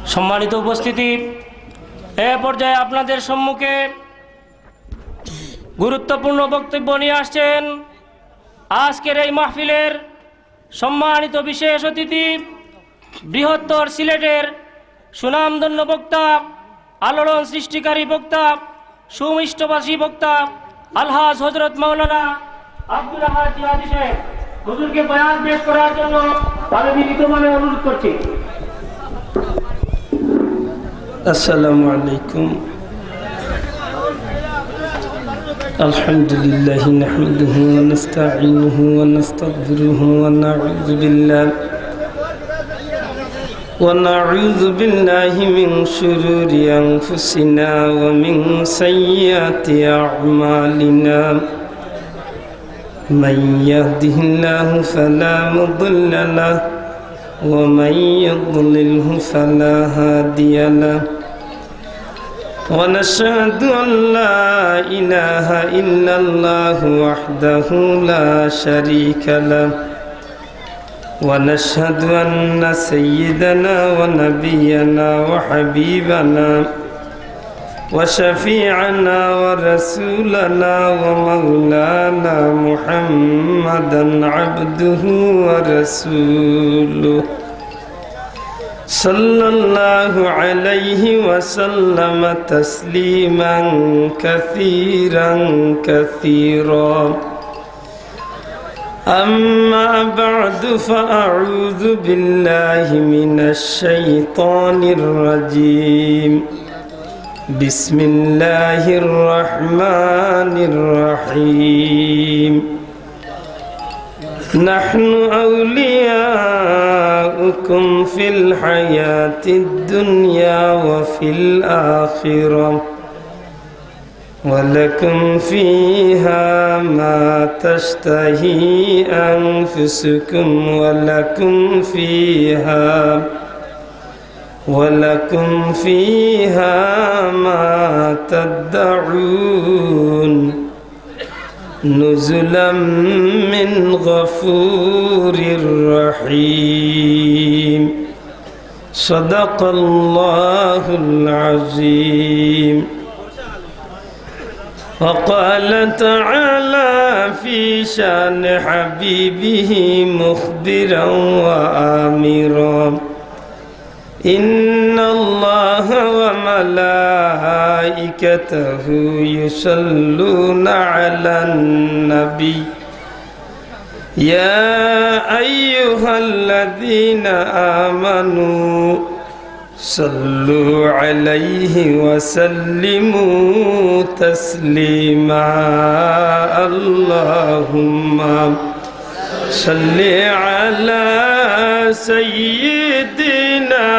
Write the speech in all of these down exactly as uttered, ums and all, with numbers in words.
সম্মানিত উপস্থিতি, এ পর্যায়ে আপনাদের সম্মুখে গুরুত্বপূর্ণ বক্তব্য নিয়ে আসছেন আজকের এই মাহফিলের সম্মানিত বিশেষ অতিথি, বৃহত্তর সিলেটের সুনামধন্য বক্তা, আলোড়ন সৃষ্টিকারী বক্তা, সুমিষ্টভাষী বক্তা আলহাজ হযরত মাওলানা আব্দুল আহাদ জিহাদী সাহেব হুজুরকে বয়ান পেশ করার জন্য তাদের বিনীতভাবে অনুরোধ করছি। السلام عليكم. الحمد لله نحمده ونستعينه ونستغفره ونعوذ بالله ونعوذ بالله من شرور أنفسنا ومن سيئات أعمالنا. من يهده الله فلا مضل له ومن يضلله فلا هادي له. ونشهد أن لا إله إلا الله وحده لا شريك له. ونشهد أن سيدنا ونبينا وحبيبنا وشفيعنا ورسولنا ومولانا محمدا عبده ورسوله، صلى الله عليه وسلم تسليما كثيرا كثيرا. أما بعد، فأعوذ بالله من الشيطان الرجيم. بسم الله الرحمن الرحيم. نحن أولياؤكم في الحياة الدنيا وفي الآخرة، ولكم فيها ما تشتهي أنفسكم، ولكم فيها، ولكم فيها ما تدعون، نزلا من غفور رحيم. صدق الله العظيم. وقال تعالى في شأن حبيبه مخبرا وآمرا: إن الله وملائكته يصلون على النبي، يا أيها الذين آمنوا صلوا عليه وسلموا تسليما. اللهم صل على سيدنا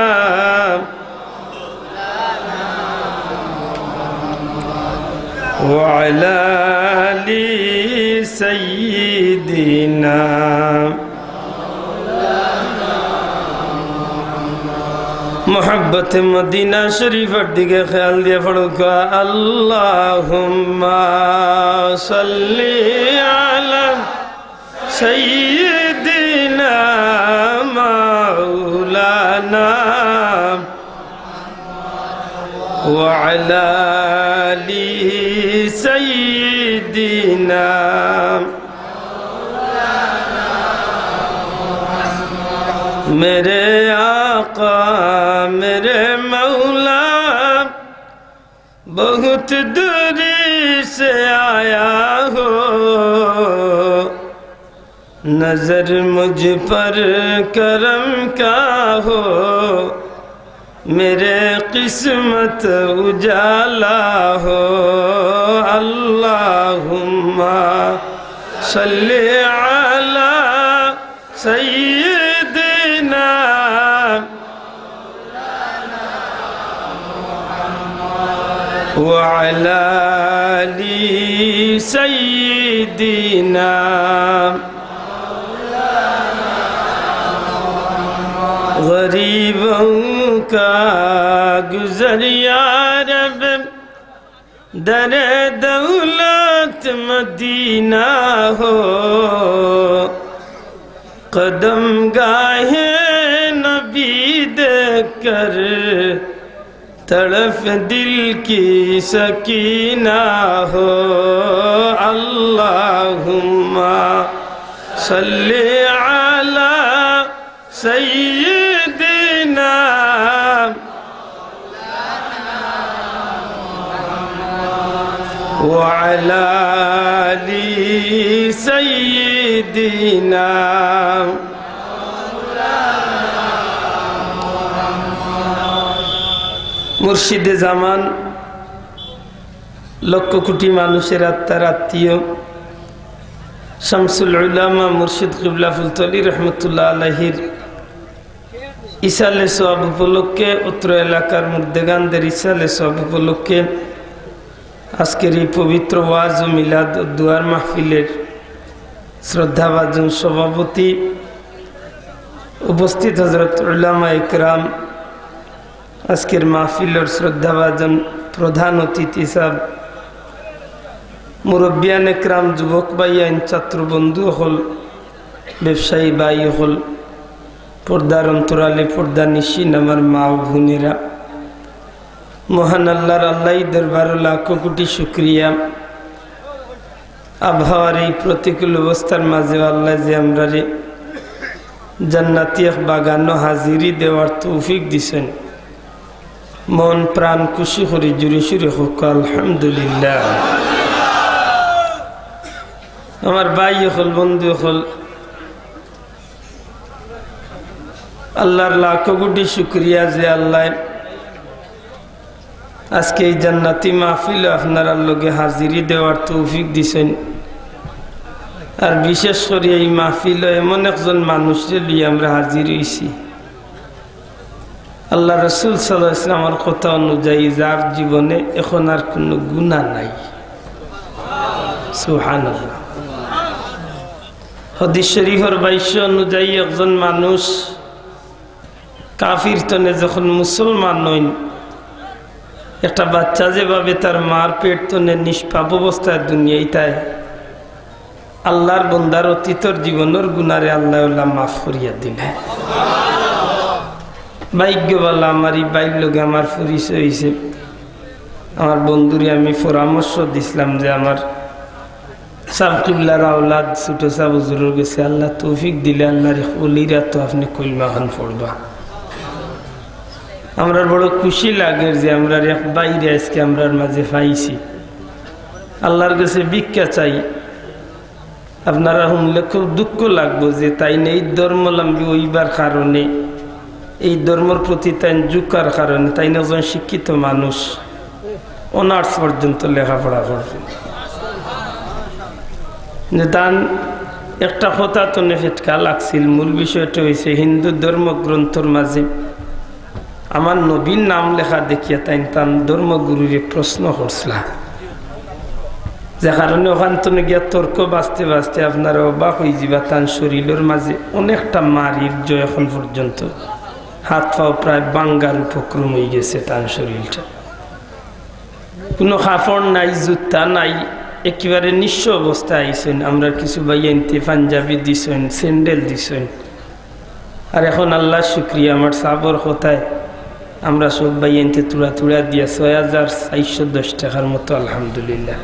وعلى آل سيدنا। محبت مدینہ شریف دی گے خیال دیا پڑھو کہ اللہم صلی علی سیدنا مولانا وعلی آل سیدنا۔ میرے آقا، میرے مولا، بہت دوری سے آیا ہو، نظر مجھ پر کرم کا ہو، میرے قسمت اجالا ہو۔ اللہم صل علی سیدنا وعلی آل سیدنا۔ غریبوں کا گزر یا رب، در دولت مدینہ ہو، قدم گاہ نبی دیکھ تڑپ دل کی سکینہ ہو۔ اللہم صل علی سیدنا وعلی آل سیدنا۔ মুর্শিদে জামান, লক্ষ কোটি মানুষের আত্মার আত্মীয়, শামসুল উলামা মুর্শিদ কিবলা ফুলতলি রহমতুল্লাহ আলাইহির ইসালে সওয়াব উপলক্ষে, অত্র এলাকার মুর্দেগানদের ইসালে সওয়াব উপলক্ষে আজকের এই পবিত্র ওয়াজ ও মিলাদ ও দোয়ার মাহফিলের শ্রদ্ধাভাজন সভাপতি, উপস্থিত হযরত উলামা একরাম, আজকের মাহফিলর শ্রদ্ধাভাজন প্রধান অতিথি সাহেব, মুরব্বিয়ান একরাম, যুবক ভাইয়াইন, ছাত্র বন্ধু অকল, ব্যবসায়ী ভাই অকল, পর্দার অন্তরালে পর্দানিশীন আমার মা ও বোনেরা, মহান আল্লাহর আল্লাহি দরবারো লাখো কোটি শুকরিয়া। আবহাওয়ার এই প্রতিকূল অবস্থার মাঝেও আল্লাহ যে আমরারে জান্নাতি এক বাগানো হাজিরি দেওয়ার তৌফিক দিছেন, মন প্রাণ খুশি করি জুরে সুরে কউক্কা আলহামদুলিল্লাহ। আমার ভাই অকল, বন্ধু অকল, আল্লাহর লাখো কোটি শুকরিয়া যে আল্লাহ আজকে এই জান্নাতি মাহফিলো আপনারার লগে হাজিরি দেওয়ার তৌফিক দিছেন। আর বিশেষ করি এই মাহফিলো এমন একজন মানুষরে লইয়া আমরা হাজির অইছি, আল্লাহ রসুল সাল্লাল্লাহু আলাইহি ওয়াসাল্লামর কথা অনুযায়ী যার জীবনে এখন আর কোনো গুনাহ নাই। সুবহানাল্লাহ। হাদিস শরীফর ভাষ্য অনুযায়ী একজন মানুষ কাফির তনে যখন মুসলমান অইন, একটা বাচ্চা যেভাবে তার মার পেট তনে নিষ্পাপ অবস্থায় দুনিয়াইত আয়, আল্লাহর বন্দার অতীতর জীবনর গুনারে আল্লাহ ওলা মাফ করিয়া দিলে। ভাগ্য ভালা আমার এই ভাইর লগে আমার পরিচয় অইছে। আমার বন্ধুরে আমি পরামর্শ দিছলাম যে আমার সাব কিবলার আওলাদ ছোট সাব হুজুরর গেছে, আল্লাহ তৌফিক দিলে আল্লাহর এক ওলির আতো আপনে কলমা খান পড়বা। আমরার বড় খুশি লাগের যে আমরার এক ভাইরে আজকে আমরার মাঝে পাইছি। আল্লাহর গেছে ভিক্ষা চাই। আপনারা হুনলে খুব দুঃখ লাগবো যে তাইন এই ধর্মাবলম্বী অইবার কারণে, এই ধর্মর প্রতি তাইন ঝুঁকার কারণে, তাইন একজন শিক্ষিত মানুষ, অনার্স পর্যন্ত লেখাপড়া করছইন। যে তান একটা কথা তনে ফেটকা লাগছিল, মূল বিষয়টা অইছে হিন্দু ধর্মগ্রন্থর মাঝে আমার নবীর নাম লেখা দেখিয়া তাইন তান ধর্মগুরুরে প্রশ্ন করছলা। যে কারণে অখান তনে গিয়া তর্ক বাজতে বাজতে আপনারা অবাক অইযিবা, তান শরীলর মাঝে অনেকটা মারির জয় এখন পর্যন্ত, হাত পাও প্রায় ভাঙ্গার উপক্রম অইগেছে তান শরীলটা। কুনু কাপড় নাই, জুতা নাই, একেবারে নিঃস্ব অবস্থায় আইছইন। আমরার কিছু ভাইয়াইন্তে পাঞ্জাবি দিছইন, স্যান্ডেল দিছইন। আর এখন আল্লাহর শুকরিয়া, আমার সাবর কথায় আমরা সব ভাইয়াইন্তে তুড়া তুড়া দিয়া ছয় হাজার চাইরশো দশ টেকার মতো, আলহামদুলিল্লাহ।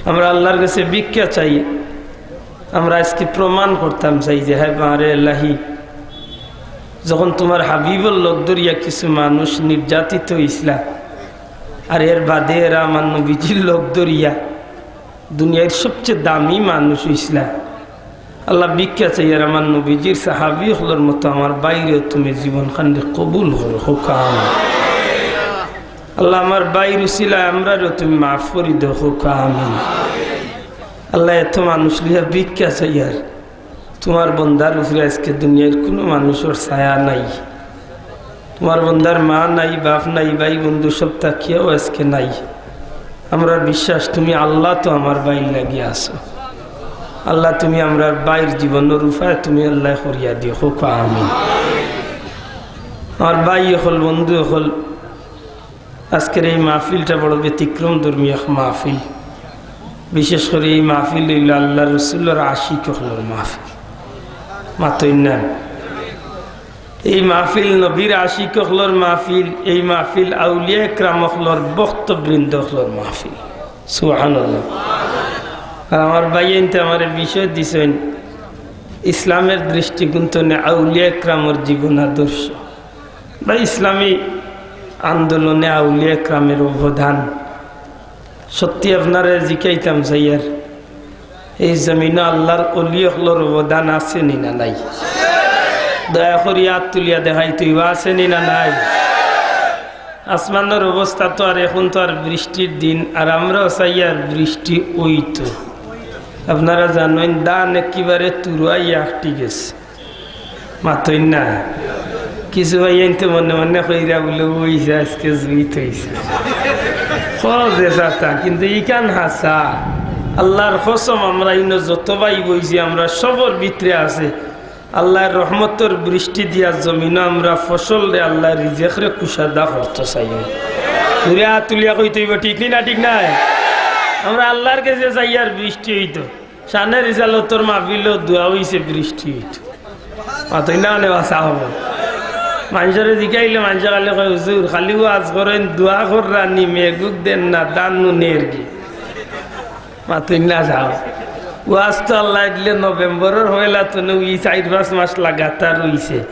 আমরা আল্লাহর গেছে ভিক্ষা চাই, আমরা আজকে প্রমাণ করতাম চাই যে, হে বারে এলাহি, যখন তুমার হাবিবর লগ ধরিয়া কিছু মানুষ নির্যাতিত অইছলা, আর এর বাদে এরা আমার নবীজির লগ ধরিয়া দুনিয়ার সবচেয়ে দামি মানুষ অইছলা, আল্লাহ, ভিক্ষা চাইয়ার আমার নবীজির সাহাবি অকলর মতো আমার ভাইরেও তুমি জীবন খান্ডে কবুল করো, কউক্কা আমিন। আল্লাহ, আমার ভাইর উসিলায় আমরারেও তুমি মাফ করি দেও, কউক্কা আমিন। আল্লাহ, এত মানুষ লইয়া ভিক্ষা চাইয়ার তুমার বন্দার উপরে আজকে দুনিয়ার কুনু মানুষর ছায়া নাই। তুমার বন্দার মা নাই, বাপ নাই, ভাই বন্ধু সব থাকিয়াও আজকে নাই। আমরার বিশ্বাস তুমি আল্লাহ তো আমার ভাইর লাগি আছো। আল্লাহ, তুমি আমরার ভাইর জীবনর উপায় তুমি আল্লাহ করিয়া দিও, কউক্কা আমিন। আমার ভাই অকল, বন্ধু অকল, আজকের এই মাহফিলটা বড় ব্যতিক্রম ধর্মী এক মাহফিল। বিশেষ করি এই মাহফিল অইলো আল্লাহ রসুলর আশিক অকলর মাহফিল। মাতইন না? এই মাহফিল নবীর আশিক অকলর মাহফিল, এই মাহফিল আউলিয়া একরাম অকলর, ভক্তবৃন্দ অকলর মাহফিল। সুবহানাল্লাহ। আর আমার ভাইয়াইন্তে আমারে বিষয় দিছইন ইসলামের দৃষ্টিকোণ তনে আউলিয়া একরামর জীবন আদর্শ বা ইসলামী আন্দোলনে আউলিয়া একরামের অবদান। সত্যি আপনারে জিকাইতাম চাইয়ার, এই জমিনো আল্লাহর অলি অকলর অবদান আছে নি না নাই? দয়া করি আত তুলিয়া দেখাইতো অইবা, আছে নি না নাই? আসমানর অবস্থা তো আর, এখন তো আর বৃষ্টির দিন, আর আমরাও চাইয়ার বৃষ্টি অইতো। আপনারা জানইন, ধান একেবারে তুরুয়াইয়া আটকি গেছে। মাতইন না। কিছু ভাইয়াইন্তে মনে মনে কইরা বুলে, "অইছে, আইজকে জুইত অইছে।" কও যে যাতা, কিন্তু ইখান হাছা। আল্লাহর কসম, আমরা ইনো যত ভাই বইছি, আমরা সবর ভিতরে আছে। আল্লাহর রহমতর বৃষ্টি দিয়া জমিনো আমরা ফসলরে, আল্লাহর রিজেকরে কুশাদা করতো চাইয়ার। জুরে আত তুলিয়া কইতো অইবো, ঠিক নি না? ঠিক নায়? আমরা আল্লাহর গেছে চাইয়ার বৃষ্টি অইতো। শানে রিসালতর মাহফিলো দোয়া অইছে, বৃষ্টি অইতো। মাতইন না, অনে বাসা অইবো। মানষরে জিকাইলে মানষে খালি কয়, "হুজুর, খালি ওয়াজ করইন, দোয়া কররা নি, মেঘ-উঘ দেন না, ধান নুনের কি?" মাতইন না যাও। ওয়াজ তো আল্লায় দিলে নভেম্বরর পয়লা তনে অউ চাইর পাঁচ মাস লাগাতার অইছে।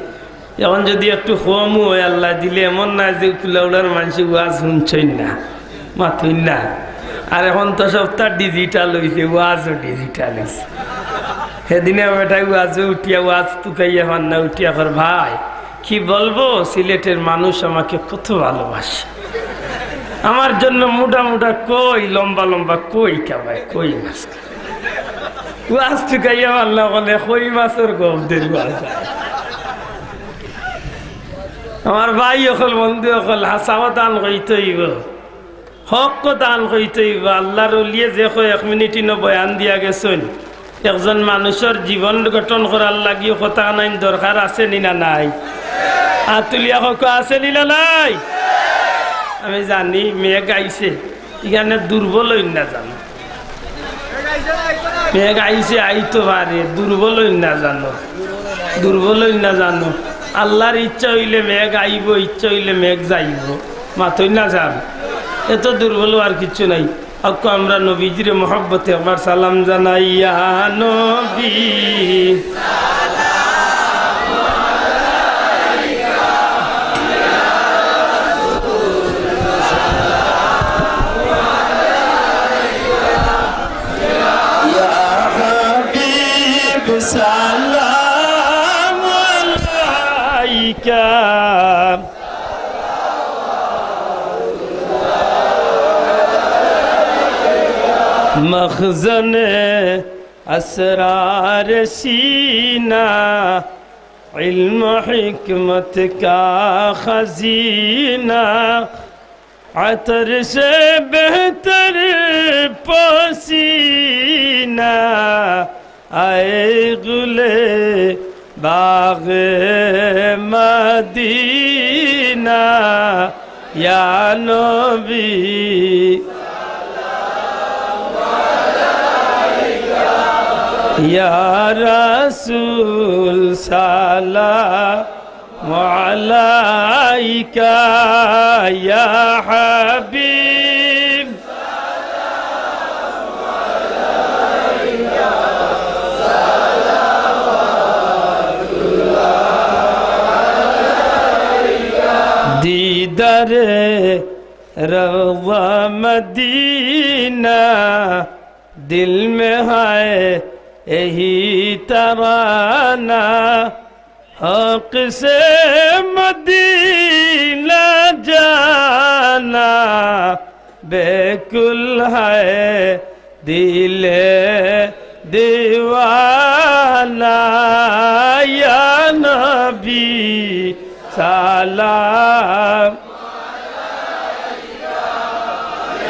এখন যুদি একটু কমও অয়, আল্লায় দিলে এমন নায় যে কুলাউড়ার মানষে ওয়াজ হুনছইন না, মাতইন না। আর এখন তো সবতা digital অইছে, ওয়াজও digital অইছে। হেদিনে বেটায় ওয়াজো উঠিয়া, ওয়াজ তুকাইয়া পার না, উঠিয়া কর, "ভাই, কি বলবো, সিলেটের মানুষ আমাকে কত ভালোবাসে। আমার জন্য মোটা মোটা কই, লম্বা লম্বা কই খাবায়, কই মাছ খাবায়।" ওয়াজ তুকাইয়া পার না, বলে, "কই মাছর গপ দের ওয়াজ।" আমার ভাই অকল, বন্ধু অকল, হাছা কথা আন কইতো অইবো, হক কথা আন কইতো অইবো। আল্লাহর অলিয়ে যে কয় এক মিনিট ইনো বয়ান দিয়া গেছইন, একজন মানুষর জীবন গঠন করার লাগি কথা আনাইন দরকার আছে নি না নাই? আত তুলিয়া কউক্কা, আছে নি না নাই? আমি জানি মেঘ আইছে, ইখানে দুর্বল অইন না জানো। মেঘ আইছে, আইতো পারে, দুর্বল অইন না জানো, দুর্বল অইন না জানো। আল্লাহর ইচ্ছা অইলে মেঘ আইবো, ইচ্ছা অইলে মেঘ যাইবো। মাতইন না যান, এত দুর্বল আর কিচ্ছু নাই। আউক্কা আমরা নবীজিরে মহব্বতে একবার সালাম জানাই, ইয়া নবী। يا حبيب سلام عليك. مخزن اسرار سینا، علم و حکمت کا خزینہ، عطر سے بہتر پسینہ، اے گل باغ مدینہ، یا نبی، یا رسول، سلام عليك يا حبيب. دیدار روضہ مدینہ، دل میں ہے یہی ترانہ، حق سے مدینہ جانا، بالکل ہے دل دیوانہ۔ یا نبی سلام،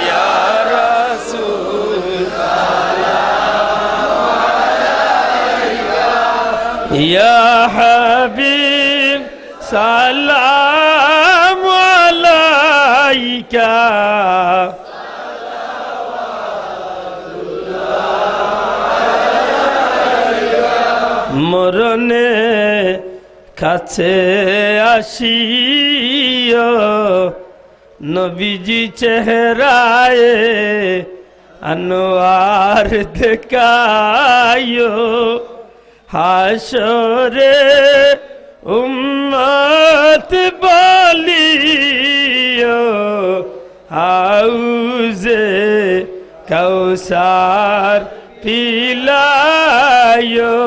یا رسول، یا حبیب سلام عليك. মরণে কাছে আসিও, নবীজি চেহারায় আনোয়ার দেখাইও। হাশরে উম্মত বলিও, হাউজে কাউসার পিলাইও,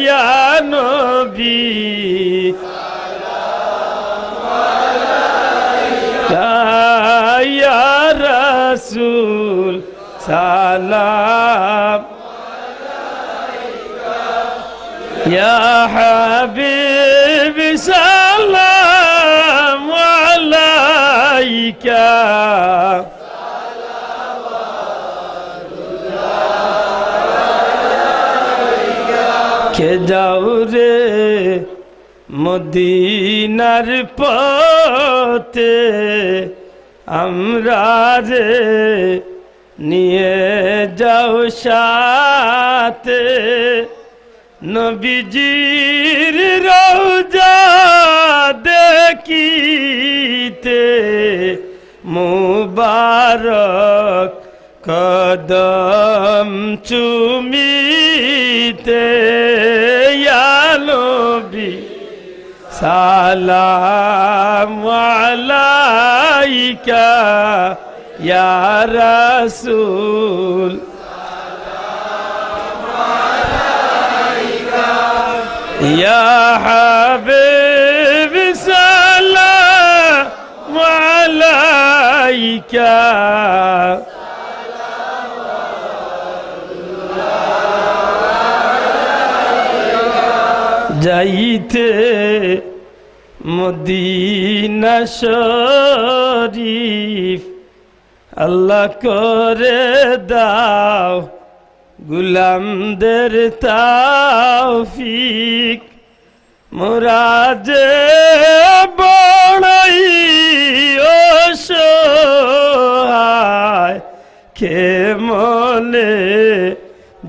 ইয়া নবী, ইয়া রাসূল, সালাম। ইয়া হাবিব, সালাম আলাইকা। কে যাও রে মদিনার পথে, আমরারে নিয়ে যাও সাথে। নবীজির রওজা দেখিতে মুবারক কদম চুমিতে, ইয়া নবী, সালাম আলাইকা, ইয়া রাসূল। ইয়া হাবিব, সালাম আলাইকা। যাইতে মদিনা শরীফ, আল্লাহ করে দাও গোলামদের তৌফিক। মোরা যে বড়ই অসহায়, কেমনে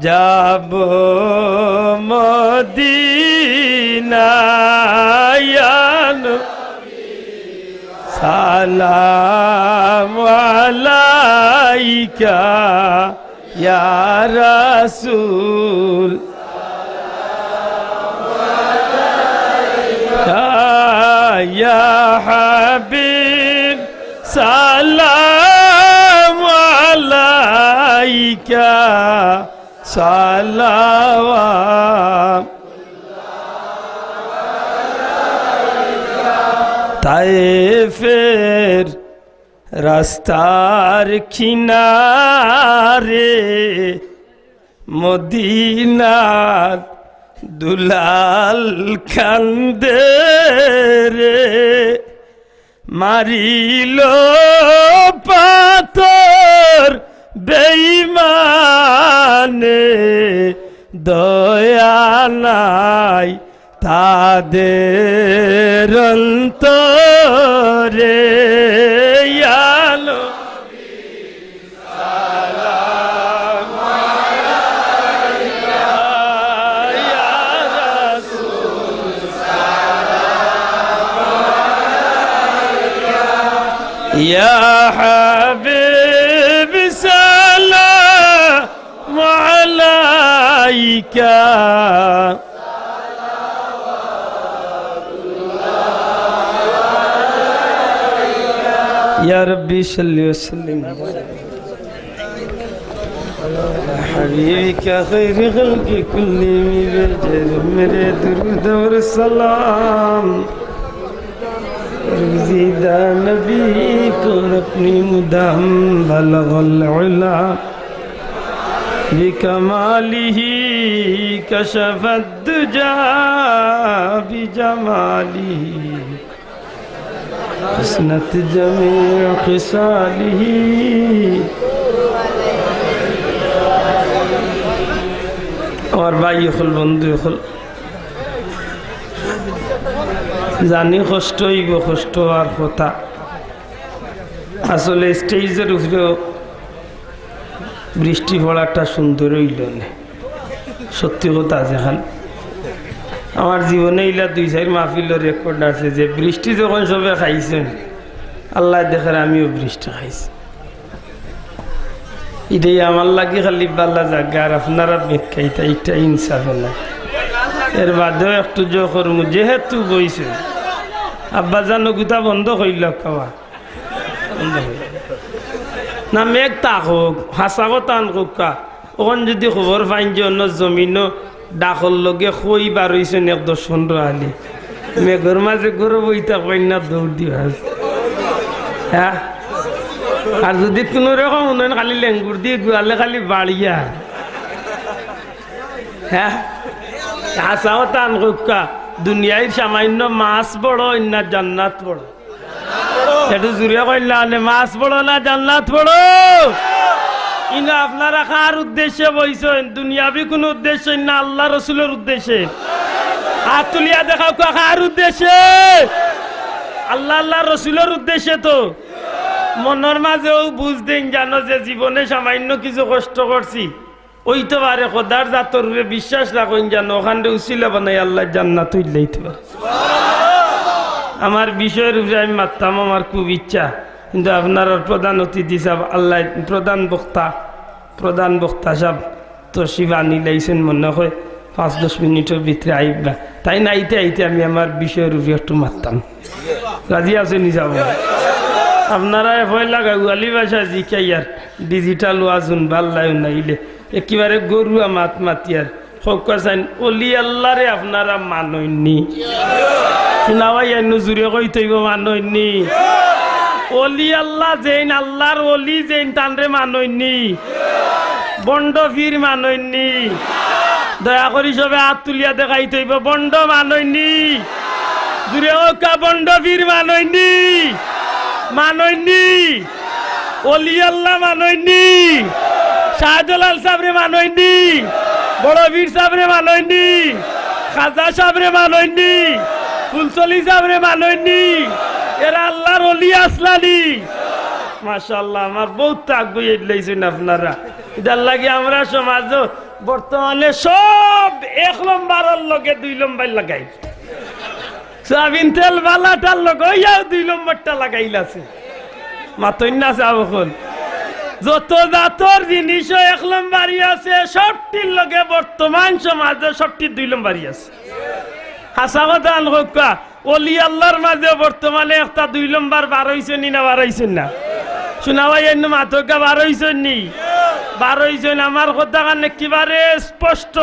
যাব মদিনায়, ইয়া নবী, সালাম আলাইকা, ইয়া রাসূল। ইয়া হাবিব, সালাম আলাইকা, সালাওয়াত। তায়েফের রাস্তার কিনারে মদিনার দুলাল কান্দে রে, মারিল পাথর বেইমানে, দয়া নাই তাদের অন্তরে। ইয়া নবী, সালাম আলাইকা, ইয়া রাসূল, সালাম আলাইকা, ইয়া হাবিব, সালাম আলাইকা। ইয়া রাব্বি সাল্লি ওয়া সাল্লিম। حبیبی کا خیر خلق کلی میں بھیجے میرے درود اور سلام۔ روزی دا نبی کو اپنی مدام بلغ العلا بکمالہ کشف الدجا بجمالہ حسنت جمیع خصالہ۔ আমার ভাই অকল, বন্ধু অকল, জানি কষ্ট অইবো, কষ্ট আর কথা। আসলে স্টেজর উপরেও বৃষ্টি পড়াটা সুন্দর অইলো নে, সত্যি কথা যেখান। আমার জীবনে ইলা দুই চাইর মাহফিলর রেকর্ড আছে যে বৃষ্টি যখন সবে খাইছইন, আল্লায় দেখের আমিও বৃষ্টি খাইছি। ইটাই আমার লাগি খালি বালা জাগা, আর আপনারা বেকাইতা, ইটা ইনসাফে না। এর বাদেও একটু জো করমু, যেহেতু বইছে। আব্বাজান, অগুতা বন্ধ কইল খাওয়া। না, মেঘ থাকউক, হাছা কথা আন কউক্কা। অখন যুদি খবর পাইন যে অন্য জমিনো ডাকর লগে কই বার অইছইন এক দশ পনরো আলি, মেঘর মাঝে ঘরো বই থাকবা না, দৌড় দিবা। হ্যাঁ? আর যুদি কুনু রকম হুনইন খালি লেঙ্গুর দি গুয়ালে খালি বাড়িয়া। হ্যাঁ? হাছা কথা আন কউক্কা, দুনিয়ার সামাইন্য মাছ বড় না জান্নাত বড়? একটু জুরে কইন না, মাছ বড় না জান্নাত বড়? ইনো আপনারা কার উদ্দেশ্যে বইছইন? দুনিয়াবি কুনু উদ্দেশ্যে না, আল্লার রসুলর উদ্দেশ্যে? আত তুলিয়া দেখাউক্কা, কার উদ্দেশ্যে? আল্লা, আল্লার রসুলর উদ্দেশ্যে তো। মনর মাঝেও বুঝ দেইন, জানো যে জীবনে সামাইন্য কিছু কষ্ট করছি, অইতো পারে খোদার জাতর উপরে বিশ্বাস রাখইন, জানো অখানরে উছিলা বানাই আল্লায় জান্নাত উল্লাইতে পারে। আমার বিষয়র উপরে আমি মাততাম, আমার খুব ইচ্ছা, কিন্তু আপনারার প্রধান অতিথি সাব, আল্লায় প্রধান বক্তা, প্রধান বক্তা সাব তশরিফ আনিলাইছইন, মনে অয় পাঁচ দশ মিনিটর ভিতরে আইবা। তাইন আইতে আইতে আমি আমার বিষয়র উপরে একটু মাততাম। রাজি আছইন নি সাব? আপনারায় পয়লা গাওয়ালি ভাষা জিকাইয়ার, ডিজিটাল ওয়াজ হুনবা, আল্লায় হুনাইলে। একেবারে গরুয়া মাত মাতিয়ার। কউক্কা চাইন, অলি আল্লারে আপনারা মানইন নি? হুনা ভাই, আইন জুরে কইতে অইবো, মানইন নি? অলি আল্লা যেইন, আল্লার অলি যেইন, তানরে মানইন নি? ভন্ড পীর মানইন নি? দয়া করি সবে আত তুলিয়া দেখাইতে অইবো, ভন্ড মানইন নি? জুরে কউক্কা, ভন্ড পীর মানইন নি? মানইন নি? অলি আল্লা মানইন নি? শাহজালাল সাবরে মানইন নি? বড় পীর সাবরে মানইন নি? খাজা সাবরে মানইন নি? ফুলতলি সাবরে মানইন নি? এরা আল্লার অলি আছলা নি? মাশাআল্লাহ, আমার বউত তাক বই এডলাইছইন আপনারা। ইতার লাগি আমরা সমাজো বর্তমানে সব এক লম্বরর লগে দুই লম্বর লাগাই। সয়াবিন তেল বালাটার লগে অইয়াও দুই লম্বরটা লাগাইলাছে। মাতইন না সাব অকল। যত জাতর জিনিসও এক লম্বরি আছে, সবটির লগে বর্তমান সমাজে সবটির দুই লম্বরি আছে। হাছা কথা আন কউক্কা, অলি আল্লার মাঝে বর্তমানে একটা দুই লম্বর বার অইছে নি না, বার অইছে না? হুনা ভাই, এমনে মাতউক্কা, বার অইছে নি? বার অইছে। আমার কথাখান একেবারে স্পষ্ট।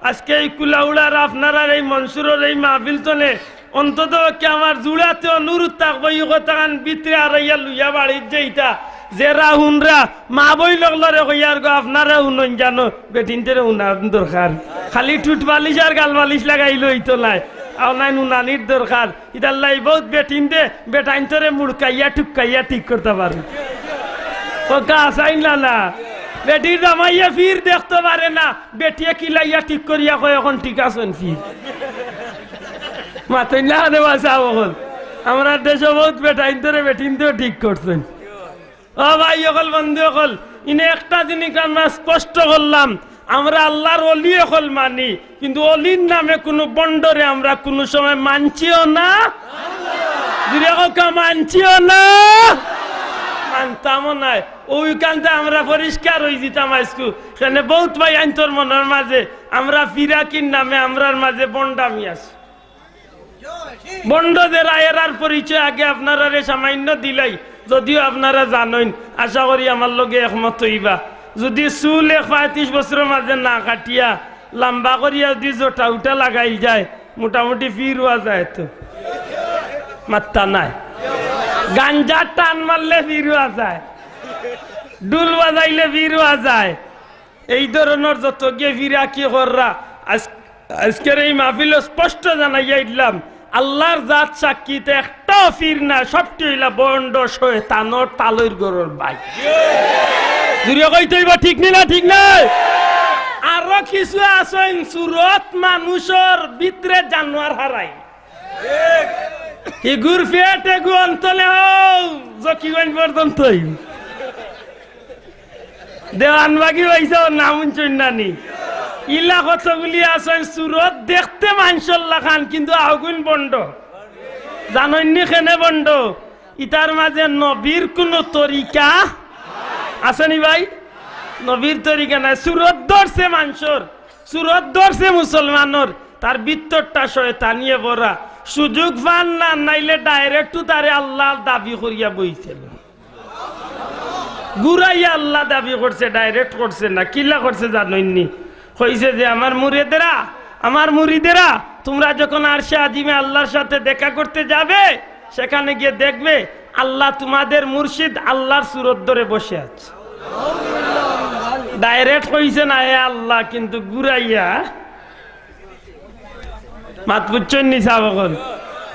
আজকে এই কুলাউড়ার আপনারার এই মনসুরর এই মাহফিল তনে অন্তত পক্ষে আমার জুড়াতে অনুরোধ থাকবো, ই কথাখান ভিতরে আরাইয়া লইয়া বাড়িত যাইতা। যেরা হুনরা, মা বইন অকলরে কইয়ার গো, আপনারা হুনইন জানো, বেটিন্তরে হুনার দরকার। খালি ঠুট বালিশ আর গাল বালিশ লাগাইলে অইতো নায়, অউ নাইন হুনানির দরকার। ইতার লাগি বউত বেটিন্তে বেটাইন্তরে মুড়কাইয়া টুকাইয়া ঠিক করতা পারে। কউক্কা হাছাইন না না? বেটির জামাইয়ে পীর দেখতো পারে না, বেটিয়ে কিলাইয়া ঠিক করিয়া কয়, "অখন ঠিক আছইন পীর।" মাতইন না রে বা সাব অকল। আমরার দেশো বউত বেটাইন্তরে বেটিন্তেও ঠিক করছইন। ও ভাই অকল, বন্ধু অকল, ইনো একটা জিনিস আমরা স্পষ্ট করলাম, আমরা আল্লার অলি অকল মানি, কিন্তু অলির নামে কুনু ভন্ডরে আমরা কুনু সময় মানছিও না। জুরে কউক্কা, মানছিও না, মানতামও নায়। অউখানতে আমরা পরিষ্কার অইযিতাম আইজকু। কেনে বউত ভাইয়াইন্তর মনর মাঝে আমরা ফিরাকির নামে আমরার মাঝে ভন্ডামি আছে। ভন্ড যেরা, এরার পরিচয় আগে আপনারারে সামাইন্য দিলাই, যুদিও আপনারা জানইন, আশা করি আমার লগে একমত অইবা। যুদি চুল এক পঁয়ত্রিশ বছরর মাঝে না কাটিয়া, লাম্বা করিয়া যুদি জটা উটা লাগাইল যায়, মোটামুটি পীর অওয়া যায় তো। মাত্তা নাই। গাঞ্জার টান মারলে পীর অওয়া যায়, ঢুল বাজাইলে পীর অওয়া যায়। এই ধরনর যত গিয়ে ফিরাকি কররা, আজ-, আজকের এই মাহফিলো স্পষ্ট জানাইয়া দিলাম, আল্লার জাত সাক্ষী, তে একটাও পীর না, সবটি অইলা ভন্ড শয়তানর তালইর ঘরর ভাই। জুরে কইতে অইবো, ঠিক নি না, ঠিক নায়? আরো কিছু আছইন সুরত মানুষর ভিতরে জানোয়ার হারাই। ইগুর পেট এগু অন্তলে হউ, জকিগঞ্জ পর্যন্তই। দেওয়ানবাগি অইছে, অউ নাম হুনছইন না নি? ইলা কতগুলি আছইন, সুরত দেখতে মানষর লাখান, কিন্তু আগুইন ভন্ড। জানইননি কেনে ভন্ড? ইতার মাঝে নবীর কুনু তরিকা আছেনি ভাই? নবীর তরিকা নাই। সুরত ধরছে মানষর, সুরত ধরছে মুসলমানর, তার ভিতরটা শয়তানিয়ে ভরা। সুযোগ পার না, নাইলে direct তারে আল্লার দাবি করিয়া বইছিল। ঘুরাইয়া আল্লা দাবি করছে, direct করছে না। কিলা করছে জানইননি? কইছে যে, "আমার মুরিদেরা, আমার মুরিদেরা, তোমরা যখন আরশে আজিমে আল্লার সাথে দেখা করতে যাবে, সেখানে গিয়ে দেখবে আল্লা তোমাদের মুর্শিদ আল্লার সুরত ধরে বসে আছে।" Direct কইছে না, "এ আল্লা", কিন্তু ঘুরাইয়া। মাত বুঝছইননি সাব অকল?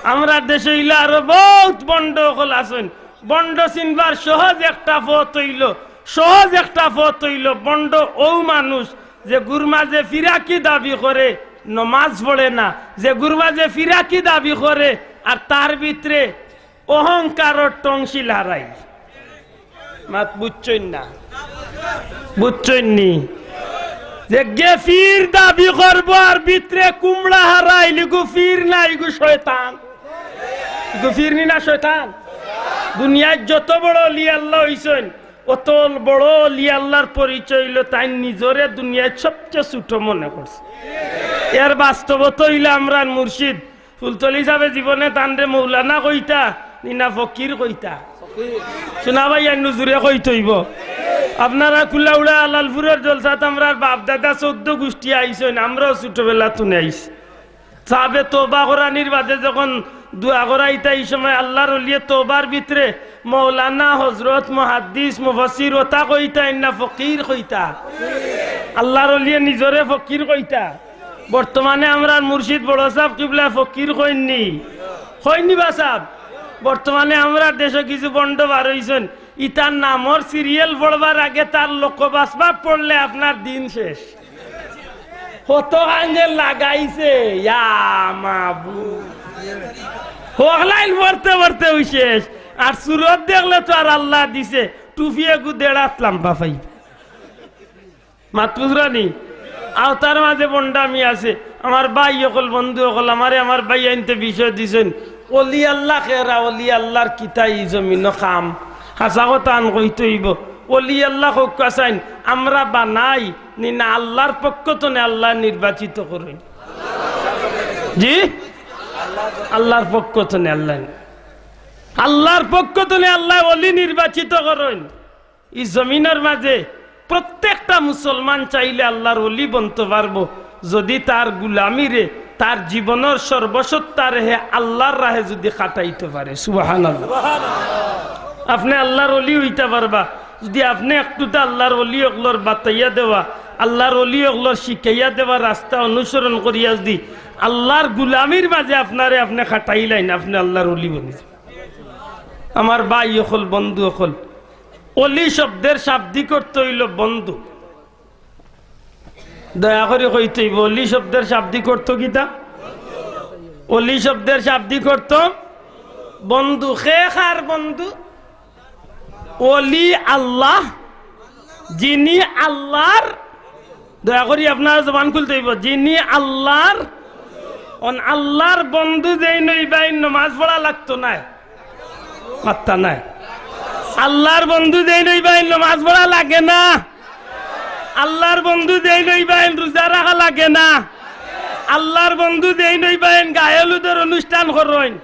আমরার দেশো ইলা আরো বউত ভন্ড অকল আছইন। ভন্ড চিনবার সহজ একটা পথ অইলো, সহজ একটা পথ অইলো, ভন্ড অউ মানুষ যেগুর মাঝে ফিরাকি দাবি করে, নমাজ পড়ে না, যেগুর মাঝে ফিরাকি দাবি করে, আর তার ভিতরে অহংকারর টংশিল হারাই। মাত বুঝছইন না? বুঝছইননি? যেগে পীর দাবি করবো আর ভিতরে কুমড়া হারাইল, ইগু পীর না, ইগু শয়তান। ইগু পীর নি না শয়তান? দুনিয়াত যত বড় অলি আল্লা অইছইন, অত বড় অলি আল্লার পরিচয় অইলো তাইন নিজরে দুনিয়াত সবচে ছোট মনে করছে। এর বাস্তবতা অইলো আমরার মুর্শিদ ফুলতলি সাবে জীবনে তানরে মৌলানা কইতা, নি না ফকির কইতা? সোনা ভাই, আর নজুরে কইতে অইবো। আপনারা কুলাউড়া আলালপুরর জলসাত আমরার বাপ দাদা চৌদ্দ গুষ্টি আইছইন, আমরাও ছোটবেলা তুনে আইছি। সাবে তওবা করানির বাদে যখন দোয়া করাইতা, ই সময় আল্লার অলিয়ে তওবার ভিতরে মৌলানা, হজরত, মুহাদ্দিস, মুফাসসির অতা কইতা, ইন্না ফকির কইতা। আল্লার অলিয়ে নিজরে ফকির কইতা। বর্তমানে আমরার মুর্শিদ বড় সাব কিবলা ফকির কইননি? কইননি বা সাব? বর্তমানে আমরার দেশো কিছু ভন্ড বার অইছইন, ইতার নামর serial পড়বার আগে তার লোকবাসবাব পড়লে আপনার দিন শেষ। কত কান্দে লাগাইছে, ইয়া মাবুদ। হকলাইন পড়তে পড়তে অউ শেষ। আর সুরত দেখলে তো আর আল্লা দিছে, টুপি এগু দেড় আত লাম্বা পাইবা। মাত বুঝরানি? আওতার মাঝে ভন্ডামি আছে। আমার ভাই অকল, বন্ধু অকল, আমারে আমার ভাইয়াইন্তে বিষয় দিছইন, অলি আল্লা কেরা, অলি আল্লার কিতা ই জমিনো কাম? হাছা কথা আন কইতে অইবো। অলি আল্লা কউক্কা চাইন, আমরা বানাই নি না আল্লার পক্ষ তনে আল্লায় নির্বাচিত করইন? জি, আল্লার পক্ষ তনে আল্লায়, আল্লার পক্ষ তনে আল্লায় অলি নির্বাচিত করইন। ই জমিনর মাঝে প্রত্যেকটা মুসলমান চাইলে আল্লার অলি বনতো পারবো, যুদি তার গুলামিরে, তার জীবনর সর্বসত্তারে হে আল্লার রাহে যুদি খাটাইতো পারে। সুবহানাল্লাহ। আপনে আল্লার অলি অইতা পারবা, যুদি আপনে একটুতা আল্লার অলি অকলর বাতাইয়া দেওয়া, আল্লার অলি অকলর শিখাইয়া দেওয়া রাস্তা অনুসরণ করিয়া যুদি আল্লার গুলামির মাঝে আপনারে আপনে খাটাইলাইন, আপনে আল্লার অলি বনি যাইবা। আমার ভাই অকল, বন্ধু অকল, অলি শব্দের শাব্দিক অর্থ অইলো বন্ধু। দয়া করি কইতে অইবো, অলি শব্দের শাব্দিক অর্থ কিতা? অলি শব্দের শাব্দিক অর্থ বন্ধু। কে কার বন্ধু? অলি আল্লাহ, যিনি আল্লার, দয়া করি আপনারা জবান খুলতে অইবো, যিনি আল্লার, অন আল্লার বন্ধু যেইন অইবা, এইন নমাজ পড়া লাগতো নায়। মাত্তা নাই। আল্লার বন্ধু যেইন অইবা, এইন নমাজ পড়া লাগে না। আল্লার বন্ধু যেইন অইবা, এইন রোজা রাখা লাগে না। আল্লার বন্ধু যেইন অইবা, এইন গায়ে হলুদর অনুষ্ঠান করইন।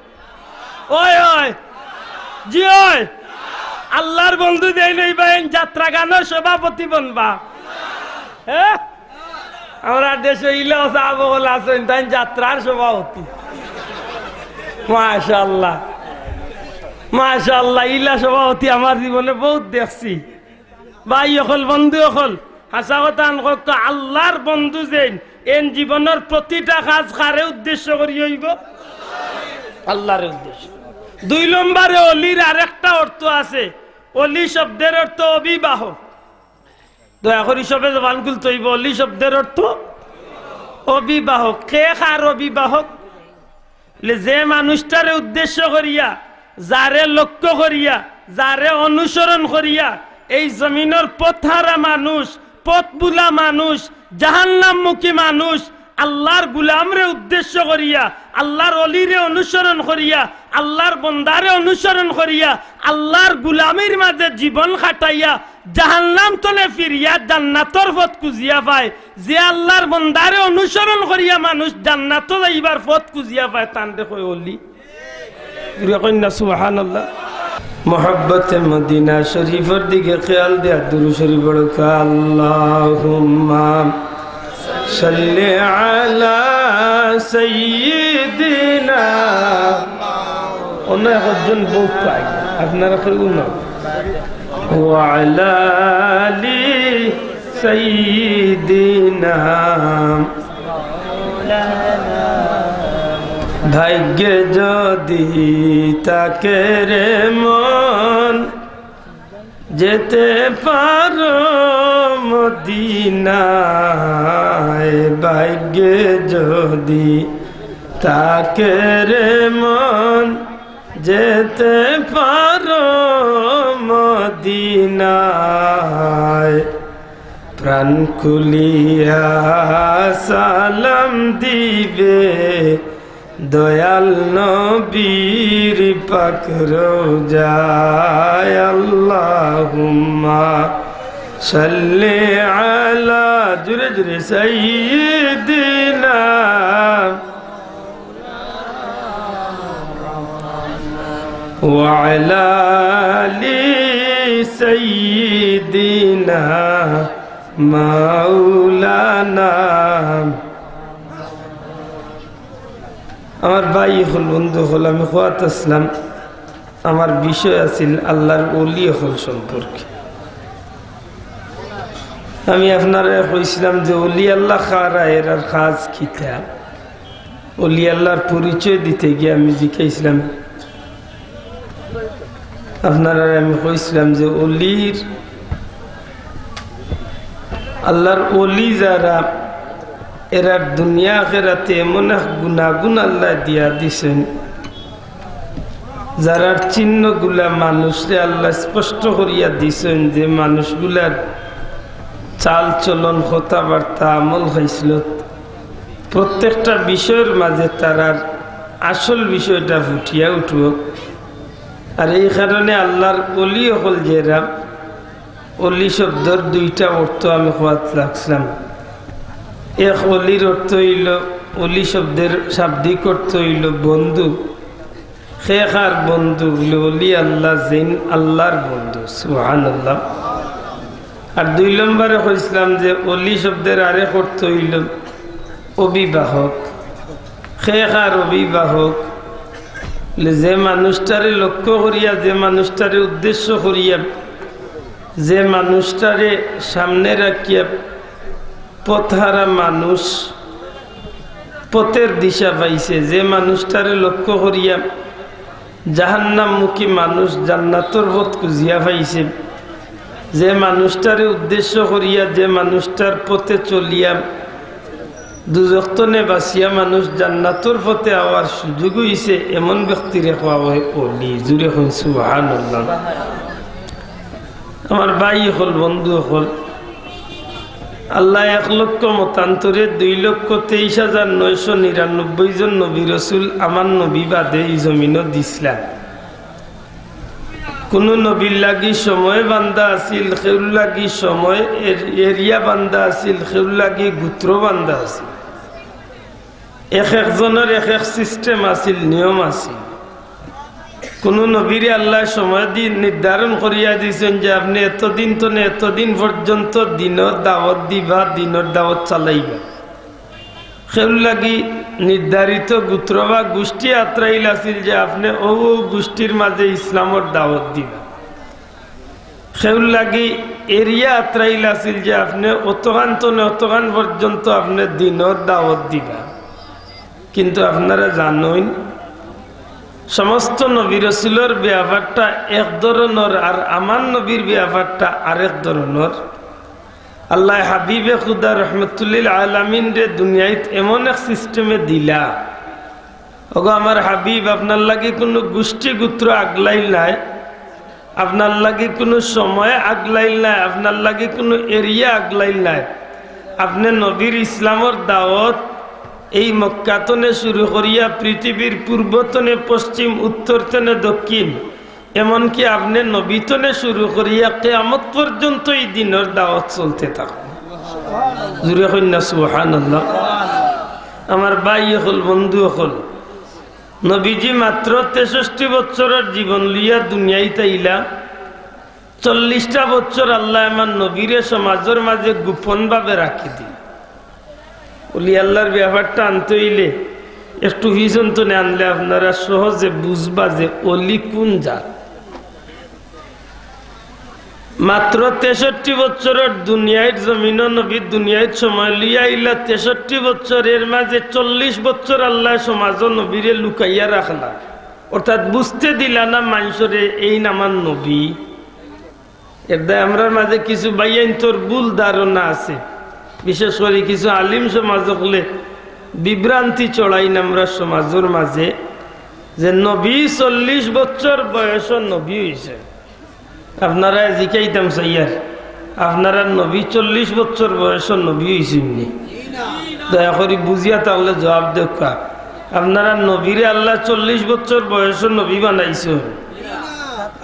ওই, ওই। জি ওই। আল্লার বন্ধু যেইন অইবা, এইন যাত্রা গানর সভাপতি বনবা। হ্যাঁ? আমরার দেশো ইলাও সাব অকল আছইন, তাইন যাত্রার সভাপতি। মাশাআল্লাহ, মাশাআল্লাহ, ইলা সভাপতি আমার জীবনে বউত দেখছি। ভাই অকল, বন্ধু অকল, হাছা কথা আন কউক্কা, আল্লার বন্ধু যেইন, এইন জীবনর প্রতিটা কাজ কারে উদ্দেশ্য করি অইবো? আল্লারে উদ্দেশ্য। দুই নম্বরে অলির আরেকটা অর্থ আছে। অলি শব্দের অর্থ অভিভাবক। দয়া করি সবে জবান খুলতে অইবো, অলি শব্দের অর্থ অভিভাবক। কে কার অভিভাবক? বলে, যে মানুষটারে উদ্দেশ্য করিয়া, যারে লক্ষ্য করিয়া, যারে অনুসরণ করিয়া এই জমিনর পথহারা মানুষ পথভুলা মানুষ, জাহান্নামমুখী মানুষ, আল্লার গুলামরে উদ্দেশ্য করিয়া, আল্লার অলিরে অনুসরণ করিয়া, আল্লার বন্দারে অনুসরণ করিয়া, আল্লার গুলামির মাঝে জীবন কাটাইয়া জাহান্নাম তনে ফিরিয়া জান্নাতর পথ খুঁজিয়া পায়। যে আল্লার বন্দারে অনুসরণ করিয়া মানুষ জান্নাতো যাইবার পথ খুঁজিয়া পায়, তানরে কয় অলি। জুরে কইন না সুবহানাল্লাহ। মহব্বতে মদিনা শরীফর দিকে খেয়াল দিয়া দুরূদ শরীফ পড়ো। আল্লাহুম্মা সাল্লি আলা সাইয়্যিদিনা। অন্য একজন বউত পাই, আপনারা কেউ না। ওয়া আলা আলি সাইয়্যিদিনা। ভাগ্যে যদি থাকে রে মন, যেতে পারো মদিনায়। ভাগ্যে যদি থাকে রে মন, যেতে পারো মদিনায়। প্রাণ খুলিয়া সালাম দিবে দয়াল নবীর পাক রওজায়। আল্লাহুম্মা সাল্লি আলা, জুরে জুরে, সাইয়্যিদিনা ওয়া আলা আলি সাইয়্যিদিনা মাওলানা। আমার ভাই অকল, বন্ধু অকল, আমি কওয়াত আছলাম, আমার বিষয় আছিল আল্লার অলি অকল সম্পর্কে। আমি আপনারারে কইছলাম যে অলি আল্লা কারা, এরার কাজ কিতা। অলি আল্লার পরিচয় দিতে গিয়া আমি জিকাইছলাম, আপনারারে আমি কইছলাম যে অলির, আল্লার অলি যারা, এরার দুনিয়া আখেরাতে এমন এক গুণাগুণ আল্লায় দিয়া দিছইন, যারার চিহ্নগুলা মানুষরে আল্লায় স্পষ্ট করিয়া দিছইন, যে মানুষগুলার চাল চলন, কথাবার্তা, আমল, খাইছলত, প্রত্যেকটা বিষয়র মাঝে তারার আসল বিষয়টা ফুটিয়া উঠবো। আর এই কারণে আল্লার অলি অকল যেরা, অলি শব্দর দুইটা অর্থ আমি কওয়াত লাগছিলাম। এক, অলির অর্থ অইলো, অলি শব্দর শাব্দিক অর্থ অইলো বন্ধু। কে কার বন্ধু? অলি আল্লা, যেইন আল্লার বন্ধু। সুবহানাল্লাহ। আর দুই নম্বরে কইছলাম যে অলি শব্দর আরেক অর্থ অইলো অভিভাবক। কে কার অভিভাবক? অইলে যে মানুষটারে লক্ষ্য করিয়া, যে মানুষটারে উদ্দেশ্য করিয়া, যে মানুষটারে সামনে রাখিয়া পথহারা মানুষ পথর দিশা পাইছে, যে মানুষটারে লক্ষ্য করিয়া জাহান্নামমুখী মানুষ জান্নাতর পথ খুঁজিয়া পাইছে, যে মানুষটারে উদ্দেশ্য করিয়া, যে মানুষটার পথে চলিয়া দুজখ তনে বাচিয়া মানুষ জান্নাতর পথে আওয়ার সুযোগ অইছে, এমন ব্যক্তিরে কওয়া অয় অলি। জুরে কইন সুবহানাল্লাহ। আমার ভাই অকল, বন্ধু অকল, আল্লায় এক লক্ষ মতান্তরে দুই লক্ষ তেইশ হাজার নয়শো নিরানব্বই জন নবী রসুল আমার নবী বাদে ই জমিনো দিছলা। কুনু নবীর লাগি সময় বান্ধা আছিল, কেউর লাগি সময় এর-, এরিয়া বান্ধা আছিল, কেউর লাগি গোত্র বান্ধা আছিল। এক একজনর এক এক system আছিল, নিয়ম আছিল। কুনু নবীরে আল্লায় সময় দি-, নির্ধারণ করিয়া দিছইন যে আপনে এতদিন তনে এতদিন পর্যন্ত দিনর দাওয়াত দিবা, দিনর দাওয়াত চালাইবা। কেউর লাগি নির্ধারিত গোত্র বা গোষ্ঠী আতরাইল আছিল যে আপনে অউ অউ গোষ্ঠীর মাঝে ইসলামর দাওয়াত দিবা। কেউর লাগি এরিয়া আতরাইল আছিল যে আপনে অতখান তনে অতখান পর্যন্ত আপনে দিনর দাওয়াত দিবা। কিন্তু আপনারা জানইন, সমস্ত নবী রসুলর ব্যাপারটা এক ধরনর, আর আমার নবীর ব্যাপারটা আরেক ধরনর। আল্লায় হাবিবে খুদা রহমতুল্লিল আলামিনরে দুনিয়াইত এমন এক system এ দিলা, ওগো আমার হাবিব, আপনার লাগি কুনু গোষ্ঠী গোত্র আগলাইল নায়, আপনার লাগি কুনু সময় আগলাইল নায়, আপনার লাগি কুনু এরিয়া আগলাইল নায়। আপনে নবীর ইসলামর দাওয়াত এই মক্কা তনে শুরু করিয়া পৃথিবীর পূর্ব তনে পশ্চিম, উত্তর তনে দক্ষিণ, এমনকি আপনে নবী তনে শুরু করিয়া কিয়ামত পর্যন্ত এই দ্বীনর দাওয়াত চলতে থাকবো। জুরে কইন না সুবহানাল্লাহ। আমার ভাই অকল, বন্ধু অকল, নবীজি মাত্র তেষট্টি বছরর জীবন লইয়া দুনিয়াইত আইলা। চল্লিশটা বছর আল্লায় আমার নবীরে সমাজর মাঝে গোপনভাবে রাখি দিলা। অলি আল্লার ব্যাপারটা আনতে অইলে একটু পিছন তনে আনলে আপনারা সহজে বুঝবা যে অলি কুন জাত। মাত্র তেষট্টি বছরর দুনিয়াইর জমিনো নবী দুনিয়াইত সময় লইয়া আইলা তেষট্টি বছর, এর মাঝে চল্লিশ বছর আল্লায় সমাজো নবীরে লুকাইয়া রাখলা, অর্থাৎ বুঝতে দিলা না মানষরে এইন আমার নবী। এর দায় আমরার মাঝে কিছু ভাইয়াইন্তর ভুল ধারণা আছে, বিশেষ করি কিছু আলিম সমাজ অকলে বিভ্রান্তি ছড়াইন আমরার সমাজর মাঝে যে নবী চল্লিশ বছর বয়সো নবী অইছে। আপনারারে জিকাইতাম চাইয়ার, আপনারার নবী চল্লিশ বছর বয়সো নবী অইছইন নি? দয়া করি বুঝিয়া থাকলে জবাব দেউক্কা। আপনারার নবীরে আল্লায় চল্লিশ বছর বয়সো নবী বানাইছইন?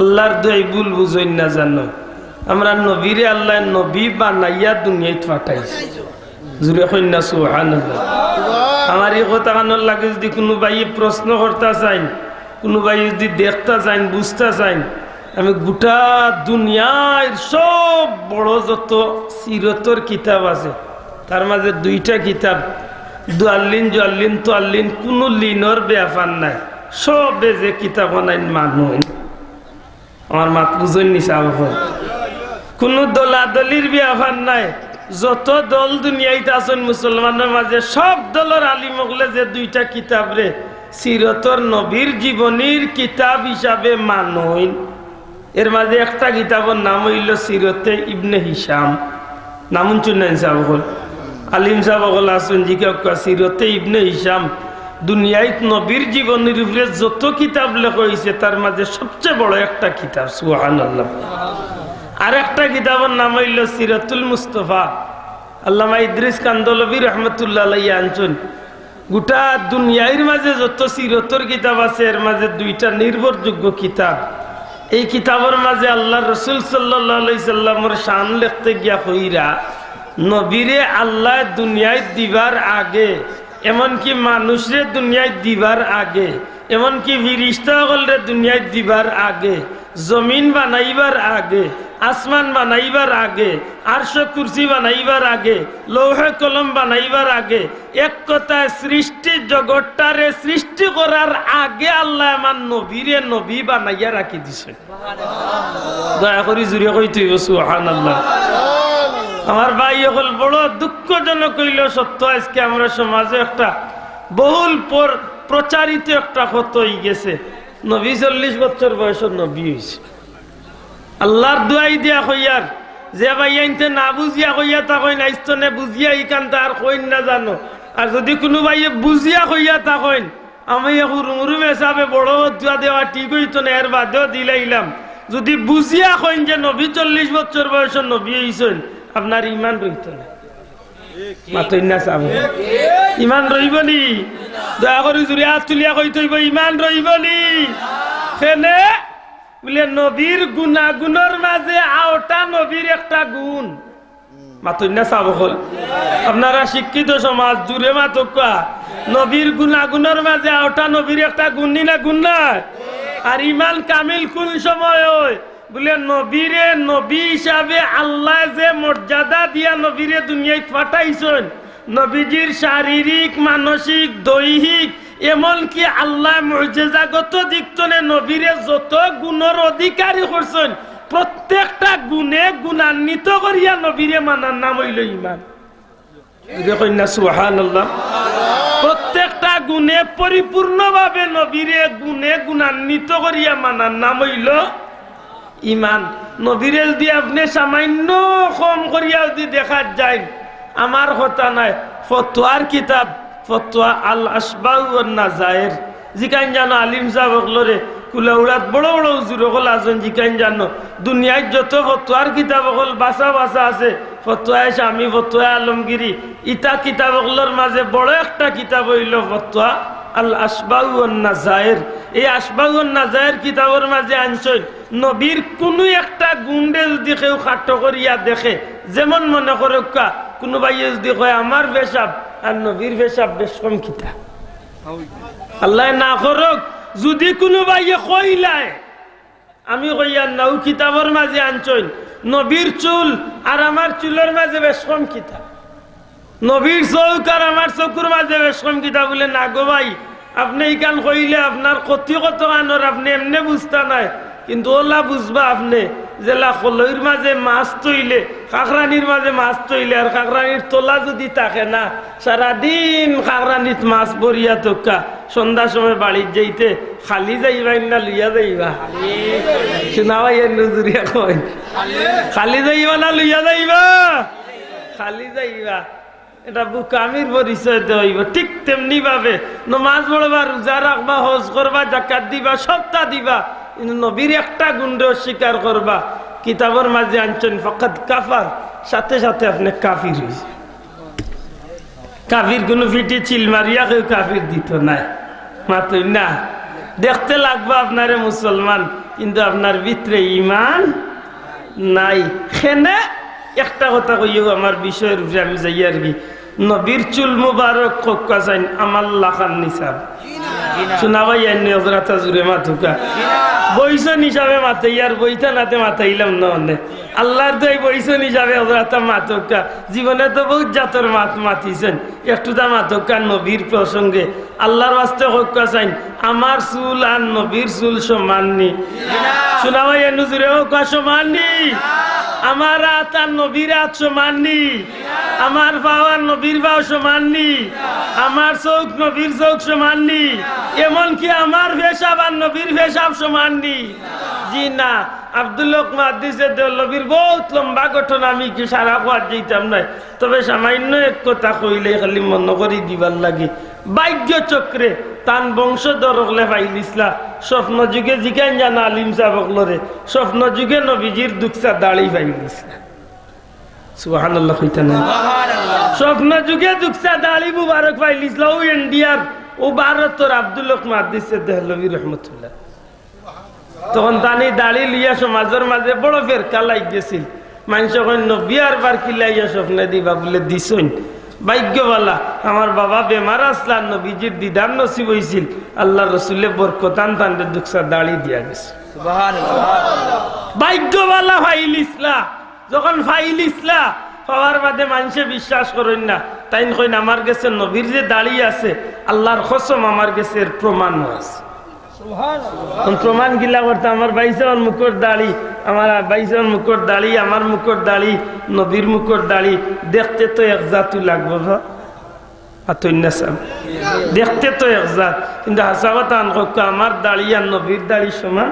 আল্লার দোয়াই, ভুল বুঝইন না জানো। আমরার নবীরে আল্লায় নবী বানাইয়া দুনিয়াইত পাঠাইছে। জুরে কইন না সুবহানাল্লাহ। আমার ই কথাখানর লাগি যুদি কুনু ভাইয়ে প্রশ্ন করতা চাইন, কুনু ভাইয়ে যুদি দেখতা চাইন, বুঝতা চাইন, আমি গুটা দুনিয়ার সব বড় যত সিরতর কিতাব আছে, তার মাঝে দুইটা কিতাব, দুয়াল্লিন, জুয়াল্লিন, তুয়াল্লিন, কুনু লিনর ব্যাপার নাই। সবে যে কিতাব বানাইন মানুষ। আমার মাত বুঝইন নি সাব অকল? কুনু দলাদলির ব্যাপার নাই। যত দল দুনিয়াইত আছইন মুসলমানর মাঝে, সব দলর আলিম অকলে যে দুইটা কিতাবরে সিরতর নবীর জীবনীর কিতাব হিসাবে মানইন, এর মাঝে একটা কিতাবর নাম অইলো সিরতে ইবনে হিশাম। নাম হুনছইন না নি সাব অকল? আলিম সাব অকল আছইন, জিকাউক্কা, সিরতে ইবনে হিশাম দুনিয়াইত নবীর জীবনীর উপরে যত কিতাব লেখা অইছে, তার মাঝে সবচেয়ে বড় একটা কিতাব, সুবহানাল্লাহ। আর একটা কিতাবর নাম অইলো সিরাতুল মুস্তফা, আল্লামা ইদ্রিস কান্দলবী রহমতুল্লাহ আলাইহি আনছইন। গুটা দুনিয়ার মাঝে যত সিরতর কিতাব আছে, এর মাঝে দুইটা নির্ভরযোগ্য কিতাব। এই কিতাবর মাঝে আল্লার রসুল সাল্লাল্লাহু আলাইহি সাল্লামর শান লেখতে গিয়া কইরা, নবীরে আল্লায় দুনিয়াইত দিবার আগে, এমনকি মানুষরে দুনিয়াইত দিবার আগে, এমনকি ফিরিস্তা অকলরে দুনিয়াইত দিবার আগে, জমিন বানাইবার আগে, আসমান বানাইবার আগে, আরশ কুরসি বানাইবার আগে, লৌহে কলম বানাইবার আগে, এক কথায় সৃষ্টি জগতটারে সৃষ্টি করার আগে আল্লায় আমার নবীরে নবী বানাইয়া রাখি দিছে। দয়া করি জুরে কইতে অইবো সুবহানাল্লাহ। আমার ভাই অকল, বড় দুঃখজনক অইলো সত্য, আইজকে আমরার সমাজো একটা বহুল পর-, প্রচারিত একটা কথা অইগেছে, নবী চল্লিশ বছর বয়সো নবী অইছে। আল্লার দোয়াই দিয়া কইয়ার, যে ভাইয়াইন্তে না বুঝিয়া কইয়া থাকইন, আইজ তনে বুঝিয়া ইখানতা আর কইন না জানো। আর যুদি কুনু ভাইয়ে বুঝিয়া কইয়া থাকইন, আমি হুরুমুরুম হিসাবে বড় ফতুয়া দেওয়া ঠিক অইতো না, এর বাদেও দিলাইলাম। যুদি বুঝিয়া কইন যে নবী চল্লিশ বছর বয়সো নবী অইছইন, আপনার ইমান রইতো না। মাতইন না সাব। ইমান রইবো নি? দয়া করি জুরে আত তুলিয়া কইতে অইবো, ইমান রইবো নি? কেনে? বুলে, নবীর গুণাগুণর মাঝে আওটা নবীর একটা গুণ। মাতইন না সাব অকল। আপনারা শিক্ষিত সমাজ, জুরে মাতউক্কা। নবীর গুণাগুণর মাঝে আওটা নবীর একটা গুণ নি না, গুণ নায়? আর ইমান কামিল কুন সময় অয়? বুলে, নবীরে নবী হিসাবে আল্লায় যে মর্যাদা দিয়া নবীরে দুনিয়াইত পাঠাইছইন, নবীজির শারীরিক, মানসিক, দৈহিক, এমনকি আল্লায় মুজেজাগত দিক তনে নবীরে যত গুণর অধিকারী করছইন, প্রত্যেকটা গুণে গুণান্বিত করিয়া নবীরে মানার নাম অইলো ইমান। জুরে কইন না সুবহানাল্লাহ। প্রত্যেকটা গুণে পরিপূর্ণভাবে নবীরে গুণে গুণান্বিত করিয়া মানার নাম অইলো ইমান। নবীরে যুদি আপনে সামান্য কম করিয়া যুদি দেখাত যাইন, আমার কথা নায়, ফতোয়ার কিতাব, ফতোয়া আল আশবাহ ওয়ান নাজায়ের, জিকাইন জানো আলিম সাব অকলরে, কুলাউড়াত বড় বড় হুজুর অকল আছইন, জিকাইন জানো। দুনিয়ার যত ফতোয়ার কিতাব অকল বাছা বাছা আছে, ফতোয়ায়ে শামী, ফতোয়ায়ে আলমগিরি, ইতা কিতাব অকলর মাঝে বড় একটা কিতাব অইলো ফতোয়া আল আশবাহ ওয়ান নাজায়ের। এই আশবাহ ওয়ান নাজায়ের কিতাবর মাঝে আনছইন, নবীর কুনু একটা গুণরে যুদি কেউ খাটো করিয়া দেখে, যেমন মনে করউক্কা, কুনু ভাইয়ে যুদি কয়, "আমার পেশাব আর নবীর পেশাব বেশকম কিতা?" আল্লায় না করউক, যুদি কুনু ভাইয়ে কইলায়, আমি কইয়ার না, অউ কিতাবর মাঝে আনছইন, নবীর চুল আর আমার চুলর মাঝে বেশকম কিতা? নবীর চউখ আর আমার চকুর মাঝে বেশকম কিতা? বুলে, "না গো ভাই, আপনে ইখান কইলে আপনার ক্ষতি কতখানর আপনে এমনে বুঝতা নায়, কিন্তু অলা বুঝবা আপনে, যেলা কলইর মাঝে মাছ থইলে, কাকরানির মাঝে মাছ থইলে, আর কাকরানির তলা যুদি থাকে না, সারাদিন কাকরানিত মাছ ভরিয়া থউক্কা, সন্ধ্যার সময় বাড়িত যাইতে খালি যাইবা না লইয়া যাইবা?" শুনা ভাই, এর নজরিয়া কই? খালি যাইবা না লইয়া যাইবা? খালি যাইবা। এটা বুকামির পরিচয় দিতে অইবো। ঠিক তেমনি ভাবে নমাজ পড়বা, রোজা রাখবা, হজ করবা, জাকাত দিবা, সবতা দিবা, কিন্তু নবীর একটা গুণরে অস্বীকার করবা, কিতাবর মাঝে আনছইন, "ফাকাদ কাফার", সাথে সাথে আপনে কাফির অইছইন। কাফির কুনু ফিটি চিল মারিয়া কেউ কাফির দিতো নায়, মাতইন না। দেখতে লাগবো আপনারে মুসলমান, কিন্তু আপনার ভিতরে ইমান নাই। কেনে একটা কথা কইও, আমার বিষয়র উপরে আমি যাইয়ার কি, নবীর চুল মুবারক কউক্কা চাইন আমার লাখান নিছাব। শুনা ভাই, আইন হজরাতা জুরে মাতউক্কা। বইছইন হিসাবে মাতাইয়ার, বইতা নাতে মাতাইলাম না অনে। আল্লার দোয়াই বইছইন হিসাবে হজরাতা মাতউক্কা। জীবনে তো বউত জাতর মাত মাতিছইন, একটুতা মাতউক্কা নবীর প্রসঙ্গে। আল্লার ওয়াস্তে কউক্কা চাইন, আমার চুল আর নবীর চুল সমান নি? শুনা ভাই, এনু জুরে কউক্কা, সমান নি? আমার আত আর নবীর আত সমান নি? আমার পাও আর নবীর পাও সমান নি? আমার চউখ নবীর চউখ সমান নি? এমনকি আমার পেশাব আর নবীর পেশাব সমান নি? জি না। আব্দুল হক মুহাদ্দিসে দেহলভীর বউত লম্বা ঘটনা, আমি কি সারা কওয়াত যাইতাম নায়, তবে সামান্য এক কথা কইলে খালি মনো করি দিবার লাগি। ভাগ্য চক্রে তান বংশধর অকলে পাইলিছলা, স্বপ্ন যুগে জিকাইন জানা আলিম সাব অকলরে, স্বপ্ন যুগে নবীজির দুকছা দাড়ি পাইলিছলা। সুবহানাল্লাহ কইতা না? স্বপ্ন যুগে দুকছা দাড়ি মুবারক পাইলিছলা, অউ ইন্ডিয়ার, অউ ভারতর আব্দুল হক মুহাদ্দিসে দেহলভী রহমতুল্লাহ। তখন তান ই দাড়ি লইয়া সমাজর মাঝে বড় ফেরকা লাগি গেছিল। মানষে কইন, "নবী আরবার কিলা আইয়া স্বপ্নে দিবা?" বুলে, "দিছইন।" ভাগ্য ভালা, আমার বাবা বেমার আছলা, নবীজির দিদার নসিব অইছিল, আল্লার রসুলে বরকতান তানরে দুকছা দাড়ি দিয়া গেছে। ভাগ্য ভালা পাইলিছলা, যখন পাইলিছলা, পাওয়ার বাদে মানষে বিশ্বাস করইন না, তাইন কইন, "আমার গেছে নবীর যে দাড়ি আছে, আল্লার কসম, আমার গেছে এর প্রমাণও আছে।" এখন প্রমাণ কিলা করতা? আমার ভাইসাবর মুখর দাড়ি, আমার ভাইসাবর মুখর দাড়ি, আমার মুখর দাড়ি, নবীর মুখর দাড়ি, দেখতে তো এক জাতউ লাগবো, বা? আতইন না সাব। দেখতে তো এক জাত, কিন্তু হাছা কথা আন কউক্কা, আমার দাড়ি আর নবীর দাড়ি সমান?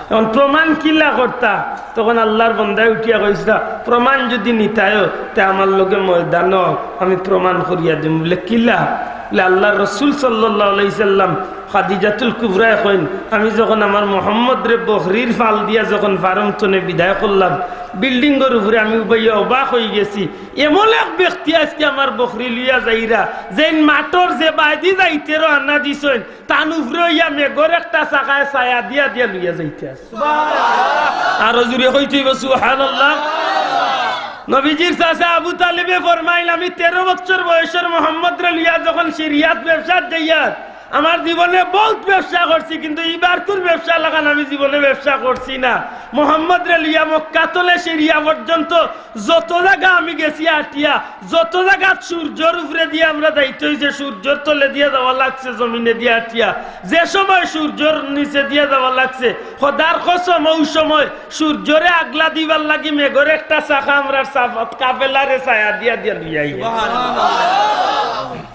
এখন প্রমাণ কিলা করতা? তখন আল্লার বন্দায় উঠিয়া কইছলা, "প্রমাণ যুদি নিতায়ও, তে আমার লগে ময়দানো, আমি প্রমাণ করিয়া দিমু।" বুলে, "কিলা?" বুলে, "আল্লার রসুল সাল্লাল্লাহু আলাইহি সাল্লাম, খাদিজাতুল কুবরায় কইন, আমি যখন আমার মোহাম্মদরে বকরির ফাল দিয়া যখন ফার্ম তনে বিদায় করলাম, বিল্ডিংর উপরে আমি উবাইয়া অবাক অইগেছি। এমন এক ব্যক্তি আইজকে আমার বকরি লইয়া যাইরা, যেইন মাঠর যে বায়দি যাইতে রওয়ানা দিছইন, তান উপরে অইয়া মেঘর একটা চাকায় ছায়া দিয়া দিয়া লইয়া যাইতে আছে।" আরো জুরে কইতে অইবো, "সুবহানাল্লাহ।" নবীজির চাচা আবু তালিবে ফরমাইন, "আমি তেরো বছর বয়সর মোহাম্মদরে লইয়া যখন সিরিয়াত ব্যবসাত যাইয়ার, আমার জীবনে বউত ব্যবসা করছি, কিন্তু ইবারকুর ব্যবসা লাখান আমি জীবনে ব্যবসা করছি না। মোহাম্মদরে লইয়া মক্কা তনে সিরিয়া পর্যন্ত যত জাগা আমি গেছি আটিয়া, যত জাগাত সূর্যর উপরে দিয়া আমরা যাইতে অইছে, সূর্যর তলে দিয়া যাওয়া লাগছে, জমিনে দিয়া আটিয়া, যে সময় সূর্যর নিচে দিয়া যাওয়া লাগছে, খোদার কসম, অউ সময় সূর্যরে আগলা দিবার লাগি মেঘর একটা চাকা আমরার সাফাত কাফেলারে ছায়া দিয়া দিয়া লইয়া আইয়া।"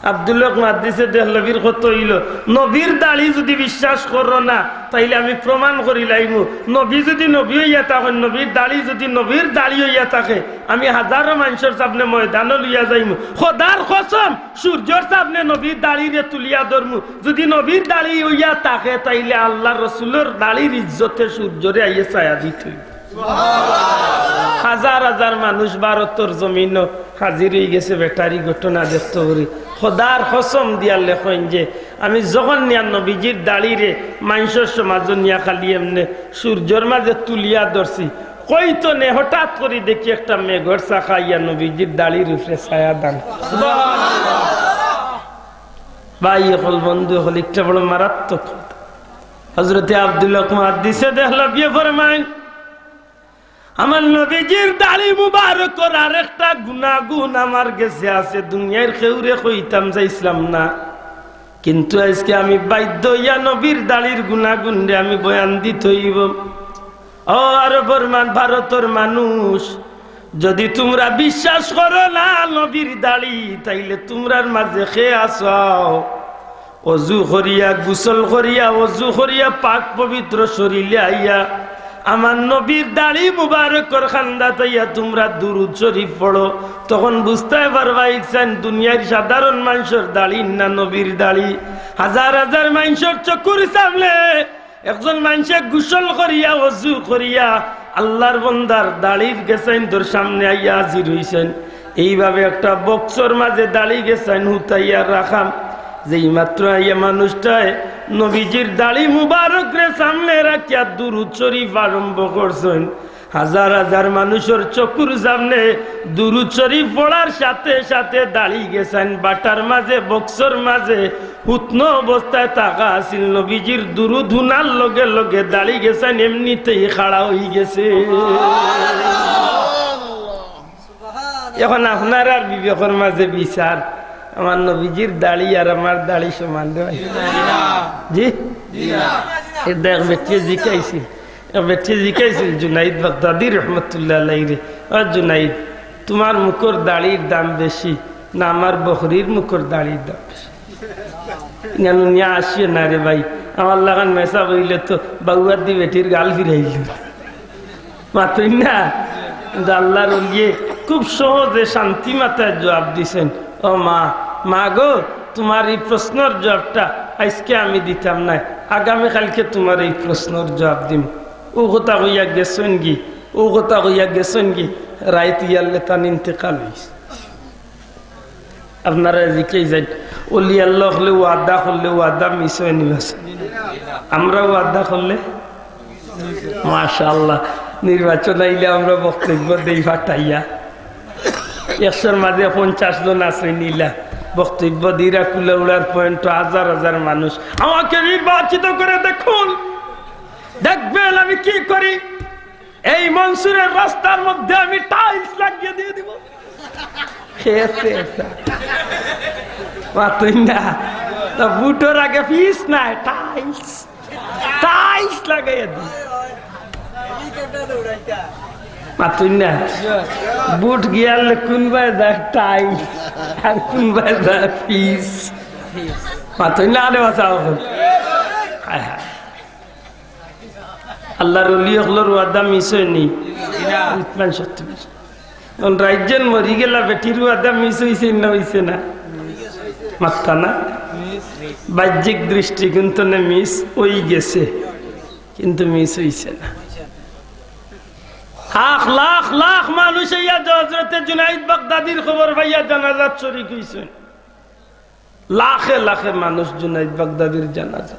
আব্দুল হক মুহাদ্দিসে দেহলভীর কথা অইলো, নবীর দাড়ি যুদি বিশ্বাস করো না, তাইলে আমি প্রমাণ করিলাইমু। নবী যুদি নবী অইয়া থাকইন, নবীর দাড়ি যুদি নবীর দাড়ি অইয়া থাকে, আমি হাজারো মানষর সামনে ময়দানো লইয়া যাইমু। খোদার কসম, সূর্যর সামনে নবীর দাড়িরে তুলিয়া ধরমু। যুদি নবীর দাড়ি অইয়া থাকে, তাইলে আল্লার রসুলর দাড়ির ইজ্জতে সূর্যরে আইয়া ছায়া দিত অইবো। হাজার হাজার মানুষ ভারতর জমিনো হাজির অইগেছে, বেটার ই ঘটনা দেখতো করি। খোদার কসম দিয়া আল্লায় কইন যে, আমি যখন নিয়া নবীজির দাড়িরে মানষর সমাজো নিয়া খালি এমনে সূর্যর মাঝে তুলিয়া ধরছি, কইতো নে হঠাৎ করি দেখি একটা মেঘর শাখা আইয়া নবীজির দাড়ির উপরে ছায়া দান। ভাই অকল, বন্ধু অকল, একটা বড় মারাত্মক কথা। হযরতে আব্দুল হক মুহাদ্দিসে দেহলভীয়ে ফরমাইন, আমার নবীজির দাড়ি মুবারকর আরেকটা গুণাগুণ আমার গেছে আছে, দুনিয়ার কেউরে কইতাম চাইছিলাম না, কিন্তু আইজকে আমি বাধ্য অইয়া নবীর দাড়ির গুণাগুণরে আমি বয়ান দিতে অইবো। ও আরবর মান-, ভারতর মানুষ, যুদি তুমরা বিশ্বাস করো না নবীর দাড়ি, তাইলে তুমরার মাঝে কে আছো অজু করিয়া, গোসল করিয়া, অজু করিয়া, পাক পবিত্র শরীলে আইয়া আমার নবীর দাড়ি মুবারকর কান্দাত আইয়া তুমরা দুরুদ শরীফ পড়ো, তখন বুঝতায় পারবা ইকসাইন দুনিয়ার সাধারণ মানষর দাড়ি না নবীর দাড়ি। হাজার হাজার মানষর চকুর সামনে একজন মানষে গোসল করিয়া, অজু করিয়া, আল্লার বন্দার দাড়ির গেছাইনতর সামনে আইয়া হাজির অইছইন। এইভাবে একটা বক্সর মাঝে দাড়ি গেছাইন হুতাইয়া রাখাম, যেই মাত্র আইয়া মানুষটায় নবীজির দাড়ি মুবারকরে সামনে রাখিয়া দুরুদ শরীফ আরম্ভ করছইন, হাজার হাজার মানষর চকুর সামনে দুরুদ শরীফ পড়ার সাথে সাথে দাড়ি গেছাইন বাটার মাঝে, বক্সর মাঝে হুতনো অবস্থায় থাকা আছিল। নবীজির দুরুদ হুনার লগে লগে দাড়ি গেছাইন এমনিতেই খাড়া অইগেছে। এখন আপনারার বিবেকর মাঝে বিচার, আমার নবীজির দাড়ি আর আমার দাড়ি সমান নি ভাই? জি? এর দেখ বেটিয়ে জিকাইছিল, এক বেটিয়ে জিকাইছিল জুনাইদ বাগদাদি রহমতুল্লাহ আলাইরে, "ও জুনাইদ, তুমার মুখর দাড়ির দাম বেশি না আমার বকরির মুখর দাড়ির দাম বেশি?" ইয়া নুনিয়া আসিও না রে ভাই, আমার লাখান মেসাব অইলে তো বাউয়াদি বেটির গাল ফিরাইল। মাতইন না? কিন্তু আল্লার ওলিয়ে খুব সহজে শান্তি মাতায় জুয়াব দিছইন, "ও মা, মা গো, তুমার ই প্রশ্নর জুয়াবটা আইজকে আমি দিতাম নায়, আগামী কাইলকে তুমার ই প্রশ্নর জুয়াব দিমু।" অউ কথা কইয়া গেছইনগি, অউ কথা কইয়া গেছইনগি, রাইত ইয়ারলে তান ইন্তেকাল অইছে। আপনারা জিকাই যাইন, ওলি আল্লাহ অকলে ওয়াদা করলে ওয়াদা মিস অয়নি বাস। আমরা ওয়াদা করলে, মাশাআল্লাহ, নির্বাচন আইলে আমরা বক্তব্য দেই ফাটাইয়া। একশোর মাঝে পঞ্চাশ জন আছইন ইলা, বক্তব্য দিরা কুলাউড়ার পয়েন্ট, হাজার হাজার মানুষ, "আমাকে নির্বাচিত করে দেখুন, দেখবেন আমি কি করি।" এই মনসুরের রাস্তার মধ্যে আমি টাইলস লাগিয়ে দিয়ে দিব। খেয়েছে এটা। মাতইন না। তো বুটর আগে ফিস নাই, টাইলস। টাইলস লাগাইয়া দি। মাতইন না। বুট গিয়ালে কুনবায় যায় টাইলস, আর কুনবায় যায় ফিস। মাতইন না, আরে বাঁচাও। হায় হায়। আল্লার ওলি অকলর ওয়াদা মিস অয়নি? ইমান সত্য মিস। এখন রাইত যেন মরি গেলা, বেটির ওয়াদা মিস অইছে না অইছে না? মাতরা না? বাহ্যিক দৃষ্টিকোণ থনে মিস অইগেছে, কিন্তু মিস অইছে না। লাখ লাখ লাখ মানুষ আইয়া হযরতে জুনাইদ বাগদাদির খবর পাইয়া জানাজাত শরিক অইছইন। লাখে লাখে মানুষ জুনাইদ বাগদাদির জানাজা।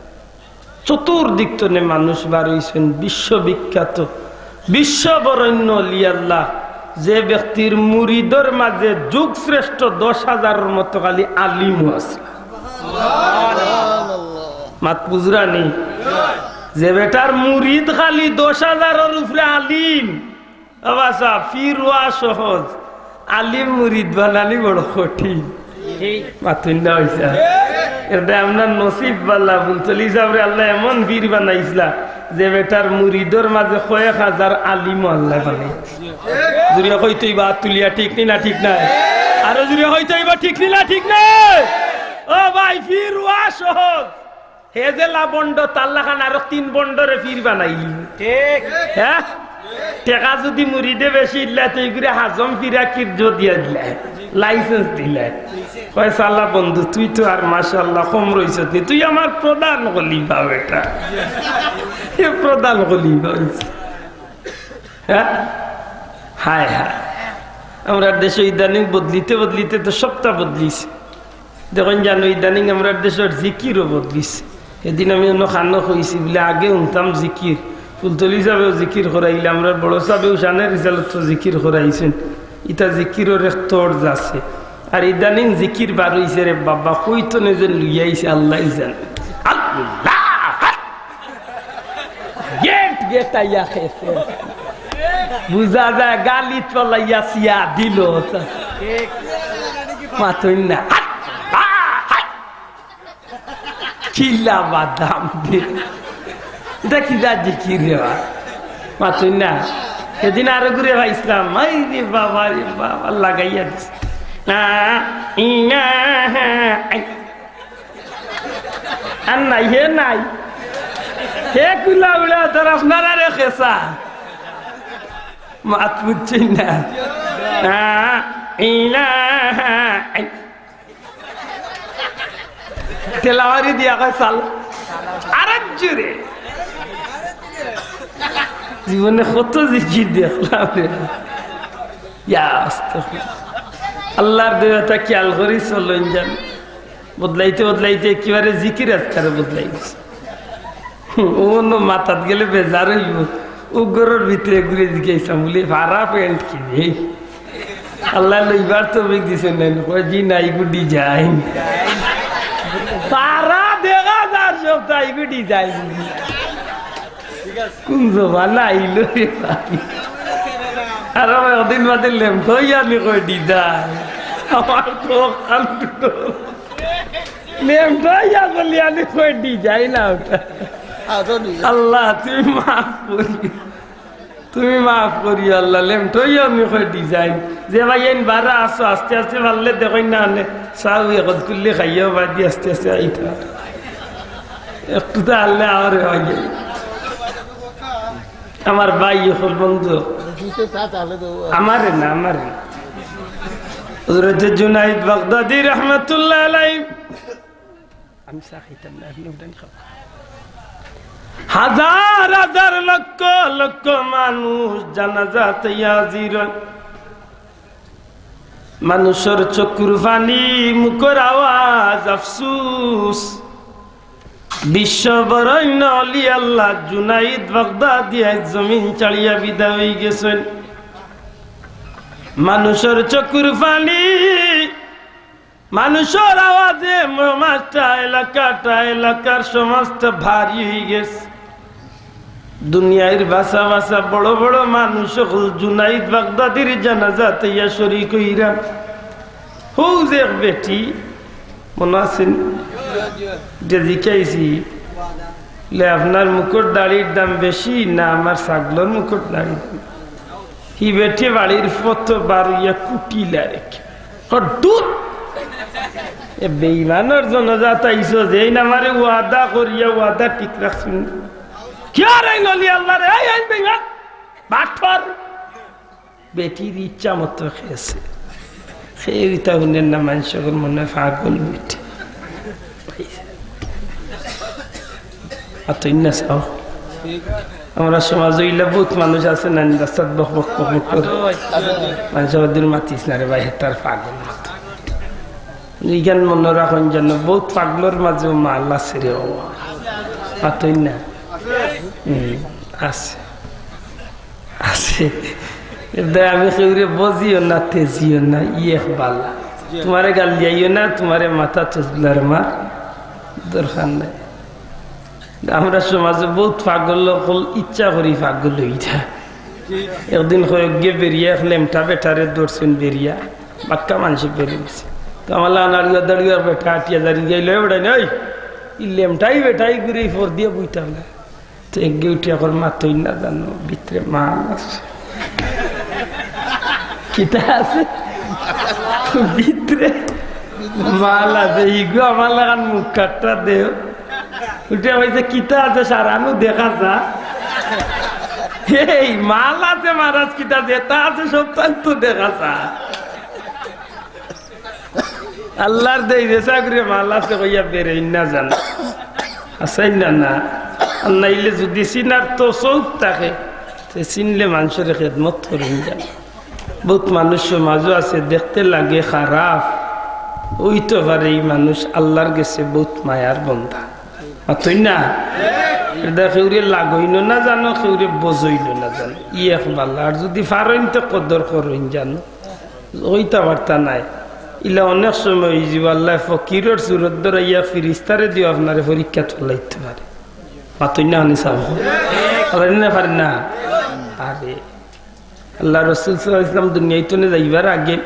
চতুর্দিক থনে মানুষ বার অইছইন। বিশ্ববিখ্যাত, বিশ্ববরেণ্য অলি আল্লাহ, যে ব্যক্তির মুরিদর মাঝে যুগশ্রেষ্ঠ দশ হাজারর মতো খালি আলিমও আছে। মাত বুঝরা নি? যে বেটার মুরিদ খালি দশ হাজারর উপরে আলিম, বাবা সাব, পীর অওয়া সহজ, আলিম মুরিদ বানানি বড় কঠিন। মাতইন না অইছে? এরদায় আপনার নসিব বালা, বুলতলি সাবরে আল্লায় এমন পীর বানাইছলা, যে বেটার মুরিদর মাঝে কয়েক হাজার আলিমও আল্লায় বানাইছে। জুরিয়া কইতইবা আত তুলিয়া, ঠিক নি না ঠিক নায়? আরো জুরে কইতে অইবো, ঠিক নি না? ঠিক না? ও ভাই, পীর অওয়া সহজ। হে যেলা ভন্ড, তার লাখান আরো তিন ভন্ডরে পীর বানাইলি। ঠিক। হ্যাঁ? টেকা যুদি মুরিদে বেশি ইল্লা, তে ইগুরে হাজম ফিরাকির জো দিয়া দিলা, license দিলা। কয়, "শালা বন্ধু, তুই তো আর মাশাআল্লাহ কম রইছত নি, তুই আমার প্রধান খলিফা বেটা।" এ প্রধান খলিফা অইছে। হ্যাঁ? হায় হায়। আমরার দেশো ইদানিং বদলিতে বদলিতে তো সবটা বদলিছে। দেখইন জানো, ইদানিং আমরার দেশর জিকিরও বদলিছে। এদিন আমি অন্য খানো কইছি, বুলে, আগে হুনতাম জিকির, ফুলতলি সাবেও জিকির করাইলা, আমরার বড় সাবেও শানে রিসালতো জিকির করাইছইন। ইতা জিকিরর এক তর্জ আছে। আর ইদানিং জিকির বার অইছে রে বাবা, কই থনে যে লইয়া আইছে আল্লায় জানে। আল্লাহ! গেট গেট আইয়া খেছে। বুঝা যায় গালিত ফালাইয়া ছিয়া দিল। মাতইন না। কিলা বাদাম দে। ইটা কিলা জিকির রে বা? মাতইন না। সেদিন আরো ঘুরে পাইছিলাম। আই রে বাবা রে বাবা, লাগাইয়া দিছে। না, ইনা, আই। আর নাই, হে নাই। হে কুলা উড়া, তোর আপনারারে খেসা। মাত বুঝছইন না। না, ইনা, আই। তেলাওয়ারি দিয়া কয়, "চাল।" আরো জুরে। জীবনে কত জিকির দেখলাম রে। ইয়া আস্তাগফিরুল্লাহ। আল্লাহর দয়াটা খেয়াল করি চলইন জান। বদলাইতে বদলাইতে একেবারে জিকির আজকারে বদলাই গেছে। ও অন্য মাথাত গেলে বেজার অইবো। ও ঘরর ভিতরে ঘুরে জিগাইছলাম, বুলে, "ফারা প্যান্ট কি রে?" আল্লায় লইবার তৌফিক দিছইন না নি? কয়, "জি না, ইগু design।" ফারা দেখা যার সবতা, ইগু design। কুন জমানা আইলো রে ভাই? আর আমার একদিন বাদে লেমটা অইয়া নি কয় design। আমার তো অখান দুটো। লেমটা অইয়া বলি আমি কয় design না ওটা। আদনি। আল্লাহ, তুমি মাফ করি। তুমি মাফ করিও আল্লাহ, লেমটা অইয়া আমি কই design। যে ভাইয়াইন বারা আছো, আস্তে আস্তে পারলে দেখইন না, আনে চাও এখন তুললে খাইয়াও বাদ দিয়ে আস্তে আস্তে আইতা। একটু তো আনলে আমার ভাই, আমার ভাই এখন বন্ধু। আমারে না, আমারে না। হযরতে জুনাইদ বাগদাদি রহমতুল্লাহ আলাইহি আমি চা খাইতাম না, আপনি উঠেন খাও। হাজার হাজার লক্ষ লক্ষ মানুষ জানাজাত হাজির অয়। মানুষর চকুর পানি, মুখর আওয়াজ, আফসুস। বিশ্ব বরণ্য অলি আল্লাহ জুনাইদ বাগদাদি আইজ জমিন ছাড়িয়া বিদায় অইগেছইন। মানুষর চকুর পানি, মানুষর আওয়াজে সমাজটা, এলাকাটা, এলাকার সমাজটা ভারী অইগেছে। দুনিয়ার বাছা বাছা বড় বড় মানুষ অকল জুনাইদ বাগদাদির জানাজাত আইয়া শরিক অইরা। হউ যে এক বেটি, মনো আছে নি? যে জিকাইছি, লে, "আপনার মুখর দাড়ির দাম বেশি না আমার ছাগলর মুখর দাড়ির দাম?" হি বেটি বাড়ির পথো বার অইয়া কুটিলা রেখে। ও দূর! এ বেইমানর জনাজাত আইছো, যেইন আমারে ওয়াদা করিয়া ওয়াদা ঠিক রাখছইন না। কিয়ার এইন অলি আল্লাহ রে, এই, এই বেইমান, বাটপার। বেটির ইচ্ছা মতো খেয়েছে। খেয়ে ইতা হুনের না, মানুষ অকল মনে অয় পাগল বেটি। আর তো ইন্না চাও। আমরার সমাজো ইলা বউত মানুষ আছে না, রাস্তাত বক বক বক বক করে। মানুষ আবার দূর মাতিস না রে ভাই, হেতার পাগল মতো। ইখান মনো রাখইন যেন বউত পাগলর মাঝেও মাল আছে রে বাবা। মাতইন না। হুম, আছে। আছে। এর দায় আমি কেউরে বজিও না, তেজিও না, ই এক বালা। তোমারে গাল দিয়াইও না, তোমারে মাথা তসবি লাড়া মার দরকার নাই। আমরার সমাজো বউত পাগল অকল ইচ্ছা করি পাগল অইরা। একদিন কয়েকগে বেরিয়া এক লেমটা বেটারে ধরছইন বেরিয়া, বাক্কা মানষে বেরিয়া গেছে। তো আমার লানাড়ুয়া দাড়ুয়া বেটা আটিয়া দাড়ি গাইল, "এ বেটা নই, ই লেমটাই বেটাই ঘুরে ফর দিয়া বইতাম না।" তো একগে উঠিয়া কর, "মাতইন না জানো, ভিতরে মাল আছে।" কিতা আছে? ভিতরে মাল আছে, ইগু আমার লাখান মুখ কাটটা দেও। উঠে কইছে, "কিতা আছে সারানু দেখা যা?" এই মাল আছে মহারাজ, কিতা যেতা আছে সবতা তো দেখা যা। আল্লার দেই যে চাকরি মাল আছে কইয়া বেরইন না জানো। আছইন না, না। আর নাইলে যুদি চিনার তো চউখ থাকে, তে চিনলে মানষরে খেদমত করইন জানো। বউত মানুষ সমাজো আছে, দেখতে লাগে খারাপ, অইতো পারে ই মানুষ আল্লার গেছে বউত মায়ার বন্দা। মাতইন না? ইটা কেউরে লাগইনও না জানো, কেউরে বজইনও না জানো। ই এক বালা। আর যুদি পারইন তে কদর করইন জানো। অইতা পারতা নায়। ইলা অনেক সময় অইযিবো, আল্লায় ফকিরর সুরত ধরাইয়া ফিরিস্তারে দিও আপনারে পরীক্ষাত ফালাইতো পারে। মাতইন না নি সাব। পারে না, পারে না। আরে, আল্লার রসুল সাল্লাল্লাহু আলাইহি ওয়াসাল্লাম দুনিয়াইত থনে যাইবার আগে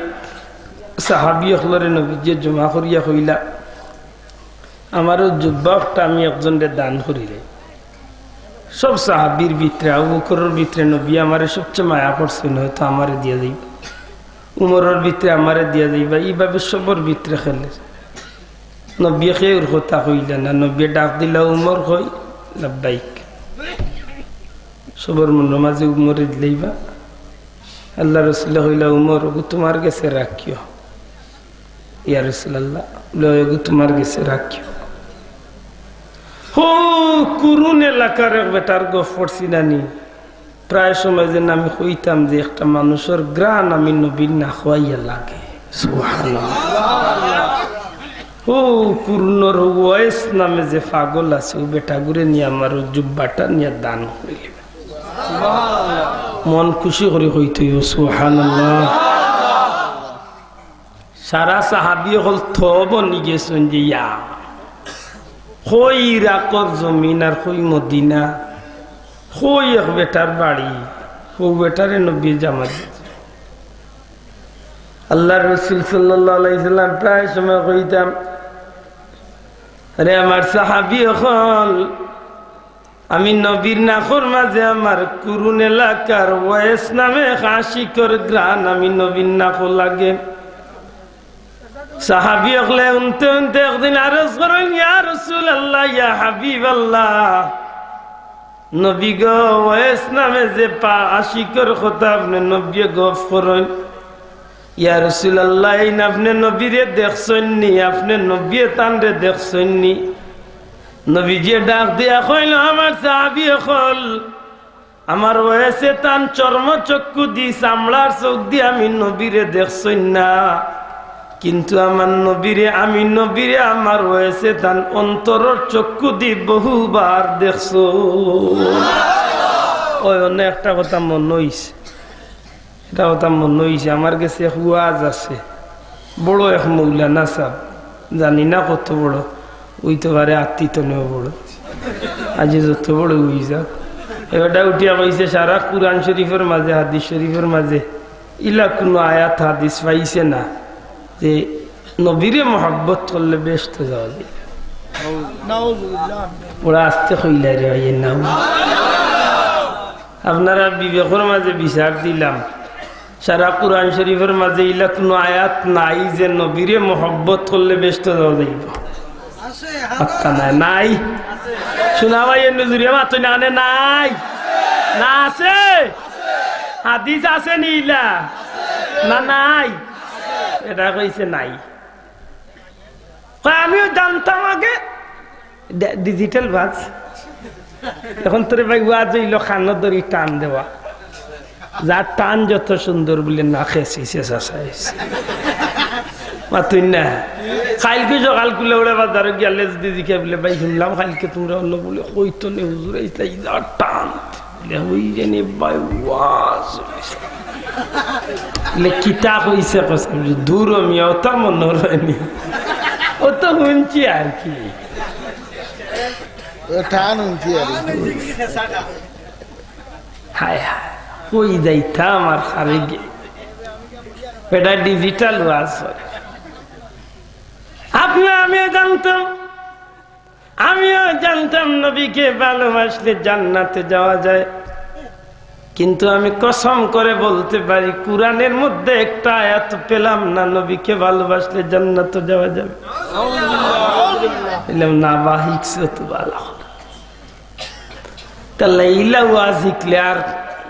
সাহাবী অকলরে নবীজিয়ে জমা করিয়া কইলা, "আমারও জুব্বা একটা আমি একজনরে দান করিলাই।" সব সাহাবীর ভিতরে, আবু বকরর ভিতরে নবী আমারে সবচেয়ে মায়া করছইন, হয়তো আমারে দিয়া যাইবা। উমরর ভিতরে আমারে দিয়া যাইবা, ইভাবে সবর ভিতরে খেলে। নবীয়ে কেউর কথা কইলা না, নবীয়ে ডাক দিলা, "উমর কই?" "লাব্বাইক।" সবর মনর মাঝে উমরে দিলাইবা। আল্লার রসুলে কইলা, "উমর, ওগু তুমার গেছে রাখিও।" "ইয়া রাসুলাল্লাহ।" বলে, "ওগু তুমার গেছে রাখিও।" হো, কুরুন এলাকার এক বেটার গফ পড়ছি নানি? প্রায় সময় যেন আমি কইতাম যে একটা মানুষর ঘ্রাণ আমি নবীর নাকো আইয়া লাগে। সুবহানাল্লাহ। ও কুরুনর ওয়েস নামে যে পাগল আছে, ও বেটাগুরে নিয়া আমার ও জুব্বাটা নিয়া দান করিলিবা। মন খুশি করি কইতে অইবো, সুবহানাল্লাহ। সারা সাহাবী অকল থ বনি গেছইন যে ইয়া, কই ইরাকর জমিন আর কই মদিনা, কই এক বেটার বাড়ি, হউ বেটারে নবীয়ে জামাত দিছে। আল্লার রসুল সাল্লাল্লাহু আলাইহি সাল্লাম প্রায় সময় কইতাম, "রে আমার সাহাবী অকল, আমি নবীর নাকর মাঝে আমার কুরুন এলাকার ওয়েস নামে আশিকর ঘ্রাণ আমি নবীর নাকো লাগে।" সাহাবী অকলে হুনতে হুনতে একদিন আরজ করইন, "ইয়া রাসুলাল্লাহ, ইয়া হাবিবাল্লাহ, নবী গো, ওয়েস নামে যে পা-, আশিকর কথা আপনে নবীয়ে গফ করইন, ইয়া রাসুলাল্লাহ, এইন আপনে নবীরে দেখছইন নি? আপনে নবীয়ে তানরে দেখছইন নি?" নবীজিয়ে ডাক দিয়া কইল, "আমার সাহাবী অকল, আমার ওয়েসে তান চর্মচক্ষু দি, চামড়ার চউখ দি আমি নবীরে দেখছইন না, কিন্তু আমার নবীরে, আমি নবীরে আমার ওয়েসে তান অন্তরর চক্ষু দি বহুবার দেখছইন।" ওই অন্য একটা কথা মনো অইছে, এটা কথা মনো অইছে, আমার গেছে এক ওয়াজ আছে, বড় এক মৌলানা সাব, জানি না কত বড়, অইতো পারে আত্তি তনেও বড়, আজি যত বড় অই যাউক। এবারটা উঠিয়া কইছে, সারা কুরআন শরীফর মাঝে, হাদিস শরীফর মাঝে ইলা কুনু আয়াত হাদিস পাইছে না যে নবীরে মহব্বত করলে বেহেস্তো যাওয়া যায়। নাউজুবিল্লাহ। ওরা আস্তে কইলা রে ভাই, নাউজুবিল্লাহ। আপনারা বিবেকর মাঝে বিচার দিলাম, সারা কুরআন শরীফর মাঝে ইলা কুনু আয়াত নাই যে নবীরে মহব্বত করলে বেহেস্তো যাওয়া যাইবো। আত্তা নাই, নাই। শোনা ভাই, এর নজুরিয়া মাতো না, আনে নাই। না আছে? হাদিস আছে নি ইলা? না, নাই। এটা কইছে নাই। কয়, "আমিও জানতাম আগে।" ডি-, ডিজিটাল ওয়াজ। এখন তোরে ভাই ওয়াজ অইলো কানো ধরি টান দেওয়া। যার টান যত সুন্দর বলে না খেয়েছি, শেষ আশা হয়েছে। মাতুই না। কাইলকে সকাল কুলে উড়ে বাজারো গিয়া লেজ দি জিকে বলে, "ভাই, শুনলাম কাইলকে তোমরা অন্য বলে কইতো নে হুজুর, এই তাই যা টান।" বলে, "ওই জানি ভাই ওয়াজ।" বলে, "কিতা কইছে?" কইছে, "দূর মিয়া, ওটা মনে হয়নি।" ও তো শুনছি আর কি। ও টান হুনছি আর কি। হায় হায়, কই যাইতাম আর হারে গিয়া। এটা ডিজিটাল ওয়াজ। আপনি আমিও জানতাম, আমিও জানতাম নবীকে ভালোবাসলে জান্নাতে যাওয়া যায়। কিন্তু আমি কসম করে বলতে পারি, কোরআনের মধ্যে একটা আয়াত পেলাম না, নবীকে ভালোবাসলে জান্নাতো যাওয়া যাবে। বললাম, "না বা, হিকছো তো ভালা।" তাহলে ইলা ওয়াজ হিকলে আর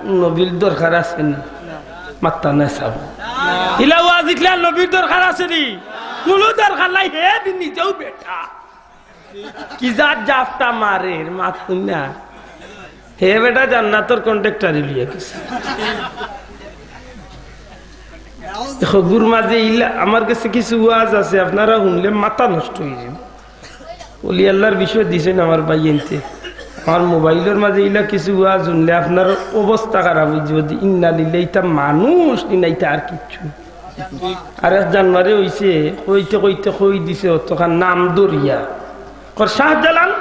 নবীর দরকার আছে নি? মাত্তা না সাব। ইলা ওয়াজ হিকলে আর নবীর দরকার আছে নি? কুনু দরকার নাই, হে দিন নিজেও বেটা। কি জাত জাফটা মারের, মাতুন না। হে বেটা জান্নাতর কন্ট্রাক্টরি লইয়া গেছে। দেখো, গুর মাঝে ইলা, আমার কাছে কিছু ওয়াজ আছে, আপনারা হুনলে মাথা নষ্ট অইযিবো। অলি আল্লার বিষয়ে দিছইন আমার ভাইয়াইন্তে। আমার মোবাইলর মাঝে ইলা কিছু ওয়াজ হুনলে আপনার অবস্থা খারাপ অইযিবো। ইন্না লিল্লাহ, ইতা মানুষ নি না, ইতা আর কিচ্ছু। আর এক জানুয়ারি অইছে, কইতে কইতে কই দিছে, অতখান নাম ধরিয়া। কর শাহজালাল,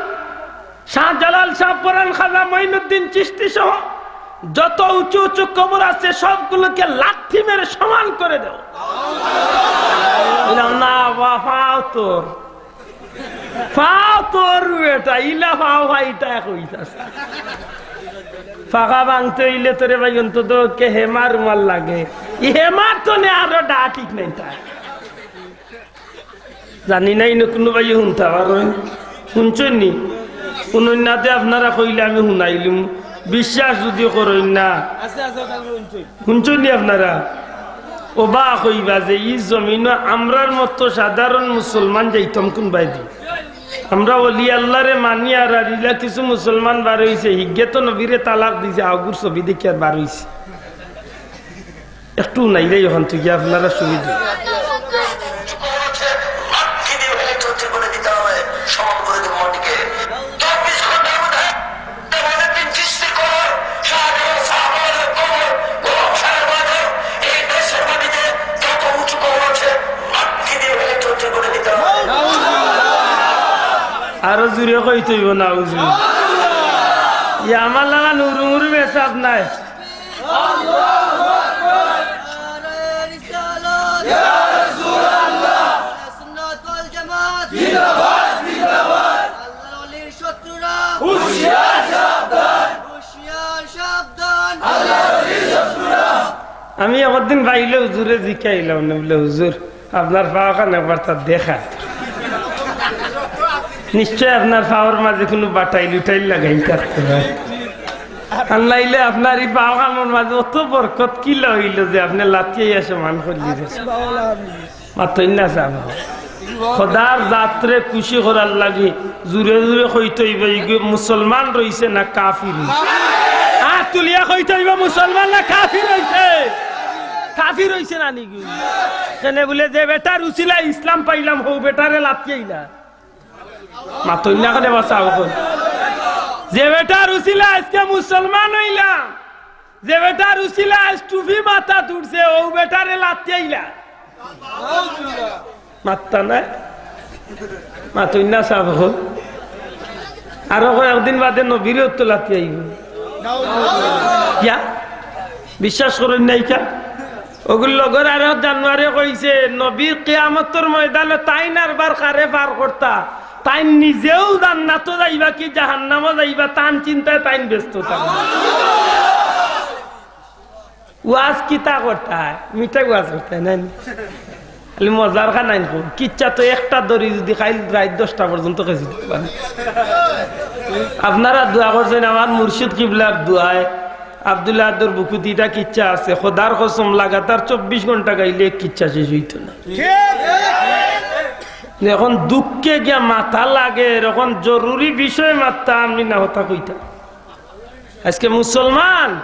শাহজালাল শাহ পরান খাজা মঈনুদ্দিন চিশতি সহ যত উঁচু উঁচু কবর আছে, সবগুলোকে লাথি মেরে সমান করে দেও। বললাম, "না বা, ফাও তোর, ফাও তোর বেটা, ইলা ফাও ফাইতা কইতাস।" ফাঁকা ভাঙতে অইলে তোরে ভাই অন্তত কে হেমার রুমাল লাগে। ই হেমার তো নে আরো ডা ঠিক নাই তা। জানি না, ইনো কুনু ভাইয়ে হুনতা পারইন। হুনছইন নি? হুনইন না তে আপনারা কইলে আমি হুনাইলিমু। বিশ্বাস যুদি করইন না। হুনছইন নি আপনারা? অবাক অইবা যে ই জমিনো আমরার মতো সাধারণ মুসলমান যাইতাম কুনবায়দি। আমরা অলি আল্লারে মানি আর, আর ইলা কিছু মুসলমান বার অইছে, হিগে তো নবীরে তালাক দিছে, আগুর ছবি দেখিয়া বার অইছে। একটু নাই রে, অখান থাকি আপনারা সুবিধা। আরো জুরে কইতে অইবো না, হুজুর। ই আমার লাখান হুরু-মুরু মেসাব নাই। আল্লাহু আকবার। নারায়ে রিসালাত। ইয়া রাসূলুল্লাহ। আহলে সুন্নাত ওয়াল জামাত। জিন্দাবাদ, জিন্দাবাদ। আল্লাহর ওলির শত্রুরা। হুঁশিয়ার সাবধান। হুঁশিয়ার সাবধান। আল্লাহর ওলির শত্রুরা। আমি একদিন বাইলে হুজুরে জিকাইলাম না, বলে, "হুজুর, আপনার পাওখান একবার তার দেখা।" নিশ্চয় আপনার পাওর মাঝে কুনু বাটাইল-উটাইল লাগাইন থাকতে পারে। আর নাইলে আপনার ই পাওখানর মাঝে অত বরকত কিলা অইলো যে আপনে লাথিয়াইয়া সমান করলি রে? মাতইন না সাব। খোদার জাতরে খুশি করার লাগি জুরে জুরে কইতে অইবো, ইগু মুসলমান রইছে না কাফির রইছে? আত তুলিয়া কইতে অইবো, মুসলমান না কাফির রইছে? কাফির রইছে না নি গু? কেনে বুলে, যে বেটার উছিলায় ইসলাম পাইলাম, হউ বেটারে লাথিয়াইলা। মাতইন না কেনে বা সাব অকল? যে বেটার উছিলায় আইজকে মুসলমান অইলাম, যে বেটার উছিলায় আইজ টুপি মাথাত উঠছে, অউ বেটারে লাথিয়াইলা। মাত্তা নাই, মাতইন না সাব অকল। আরো কয়েকদিন বাদে নবীরেও তো লাথিয়াইবো। কিয়া? বিশ্বাস করইন না ইটা? অগুর লগর আরো জানোয়ারে কইছে, নবী কিয়ামতর ময়দানো তাইন আরবার কারে পার করতা? তাইন নিজেও জান্নাতো যাইবা কি জাহান্নামো যাইবা, তান চিন্তায় তাইন ব্যস্ত। তান ওয়াজ কিতা করতায়? মিঠাই ওয়াজ করতায় না নি? খালি মজার খান আইন কই। কিচ্ছা তো একটা দড়ি যুদি কাইল রাইত দশটা পর্যন্ত খেছি দিতে পারে। আপনারা দোয়া করছইন আমার মুর্শিদ কিবলার দোয়ায়, আব্দুল্লাহ আদর বুকুত ইটা কিচ্ছা আছে। খোদার কসম, লাগাতার চব্বিশ ঘন্টা গাইলে এক কিচ্ছা শেষ অইতো না। এখন দুঃখে গিয়া মাথা লাগে, এখন জরুরি বিষয় মাত্তা আমি না কথা কইতা। আইজকে মুসলমান,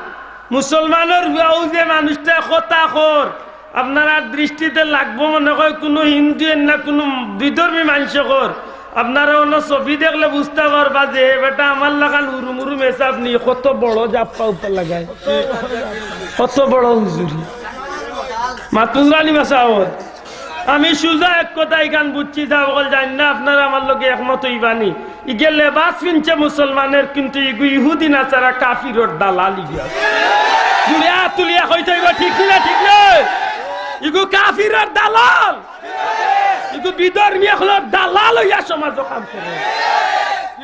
মুসলমানর হুয়াউ যে মানুষটা কথা কর, আপনারার দৃষ্টিতে লাগবো মনে কয় কুনু হিন্দু এর না কুনু বিধর্মী মানষে কর। আপনারা অনো ছবি দেখলে বুঝতা পারবা যে হে বেটা আমার লাখান হুরু-মুরু মেসাব নি, কত বড় জাপ্পা উপর লাগায়, কত বড় হুজুরি। মাতুন জানি মাসা অর। আমি সুজা এক কথা ইখান বুঝছি, যা অকল জানি না আপনারা আমার লগে একমত অইবা নি। ইগে লেবাস পিনছে মুসলমানের, কিন্তু ইগু ইহুদি নাসারা কাফিরর দালাল ইগু। জুড়িয়া তুলিয়া কইতে অইবো, ঠিক নি না? ঠিক নি? ইগু কাফিরর দালাল, ইগু বিধর্মী অকলর দালাল অইয়া সমাজো কাম করে।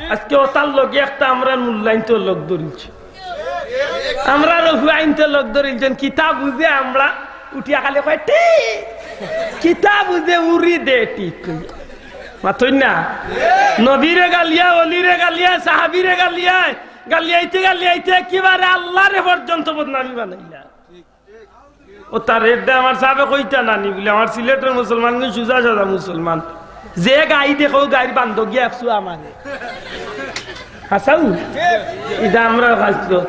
আইজকে অতার লগে একটা আমরা মূল্যায়িত লোক ধরিছি। আমরার অউ ফুয়াইন্তে লগ ধরিল যেন কিতা বুঝে, আমরা উঠিয়া খালি কয়, "ঠিক।" কিতা বুঝে, উড়ি দে, ঠিক কই। মাতইন না? নবীরে গালিয়া, অলিরে গালিয়া, সাহাবীরে গালিয়া, গালিয়াইতে গালিয়াইতে একেবারে আল্লাহরে পর্যন্ত বদনামি বানাইলা। ও তার এরদা আমার সাবে কইতা নানি বলে, আমার সিলেটর মুসলমান কিন্তু সুজা সাদা মুসলমান। যে গাই দেখো, গাইর বান্ধ গিয়া একশো আমারে। হাসাউ? ইটা আমরা খাইতো।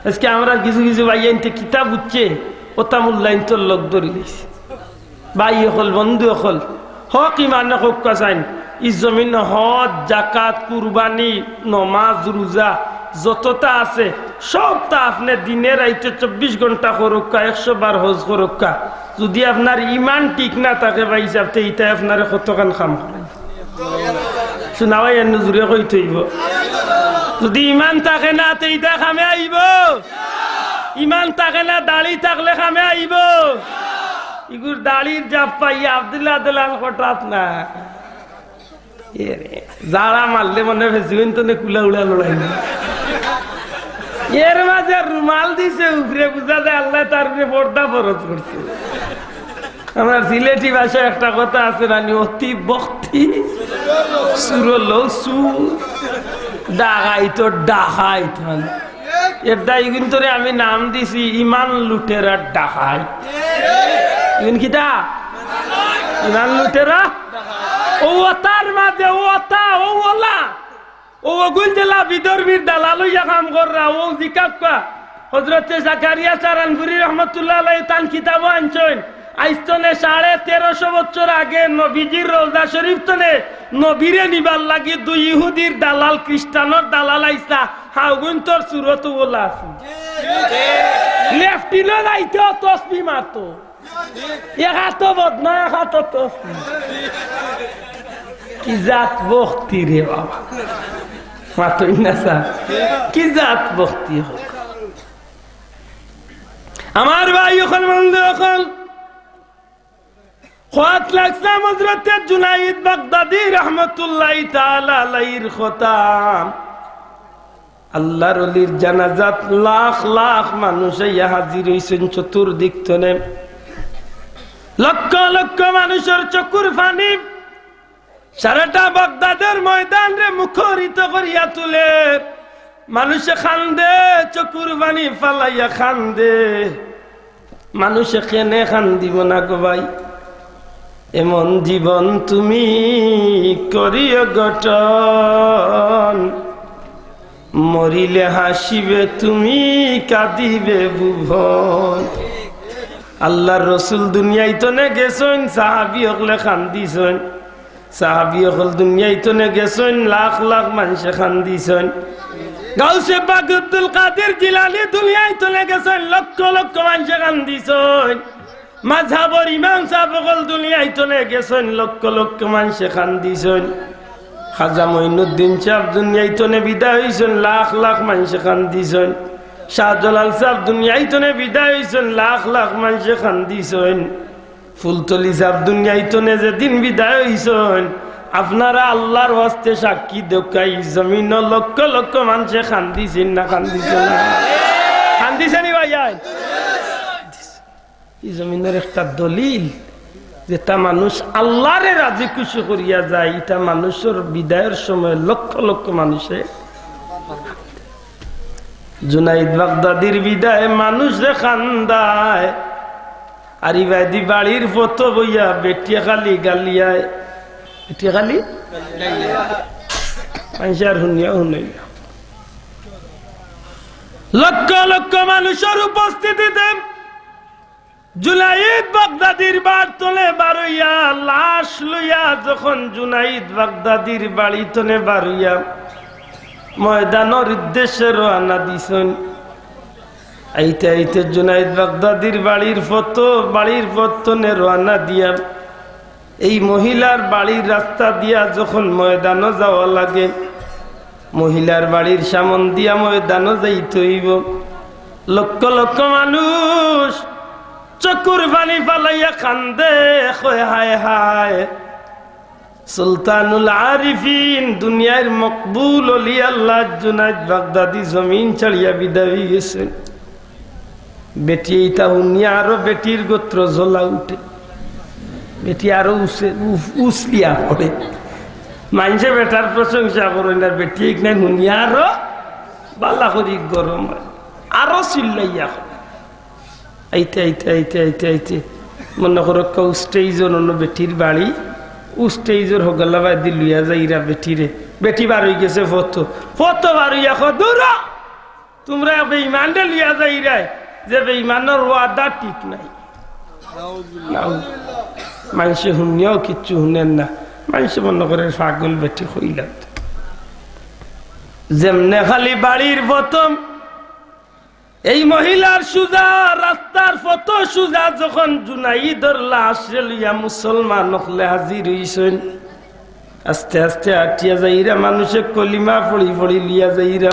আজকে আমরা কিছু কিছু ভাইয়াইন্তে কিতা বুঝছে, ওতা মূল্যায়ন তোর লগ ধরি লইছে। ভাই অকল, বন্ধু অকল, হক ইমানে কউক্কা চাইন, ই জমিন হজ, জাকাত, কুরবানি, নমাজ, রোজা যততা আছে, সবতা আপনে দিনে রাইতে চব্বিশ ঘন্টা করউক্কা, একশো বার হজ করউক্কা, যুদি আপনার ইমান ঠিক না থাকে, ভাই হিসাব, তে ইতায় আপনারে কতখান কাম করাইবো? শুনা ভাই, এর নজরে কইতে অইবো। যুদি ইমান থাকে না, তে ইতায় কামে আইবো? ইমান থাকে না, দাড়ি থাকলে কামে আইবো? ইগুর দাড়ির জাপ পাইয়া আব্দুল্লাহ আদলান কটাত না। এরে, যারা মারলে মনে হয় ফেসিবেন তো নে কুলা উড়া লড়াই না। এর মাঝে রুমাল দিছে উপরে, বুঝা যায় আল্লাহ তার উপরে পর্দা ফরজ করছে। আমার সিলেটি ভাষায় একটা কথা আছে নানি, অতি ভক্তি সুরলো সুর, ডাকাইত ডাকাইত মানে। এর দায় কিন্তু রে আমি নাম দিছি ইমান লুটেরা ডাকাইত। ইমান কিতা? ইমান লুটেরা। ও ওতার মাঝে ও ওতা, ও ওলা, ও ওগুন জেলা বিধর্মীর দালাল অইয়া কাম কররা, ও জিকাক্কা। হজরতে জাকারিয়া চারানপুরি রহমতুল্লাহ আলাইহি তান কিতাবো আনছইন। আইজ তনে সাড়ে তেরোশো বছর আগে নবীজির রওজা শরীফ তনে নবীরে নিবার লাগি দুই ইহুদির দালাল, খ্রিস্টানর দালাল আইসলা। হাউগুন তোর সুরত ওলা আছে। লেফটিনো যাইতেও তসবি মারতো। এক হাতো বদনা, এক হাতো তসবি। কি জাত ভক্তি রে বাবা। মাতইন না স্যার। কি জাত ভক্তি হোক। আমার ভাই অকল, বন্ধু অকল, কওয়াত লাগছে হজরতে জুনাইদ বাগদাদি রহমতুল্লাহি তাআলা আলাইহির কথা। আল্লাহর ওলির জানাজাত লাখ লাখ মানুষ আইয়া হাজির অইছইন চতুর্দিক তনে। লক্ষ লক্ষ মানুষর চকুর পানি সারাটা বাগদাদের ময়দানরে মুখরিত করিয়া তুলে। মানুষে কান্দে, চকুর পানি ফালাইয়া কান্দে। মানুষে কেনে কান্দিবো না গো ভাই? এমন জীবন তুমি করিও গঠন, মরিলে হাসিবে তুমি, কাঁদিবে ভুবন। আল্লাহর রসুল দুনিয়াইত নে গেছইন, সাহাবি অকলে কান্দিছইন। সাহাবি অকল দুনিয়াইত নে গেছইন, লাখ লাখ মানষে কান্দিছইন। গাউসে পাক আব্দুল কাদির জিলানী দুনিয়াইত নে গেছইন, লক্ষ লক্ষ মানষে কান্দিছইন। মাযহাবর ইমাম সাব অকল দুনিয়াইত নে গেছইন, লক্ষ লক্ষ মানষে কান্দিছইন। খাজা মঈনুদ্দিন সাব দুনিয়াইত নে বিদায় অইছইন, লাখ লাখ মানষে কান্দিছইন। শাহজালাল সাব দুনিয়াইত নে বিদায় অইছইন, লাখ লাখ মানষে কান্দিছইন। ফুলতলি সাব দুনিয়াইত নে যেদিন বিদায় অইছইন, আপনারা আল্লাহর ওয়াস্তে সাক্ষী দেউক্কা, ই জমিনো লক্ষ লক্ষ মানষে কান্দিছইন না কান্দিছইন না? কান্দিছইন নি ভাইয়াইন? ই জমিনর একটা দলিল, যেটা মানুষ আল্লাহরে রাজি খুশি করিয়া যায়, ইটা মানুষর বিদায়র সময় লক্ষ লক্ষ মানষে। জুনাইদ বাগদাদির বিদায় মানুষরে কান্দায়, আর ইবায়দি বাড়ির ফথো বইয়া বেটিয়ে খালি গালিয়ায়। বেটিয়ে খালি? মানষে আর হুনিয়া হুনইন না। লক্ষ লক্ষ মানুষর উপস্থিতিতে জুনাইদ বাগদাদির বাড়ি তনে বারইয়া, লাশ লইয়া যখন জুনাইদ বাগদাদির বাড়ি তনে বারইয়া ময়দানর উদ্দেশ্যে রওয়ানা দিছইন, আইতে আইতে জুনাইদ বাগদাদির বাড়ির ফথো, বাড়ির ফথ তনে রওয়ানা দিয়া এই মহিলার বাড়ির রাস্তা দিয়া যখন ময়দানো যাওয়া লাগে, মহিলার বাড়ির সামন দিয়া ময়দানো যাইতে অইবো। লক্ষ লক্ষ মানুষ চকুর পানি ফালাইয়া কান্দে, কয়, "হায় হায়, সুলতানুল আরিফিন, দুনিয়ার মকবুল অলি আল্লাহ জুনাইদ বাগদাদি জমিন ছাড়িয়া বিদায় অইগেছইন। বেটি ইতা হুনিয়া আরো বেটির গোত্র জ্বলা উঠে, বেটি আরো উসে-, উফ-, উসলিয়া পড়ে। মানষে বেটার প্রশংসা করইন, আর বেটি ইখান হুনিয়া আরো বালা করি গরম অয়, আরো চিল্লাইয়া কয়। আইতে আইতে আইতে আইতে আইতে মনো করো কেউ স্টেজর অন্য বেটির বাড়ি, ও স্টেজর হগলা বায়দি লইয়া যাইরা বেটিরে। বেটি বার অইগেছে ফতো, ফতো বার অইয়া কয়, "দূর হ, তুমরা বেইমানরে লইয়া যাইরায়, যে বেইমানর ওয়াদা ঠিক নাই।" নাউ-, মানষে হুনিয়াও কিচ্ছু হুনের না, মানষে মনো করে পাগল বেটি কইলাম। যেমনে খালি বাড়ির প্রথম এই মহিলার সুজা, রাস্তার ফতো সুজা যখন জুনাইদর লাশরে লইয়া মুসলমান অকলে হাজির অইছইন, আস্তে আস্তে আটিয়া যাইরা, মানষে কলিমা পড়ি পড়ি লইয়া যাইরা।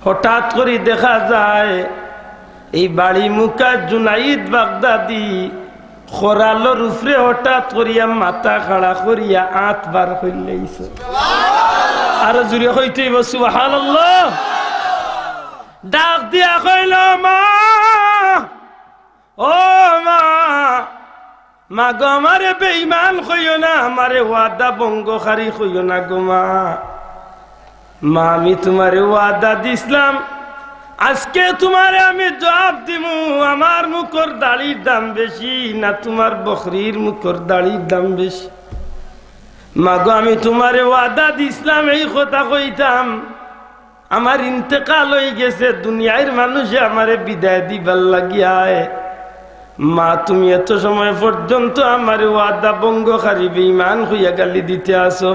হঠাৎ করি দেখা যায় এই বাড়ি মুখা জুনাইদ বাগদাদি খরালর উপরে হঠাৎ করিয়া মাথা খাড়া করিয়া আত বার করিলাইছে। আরো জুরে কইতে অইবো, "সুবহানাল্লাহ।" ডাক দিয়া কইল, "মা, ও মা, মা গো, আমারে বেইমান কইও না, আমারে ওয়াদা ভঙ্গকারী কইও না গো মা। মা, আমি তুমারে ওয়াদা দিছলাম, আজকে তুমারে আমি জবাব দিমু, আমার মুখর দাড়ির দাম বেশি না তুমার বকরির মুখর দাড়ির দাম বেশি? মা গো, আমি তুমারে ওয়াদা দিছলাম, এই কথা কইতাম, আমার ইন্তেকাল অইগেছে, দুনিয়ার মানষে আমারে বিদায় দিবার লাগিয়ায়। মা, তুমি এত সময় পর্যন্ত আমারে ওয়াদা ভঙ্গকারী বেইমান কইয়া গালি দিতে আছো।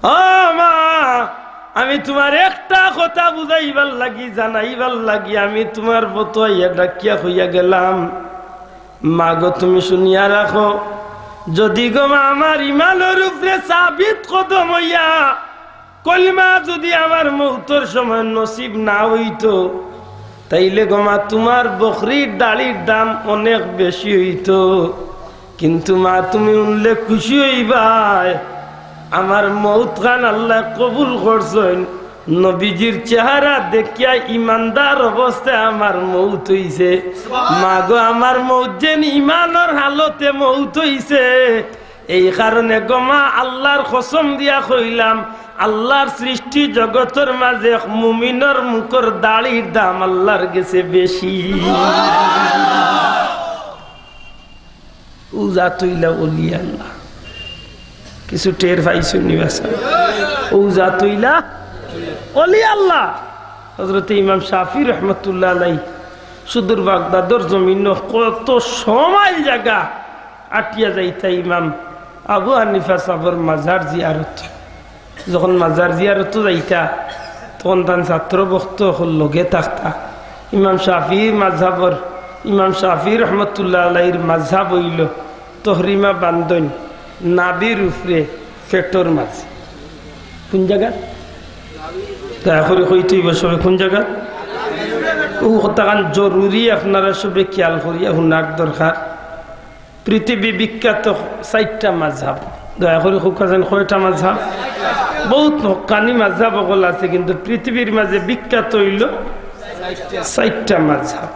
ও মা, আমি তুমার একটা কথা বুঝাইবার লাগি, জানাইবার লাগি আমি তুমার ফতো আইয়া ডাকিয়া কইয়া গেলাম। মা গো, তুমি শুনিয়া রাখো, যদি গো মা আমার ইমানর উপরে সাবিত কদম অইয়া কলিমা যদি আমার মউতর সময় নসিব না অইতো, তাইলে গো মা তুমার বকরির দাড়ির দাম অনেক বেশি অইতো। কিন্তু মা, তুমি হুনলে খুশি অইবায়, আমার মউতখান আল্লায় কবুল করছইন। নবীজির চেহারা দেখিয়া ইমানদার অবস্থায় আমার মউত অইছে। মা গো, আমার মউত যেন ইমানর হালতে মউত অইছে। এই কারণে গো মা, আল্লার কসম দিয়া কইলাম, আল্লার সৃষ্টি জগতর মাঝে এক মুমিনর মুখর দাড়ির দাম আল্লার গেছে বেশি। ও জাত অইলা অলি আল্লাহ। কিছু টের পাইছো নি বাসা? ও জাত অইলা অলি আল্লাহ। হযরতে ইমাম শাফি রহমতুল্লাহ আলাই সুদূর বাগদাদর জমিন কত ছ মাইল জাগা আটিয়া যাইতা ইমাম আবু হানিফা সাবর মাজার জিয়ারত। যখন মাজার জিয়ারতো যাইতা, তখন তান ছাত্র ভক্ত অকল লগে থাকতা। ইমাম শাফির মাঝহাবর, ইমাম শাফি রহমতুল্লাহ আলাইহির মাঝহাব অইলো তহরিমা বান্ধইন নাভির উপরে, পেটর মাঝে। কোন জাগা? দয়া করি কইতে অইবো সবে কোন জাগা? ও কথাখান জরুরি, আপনারা সবে খেয়াল করিয়া হুনার দরকার। পৃথিবী বিখ্যাত চাইরটা মাঝহাব। দয়া করি কউক্কা যেন কয়টা মাঝহাব? বউত হক্কানি মাঝহাব অকল আছে, কিন্তু পৃথিবীর মাঝে বিখ্যাত অইলো চাইরটা মাঝহাব।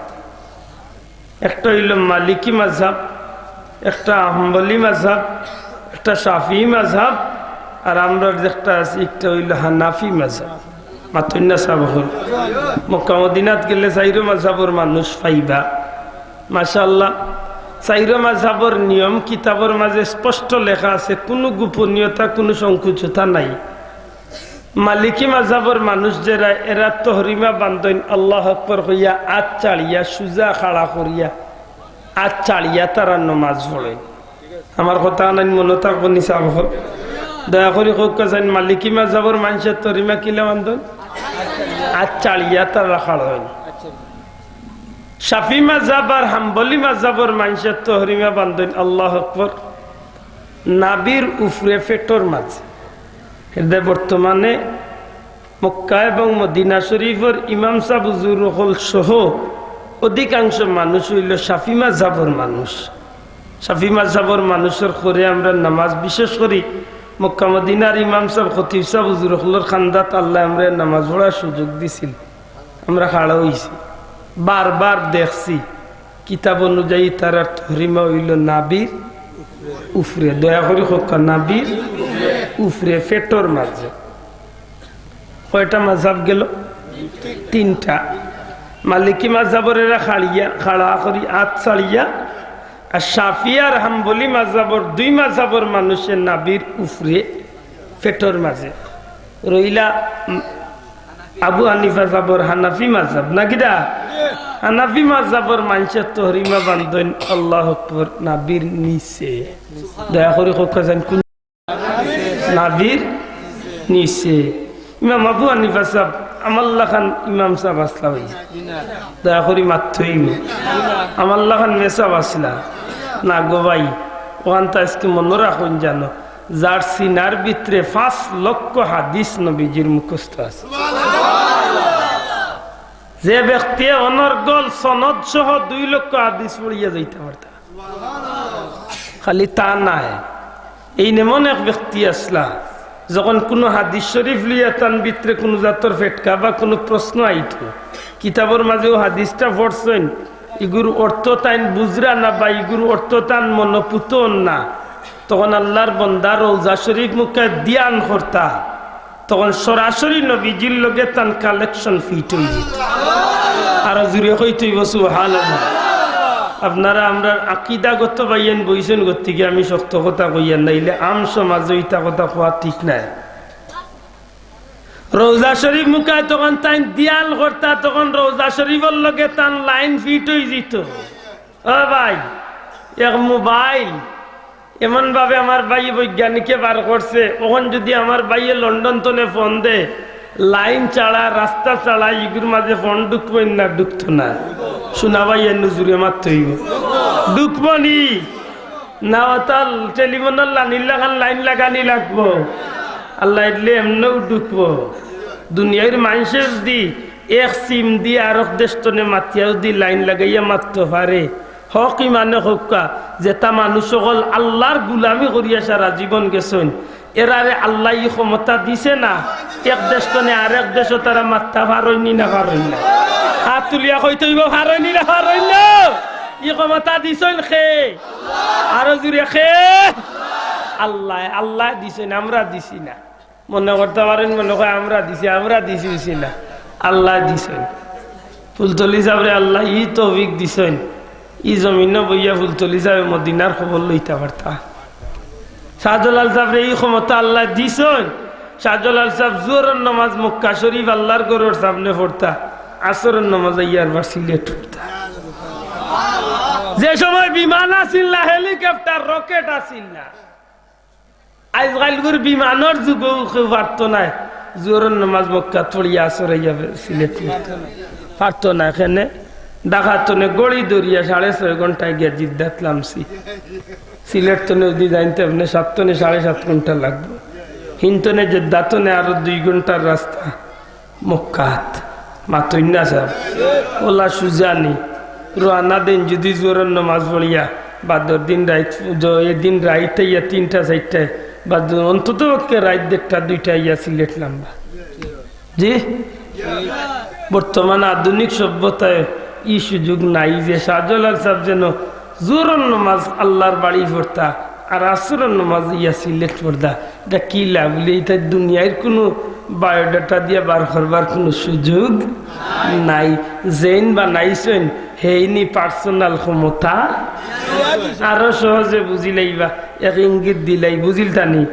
একটা অইলো মালিকি মাঝহাব, একটা হাম্বলি মাঝহাব, একটা শাফিঈ মাঝহাব, আর আমরার যেটা আছে, একটা অইলো হানাফি মাঝহাব। মাতইন না সাব অকল। মক্কা মদিনাত গেলে চাইরো মাঝহাবর মানুষ পাইবা। মাশাআল্লাহ, চাইরো মাঝহাবর নিয়ম কিতাবর মাঝে স্পষ্ট লেখা আছে, কুনু গোপনীয়তা, কুনু সংকোচতা নাই। মালিকি মাঝহাবর মানুষ যেরা, এরা তহরিমা বান্ধইন আল্লাহু আকবার কইয়া, আত চাড়িয়া, সুজা খাড়া করিয়া, আত চাড়িয়া তারা নমাজ পড়ইন। আমার কথা আনাইন মনো থাকবো নি সাব অকল? দয়া করি কউক্কা যেন মালিকি মাঝহাবর মানষে তহরিমা কিলা বান্ধইন? আত চাড়িয়া তারা খাড়া অইন। শাফি মাঝহাব আর হাম্বলি মাঝহাবর মানষে তহরিমা বান্ধইন, আল্লাহু আকবার, নাভির উপরে পেটর মাঝে। এর দায় বর্তমানে মক্কা এবং মদিনা শরীফর ইমাম সাব হুজুর অকল সহ অধিকাংশ মানুষ অইলো শাফি মাঝহাবর মানুষ। শাফি মাযহাবর মানুষর ঘরে আমরা নামাজ, বিশেষ করি মক্কা মদিনার ইমাম সাব, খতিব সাব, হুজুর অকলর কান্দাত আল্লায় আমরারে নামাজ পড়ার সুযোগ দিছিল। আমরা খাড়া অইছি, বারবার দেখছি, কিতাব অনুযায়ী তারার তহরিমা অইলো নাভির উপরে। দয়া করি কউক্কা, নাভির উপরে, পেটর মাঝে। কয়টা মাযহাব গেল? তিনটা। মালিকি মাযহাবর এরা খাড়িয়া, খাড়া করি আত ছাড়িয়া, আর শাফি আর হাম্বলি মাযহাবর, দুই মাযহাবর মানুষে নাভির উপরে, পেটর মাঝে। রইলা, উম, আবু হানিফা সাবর হানাফি মাযহাব, না কিতা? হানাফি মাযহাবর মানষে তহরিমা বান্ধইন, আল্লাহু আকবার, নাভির নিচে। দয়া করি কউক্কা যেন কোন নাভির নিচে। ইমাম আবু হানিফা সাব, আমার লাখান ইমাম সাব আছলা ভাই? দয়া করি মাতইন। আমার লাখান মেসাব আছলা? না গো ভাই, অখানতা আইজকে মনো রাখইন জানো, যার সিনার ভিতরে পাঁচ লক্ষ হাদিস নবীজির মুখস্থ আছে। যে ব্যক্তিয়ে অনর্গল সনদ সহ দুই লক্ষ হাদিস পড়িয়া যাইতা পারতা। খালি তা নায়, এইন এমন এক ব্যক্তি আছলা, যখন কুনু হাদিস শরিফ লইয়া তান ভিতরে কুনু জাতর ফেটকা বা কুনু প্রশ্ন আইতো, কিতাবর মাঝে অউ হাদিসটা পড়ছইন, ইগুর অর্থ তাইন বুঝরা না বা ইগুর অর্থ তান মনো পুতর না, তখন আল্লার বন্দা রওজা শরিফ মুখায় ধ্যান করতা, তখন সরাসরি নবীজির লগে তান connection fit অইযিতো। আরো জুরে কইতে অইবো সুবহানাল্লাহ। আপনারা আমরার আকিদাগত ভাইয়াইন বইছইন গতিকে আমি শক্ত কথা কইয়ার, নাইলে আম সমাজে ইতা কথা কওয়া ঠিক নায়। রওজা শরিফ মুখায় তখন তাইন ধ্যান করতা, তখন রওজা শরিফর লগে তান line fit অইযিতো। ও ভাই, এক mobile এমন ভাবে আমার ভাইয়ে বৈজ্ঞানিকে বার করছে, অখন যুদি আমার ভাইয়ে লন্ডন তনে ফোন দে, line ছাড়া, রাস্তা ছাড়া, ইগুর মাঝে ফোন ঢুকবো না, ঢুকতো না। শুনা ভাই, এর নজুরে মাততে অইবো, ঢুকবো নি? না, অতাল টেলিফোনর লাইনর লাখান line লাগানি লাগবো। আল্লায় দিলে এমনেউ ঢুকবো। দুনিয়ার মানষে যুদি এক সিম দি আরক দেশ তনে মাতিয়া যুদি line লাগাইয়া মাততো পারে, হক ইমানে কউক্কা, যেতা মানুষ অকল আল্লার গুলামি করিয়া সারা জীবন গেছইন, এরারে আল্লায় ই ক্ষমতা দিছে না, এক দেশ তনে আরেক দেশো তারা মাততা পারইন নি না পারইন না? আত তুলিয়া কইতে অইবো, পারইন নি না পারইন না? ই ক্ষমতা দিছইন কে? আরো জুরে কে? আল্লায়, আল্লায় দিছইন, আমরা দিছি না। মনে করতা পারইন, মনে কয় আমরা দিছি, আমরা দিছি, দিছি না, আল্লায় দিছইন। ফুলতলি সাবরে আল্লায় ই তৌফিক দিছইন, ই জমিনো বইয়া ফুলতলি সাবে মদিনার খবর লইতা পারতা। শাহজালাল সাবরে ই ক্ষমতা আল্লায় দিছইন, শাহজালাল সাব জোহরর নামাজ মক্কা শরিফ আল্লার ঘরর সামনে পড়তা, আসরর নামাজ আইয়া আরবার সিলেট পড়তা। যে সময় বিমান আছিল না, helicopter, rocket আছিল না, আইজকাইলগুর বিমানর যুগেও কেউ পারতো নায়। জোহরর নামাজ মক্কাত পড়িয়া আসর আইয়া সিলেট পড়তো নায়। পারতো নায়, কেনে? ঢাকা তনে ঘড়ি ধরিয়া সাড়ে ছয় ঘন্টায় গিয়া জিদ্দাত লামছি। সিলেট তনে যুদি যাইতে আপনে সাত তনে সাড়ে সাত ঘন্টা লাগবো। হিন তনে জেদ্দা তনে আরো দুই ঘন্টার রাস্তা। মক্কাত। মাতইন না সাব। অলা সুজা নি। রওয়ানা দেইন যুদি জোহরর নামাজ পড়িয়া, বাদর দিন রাইত, য-, এদিন রাইত আইয়া তিনটা চাইরটায়, বাদ অন্তত পক্ষে রাইত দেড়টা দুইটা আইয়া সিলেট লামবা। জি? বর্তমান আধুনিক সভ্যতায় ই সুযোগ নাই যে শাহজালাল সাব যেন জোহরর নামাজ আল্লার বাড়ি পড়তা, আর আসরর নামাজ ইয়া সিলেট পড়তা। ইটা কি লাভ অইলে? ইটা দুনিয়ার কুনু biodata দিয়া বার করবার কুনু সুযোগ নাই। যেইন বানাইছইন, হেইনই personal ক্ষমতা। আরো সহজে বুঝিলাইবা, এক ইঙ্গিত দিলাই, বুঝিলতানি?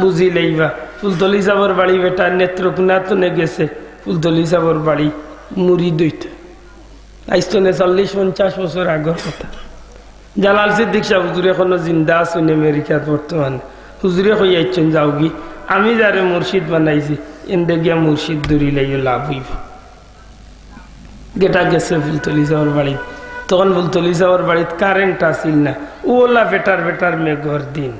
বুঝিলাইবা। ফুলতলি সাবর বাড়ি বেটা নেত্রকোনা তনে গেছে, ফুলতলি সাবর বাড়ি মুরিদ অইতো। আইজ তনে চল্লিশ পঞ্চাশ বছর আগর কথা। জালাল সিদ্দিক সাব হুজুর এখনো জিন্দা আছইন আমেরিকাত বর্তমানে। হুজুরে কইয়া আইছইন, "যাওগি, আমি যারে মুর্শিদ বানাইছি, এনরে গিয়া মুর্শিদ ধরিলাইও, লাভ অইবো।" বেটা গেছে ফুলতলি সাবর বাড়িত। তখন ফুলতলি সাবর বাড়িত current আছিল না, অলা ফেটার ফেটার মেঘর দিন।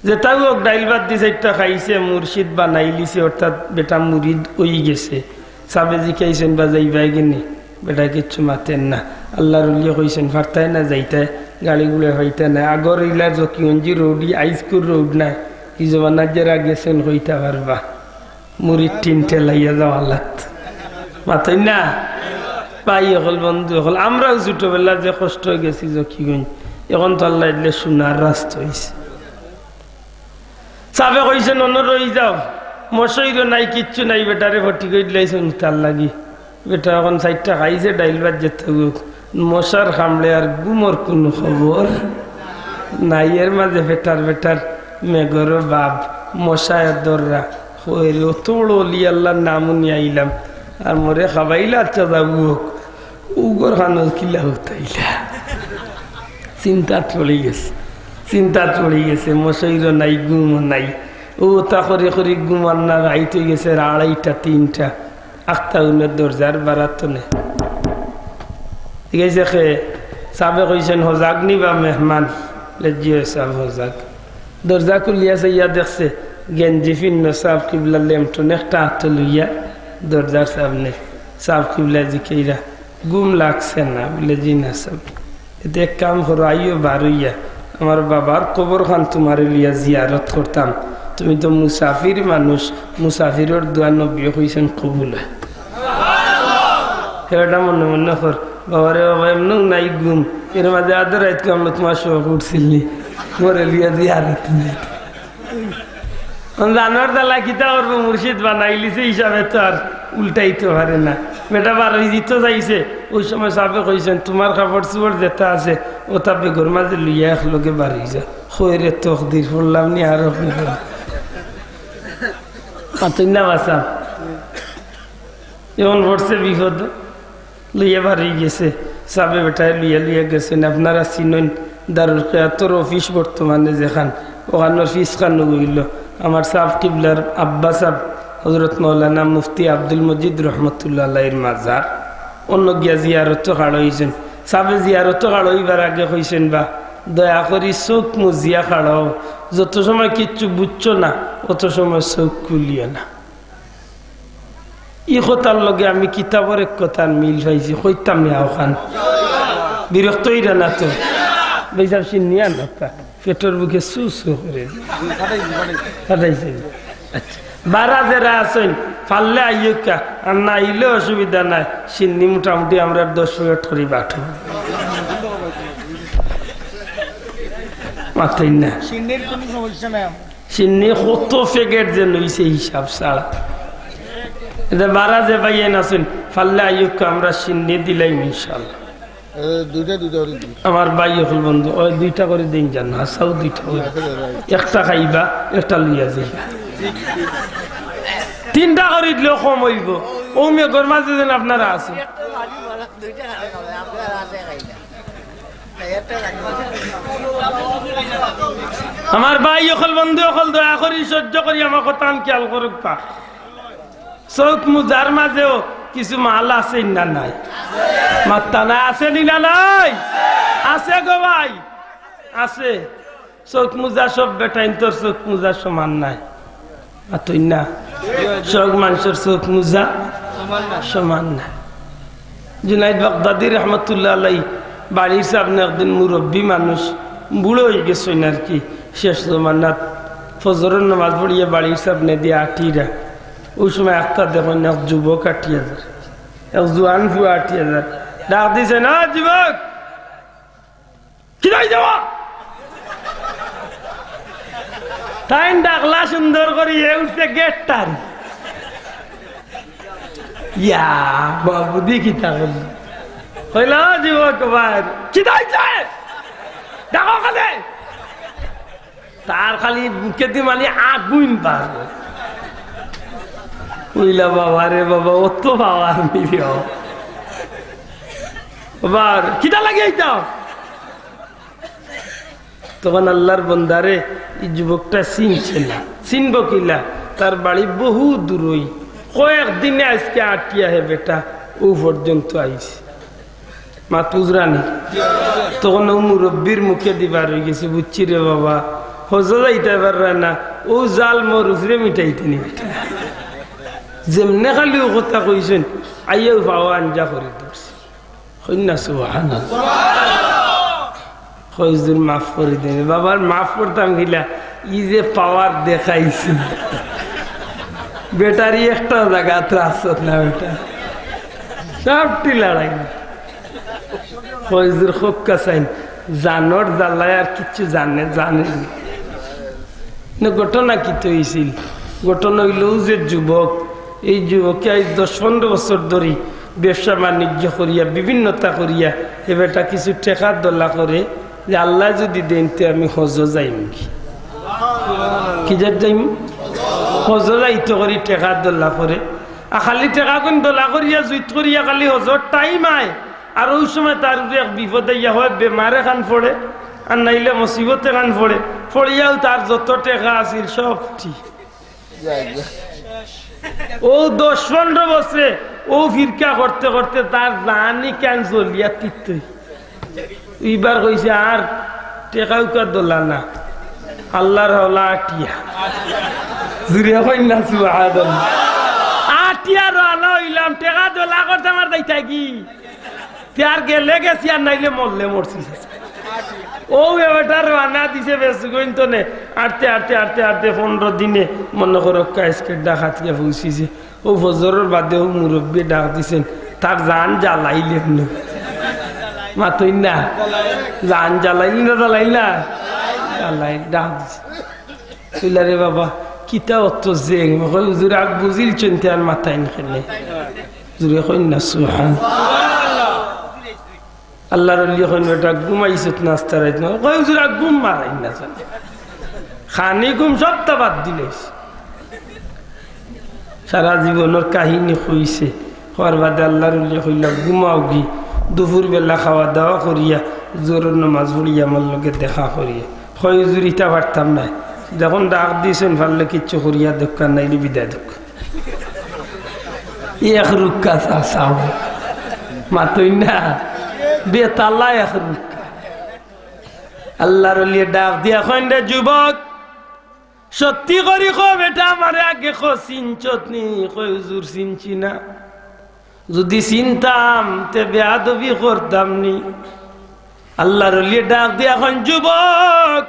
যেতাউ অউক, ডাইল ভাত দি চাইরটা খাইছে, মুর্শিদ বানাইলিছে, অর্থাৎ বেটা মুরিদ অইগেছে। সাবে জিকাইছইন, "বা যাইবায়গি নি?" বেটায় কিচ্ছু মাতের না। আল্লার ওলিয়ে কইছইন, "পারতায় না যাইতায়?" গাড়ি ঘুরে হইতে নাই। আগর ইলা জকিগঞ্জি রোডই হাইস্কুল রোড নাই। কি জমানাত যারা গেছইন হইতা পারবা। মুড়ির টিন ঠেলাইয়া যাওয়া লাগত। মাতইন না? ভাই অকল, বন্ধু অকল, আমরাও ছোটবেলা যে কষ্ট গেছি জকিগঞ্জ, এখন তো আল্লাহ দিলে সোনার রাস্তা হইছে। সাবে কইছইন, "অনো রই যাও, মশইরও নাই, কিচ্ছু নাই, বেটারে ফটিকই দিলাইছইন তার লাগি।" বেটা এখন চাইরটা খাইছে, ডাইল ভাত যেতে হোক, মশার কামড়ে আর ঘুমর কুনু খবর নাই। এর মাঝে বেটার বেটার মেঘরও বাপ, মশায় দররা, কইরে, "অত বড় অলি আল্লাহর নাম হুনি আইলাম, আর মরে খাবাইলা, আচ্ছা যাবো হোক।" উগর খানো কিলা উঠাইলা। চিন্তাত পড়ি গেছে, চিন্তাত পড়ি গেছে, মশইরও নাই, ঘুমও নাই। ও তা করি করি ঘুমার না, রাইত হই গেছে আড়াইটা, তিনটা। আখতা উনের দরজার বারাত নে। ঠিক আছে, খে সাবে কইছইন, "হজাগ নি বা মেহমান?" লে, "জি অয় সাব, হজাগ।" দরজা খুলিয়া চাইয়া দেখছে, গেঞ্জি ফিন্ন সাব কিবলা লেমটন একটা আতো লইয়া দরজার সামনে। সাব কিবলা জিকাইরা, "ঘুম লাগছে না?" বলে, "জি না সাব।" এতে এক কাম করো, আইও বার অইয়া, আমার বাবার কবর খান তুমারে লইয়া জিয়ারত করতাম। তুমি তো মুসাফির মানুষ, মুসাফিরর দোয়া নবীয়ে কইছইন কবুল অয়। হেটা মনে মনে কর, "বাবারে বাবা, এমনেও নাই ঘুম, এর মাঝে আধা রাইত আমরা তুমার শখ উঠছিল নি, মরে লইয়া জিয়ারত নাই।" অন জানোয়ার দালা কিতা করবো, মুর্শিদ বানাইলিছে হিসাবে তো আর উল্টাইতে পারে না। বেটা বার অই যিতো চাইছে, ওই সময় সাবে কইছইন, "তুমার কাপড় চোপড় যেটা আছে, ওটা বেগর মাঝে লইয়া এক লগে বার অই যা।" কইরে তকদির, পড়লাম নি আরো। মাতইন না বা সাব। এখন পড়ছে বিপদ। লইয়া বার অই গেছে, সাবে বেটায় লইয়া লইয়া গেছইন। আপনারা চিনইন দারুল কেরাতর অফিস বর্তমানে যেখান, ওখানর অফিস খান অইলো আমার সাব কিবলার আব্বা সাব হজরত মাওলানা মুফতি আব্দুল মজিদ রহমতুল্লাহ আলাইহির মাজার। অনো গিয়া জিয়ারতো খাড়া অইছইন। সাবে জিয়ারতো খাড়া অইবার আগে কইছইন, "বা দয়া করি চউখ মুজিয়া খাড়া অও, যত সময় কিচ্ছু বুঝছো না, অত সময় চউখ খুলিও না।" ই কথার লগে আমি কিতাবর এক কথার মিল পাইছি, কইতাম না অখান। বিরক্ত অইরা না তো? ভাই সাব, শিন্নি আনতা, পেটর ভুকে সু সু করে। ফাটাইছে। আচ্ছা। বারা যেরা আছইন, পারলে আইউক্কা, আর না আইলেও অসুবিধা নাই। শিন্নি মোটামুটি আমরা দশ প্যাকেট করি বাটু। মাতইন না। শিন্নির কোনো সমস্যা নাই। শিন্নি কত প্যাকেট যে লইছে হিসাব ছাড়া। এতে বারা যে ভাইয়াইন আছইন, পারলে আইউক্কা, আমরা শিন্নি দিলাইমু ইনশাআল্লাহ। এ, দুইটা, দুইটা করে দিন। আমার ভাই অকল, বন্ধু, ওই দুইটা করি দিন যান, হাছাউ দুইটা করি। আচ্ছা, দাদা। একটা খাইবা, একটা লইয়া যাইবা। তিনটা করি দিলেও কম অইবো। অউ মেঘর মাঝে যেন আপনারা আছইন। আমার ভাই অকল, বন্ধু অকল, দয়া করি সহ্য করি আমার কথাখান খেয়াল করউক্কা। চউখ মুজার মাঝেও কিছু মাল আছে না নাই? মাত্তা নাই, আছে নি না নাই? আছে গো ভাই, আছে। চউখ মুজা সব বেটাইন্তর চউখ মুজা সমান নায়। মাতইন না? সব মানষর চউখ মুজা সমান নায়। জুনাইদ বাগদাদি রহমতুল্লাহ আলাই বাড়ির সামনে একদিন মুরব্বি মানুষ, বুড়া অই গেছইন আর কি, শেষ জমানাত ফজরর নামাজ পড়িয়া বাড়ির সামনেদি আটিরা। অউ সময় আখতা দেখইন এক যুবক আটিয়া যার, এক জোয়ান ফুয়া আটিয়া যার। ডাক দিছইন, "ও যুবক, কিতা অইছে বা?" তাইন ডাকলা সুন্দর করি, হে উঠছে গেটটার। ইয়া, বাবু দি কিতা কইল? কইল, "ও যুবক ভাই, কিতা অইছে? ডাকো কেনে?" তার খালি মুখেদি মানে আগুন বার। কইলা, "বাবা রে বাবা, অত পাওয়ার মিলিও।" বাবা, "কিতা লাগি আইতাম?" তখন আল্লাহর বন্দারে ই যুবকটা চিনছে না। চিনবো কিলা? তার বাড়ি বহু দূরই। কয়েক দিনে আইজকে আটিয়া হে বেটা অউ পর্যন্ত আইছে। মাত বুঝরা নি? তখন অউ মুরব্বির মুখেদি বার অই গেছে, "বুঝছি রে বাবা, হজো যাইতায় পাররায় না, অউ জাল মোর উপরে মিটাইতে নি বেটা।" যেমনে খালি অউ কথা কইছইন, আইয়াউ পাও আঞ্জা করি ধরছে। কইন না সুবহানাল্লাহ। কয়, "হুজুর, মাফ করি দেন।" বাবার মাফ করতাম কিলা, ই যে পাওয়ার দেখাইছে। ব্যাটারি একটাও জাগাত রাখছত না বেটা, সবটি লড়াই। কয়, "হুজুর, খোকা চাইন, জানর জ্বালায় আর কিচ্ছু জানে, জানে না।" না, ঘটনা কিতা অইছিল? ঘটনা অইলো যে যুবক, এই যুবকে আজ দশ পনেরো বছর ধরি ব্যবসা বাণিজ্য করিয়া, বিভিন্নতা করিয়া, এ বেটা কিছু টেকা দলা করে যে, "আল্লায় যুদি দেইন তে আমি হজো যাইমুগি।" কিজাত যাইমু? হজো যাইতো করি টেকা দলা করে। আর খালি টেকা কুন দলা করিয়া, জুইত করিয়া খালি হজর টাইম আয়, আর অউ সময় তার উপরে এক বিপদ আইয়া, হয় বেমার এখান পড়ে, আর নাইলে মুসিবত এখান পড়ে, পড়িয়াও তার যত টেকা আছিল সব ঠিক। অউ দশ পনেরো বছরে অউ ফিরকা করতে করতে তার জানি কেন জ্বলিয়া তিতই। ইবার কইছে, "আর টেকা উকা দলা না, আল্লার হাওলা আটিয়া।" জুরে কইন না, সুবহানাল্লাহ। "আটিয়া রওয়ানা অইলাম, টেকা দলা করতে আমার দায়িত্ব কি?" তে আর গেলে গেছি, আর নাইলে মরলে মরছি। অউ এ বেটা রওয়ানা দিছে বেসুগইন তনে, আটতে, আটতে, আটতে, আটতে পনেরো দিনে মনে করো আইজকে ঢাকা থাকি পৌঁছিছে। অউ ফজরর বাদে অউ মুরব্বি ডাক দিছেন, তার জান জ্বালাইলেন না। মাতইন না, জান জ্বালাইল না, জ্বালাইল না, জ্বালাইল, ডাক দিছে। কইলা, "রে বাবা, কিতা অত জেং?" কয়, "হুজুর, আগ বুঝিল চিনতে আর মাতাইন কেনে।" জুরে কইন না, সুবহান। আল্লার অলি কইন, "বেটা, ঘুমাইছত না আস্তা রাইত?" না কয়, "হুজুর, আগ ঘুম মারাইন না জানি। খানি ঘুম সবটা বাদ দিলাইছি।" সারা জীবনর কাহিনী কইছে। কওয়ার বাদে আল্লার অলি কইলা, "ঘুমাওগি, দুপুর বেলা খাওয়া দাওয়া করিয়া জোহরর নমাজ পড়িয়া আমার লগে দেখা করিয়া।" কয়, "হুজুর, ইতা পারতাম নায়। যখন ডাক দিছেন, পারলে কিচ্ছু করিয়া দেউক্কা, নাইলে বিদায় দেউক্কা।" এক রুক্কা চাচা, মাতইন না, বেতালা এক রুক্কা। আল্লার অলিয়ে ডাক দিয়া কইন, "রে যুবক, সত্যি করি ক বেটা, আমারে আগে ক, চিনছত নি?" কয়, "হুজুর, চিনছি না। যুদি চিনতাম, তে বেয়াদবি করতাম নি।" আল্লার অলিয়ে ডাক দিয়া কইন, "যুবক,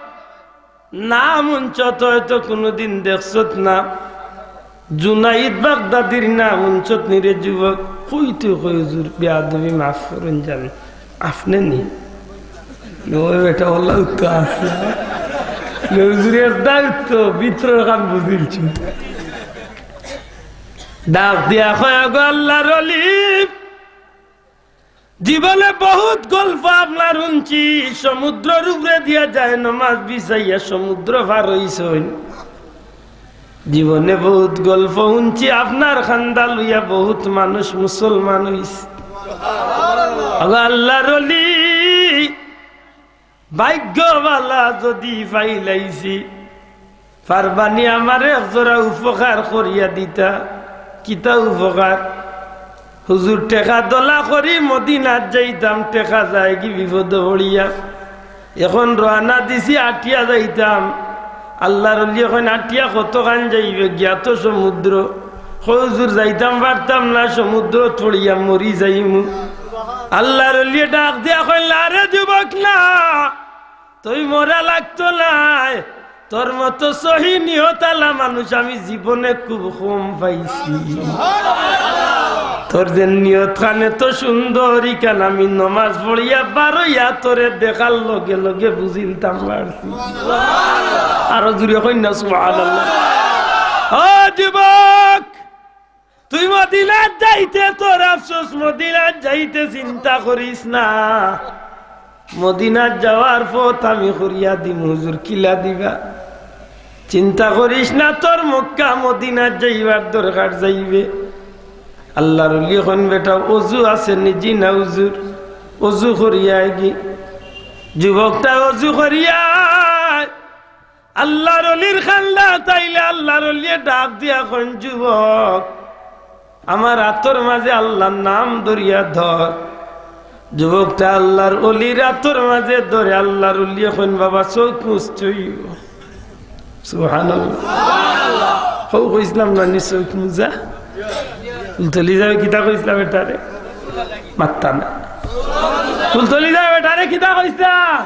নাম হুনছত, হয়তো কুনুদিন দেখছত না। জুনাইদ বাগদাদির নাম হুনছত নি রে যুবক?" কইতে কয়, "হুজুর, বেয়াদবি মাফ করইন জানি, আপনে নি?" ওই বেটা, ওলা উত্তর আছে। হুজুর, এর দায় উত্তর, ভিতরর কাম বুঝিলছি। ডাক দিয়া কয়, "ওগো আল্লার অলি, জীবনে বহুত গল্প আপনার হুনছি, সমুদ্রর উপরে দিয়া যায় নমাজ বিছাইয়া সমুদ্র পার অইছইন। জীবনে বহুত গল্প হুনছি, আপনার কান্দা লইয়া বহুত মানুষ মুসলমান অইছে। ওগো আল্লার অলি, ভাগ্য ভালা যুদি পাইলাইছি, পারবানি আমারে এক জোড়া উপকার করিয়া দিতা।" "কিতা উপকার?" "হুজুর, টেকা দলা করি মদিনাত যাইতাম, টেকা যায়গি বিপদো পড়িয়া। এখন রওয়ানা দিছি, আটিয়া যাইতাম।" আল্লার অলি কইন, "আটিয়া কতখান যাইবে? গিয়া তো সমুদ্র।" কয়, "হুজুর, যাইতাম পারতাম না, সমুদ্রত পড়িয়া মরি যাইমু।" আল্লার অলিয়ে ডাক দিয়া কইলা, "আরে যুবক না, তুই মরা লাগতো নায়, তোর মতো সহি নিয়ত আলা মানুষ আমি জীবনে খুব কম পাইছি। তোর যে নিয়ত খান এত সুন্দর, ইখান আমি নমাজ পড়িয়া বারইয়া তোরে দেখার লগে লগে বুঝিলতাম পারছি।" আরো জুরে কইন না, সুবহানাল্লাহ। ও যুবক, তুই মদিনাত যাইতে তোর আফসোস, মদিনাত যাইতে চিন্তা করিস না। মদিনাত যাওয়ার পথ আমি করিয়া দিমু। হুজুর, কিলা দিবা? চিন্তা করিস না, তোর মক্কা মদিনাত যাইবার দরকার যাইবে। আল্লার অলি কইন, "বেটা, অজু আছে নি?" "জি না হুজুর।" "অজু করিয়া আয়গি।" যুবকটা অজু করিয়া আয়। আল্লার অলির কান্দাত আইলে আল্লার অলিয়ে ডাক দিয়া কইন, "যুবক, আমার আতর মাঝে আল্লার নাম ধরিয়া ধর।" যুবকটা আল্লার অলির আতর মাঝে ধরে, আল্লার অলিয়ে কইন, "বাবা, চউখ মুজ।" সুবহানাল্লাহ। হউ কইছলাম না নি, চউখ মুজা? ফুলতলি যাবে, কিতা কইছলাম এটারে? মাত্তা না। ফুলতলি যাবে এটারে, কিতা কইছলাম?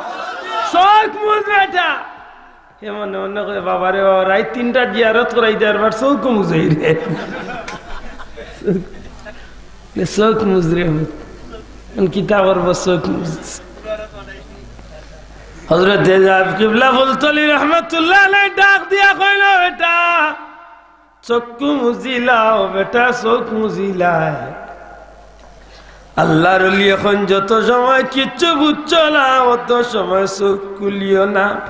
চউখ মুজ বেটা। হে মনে মনে কয়, "বাবা রে বাবা, রাইত তিনটা জিয়ারত করাই দেয়, আর চউখ মুজাই রে।" চউখ মুজ রে। এখন কিতা করবো, চউখ মুজ। হযরতে কিবলা ফুলতলি রহমতুল্লাহ আলাইহি ডাক দিয়া কইল, "বেটা, চক্ষু মুজিলাও বেটা, চউখ মুজিলাও।" আল্লাহর ওলি এখন যত সময় কিচ্ছু বুঝছো না, অত সময় চউখ খুলিও না।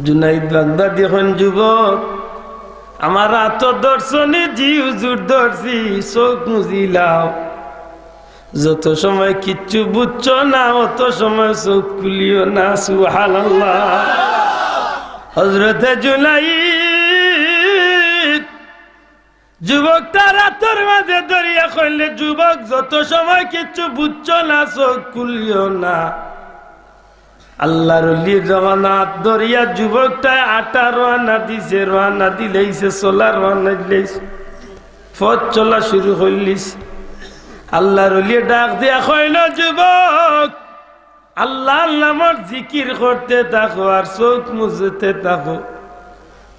জুনাইদ বাগদাদি এখন, "যুবক, আমার আতো ধরছো নি?" "জি হুজুর ধরছি।" "চউখ মুজিলাও।" যত সময় কিচ্ছু বুঝছো না, অত সময় চউখ খুলিও না। সুবহানাল্লাহ। হযরতে জুনাইদ যুবকটার আতর মাঝে ধরিয়া কইলে, "যুবক, যত সময় কিচ্ছু বুঝছো না, চউখ খুলিও না।" আল্লাহর ওলির যখন আত ধরিয়া যুবকটায় আটা রওয়ানা দিছে, রওয়ানা দিলাইছে, চলা রওয়ানা দিলাইছে, পথ চলা শুরু করিলিছে। আল্লাহর ওলিয়ে ডাক দিয়া কইল, "যুবক, আল্লাহর নামর জিকির করতে থাকো আর চউখ মুজতে থাকো।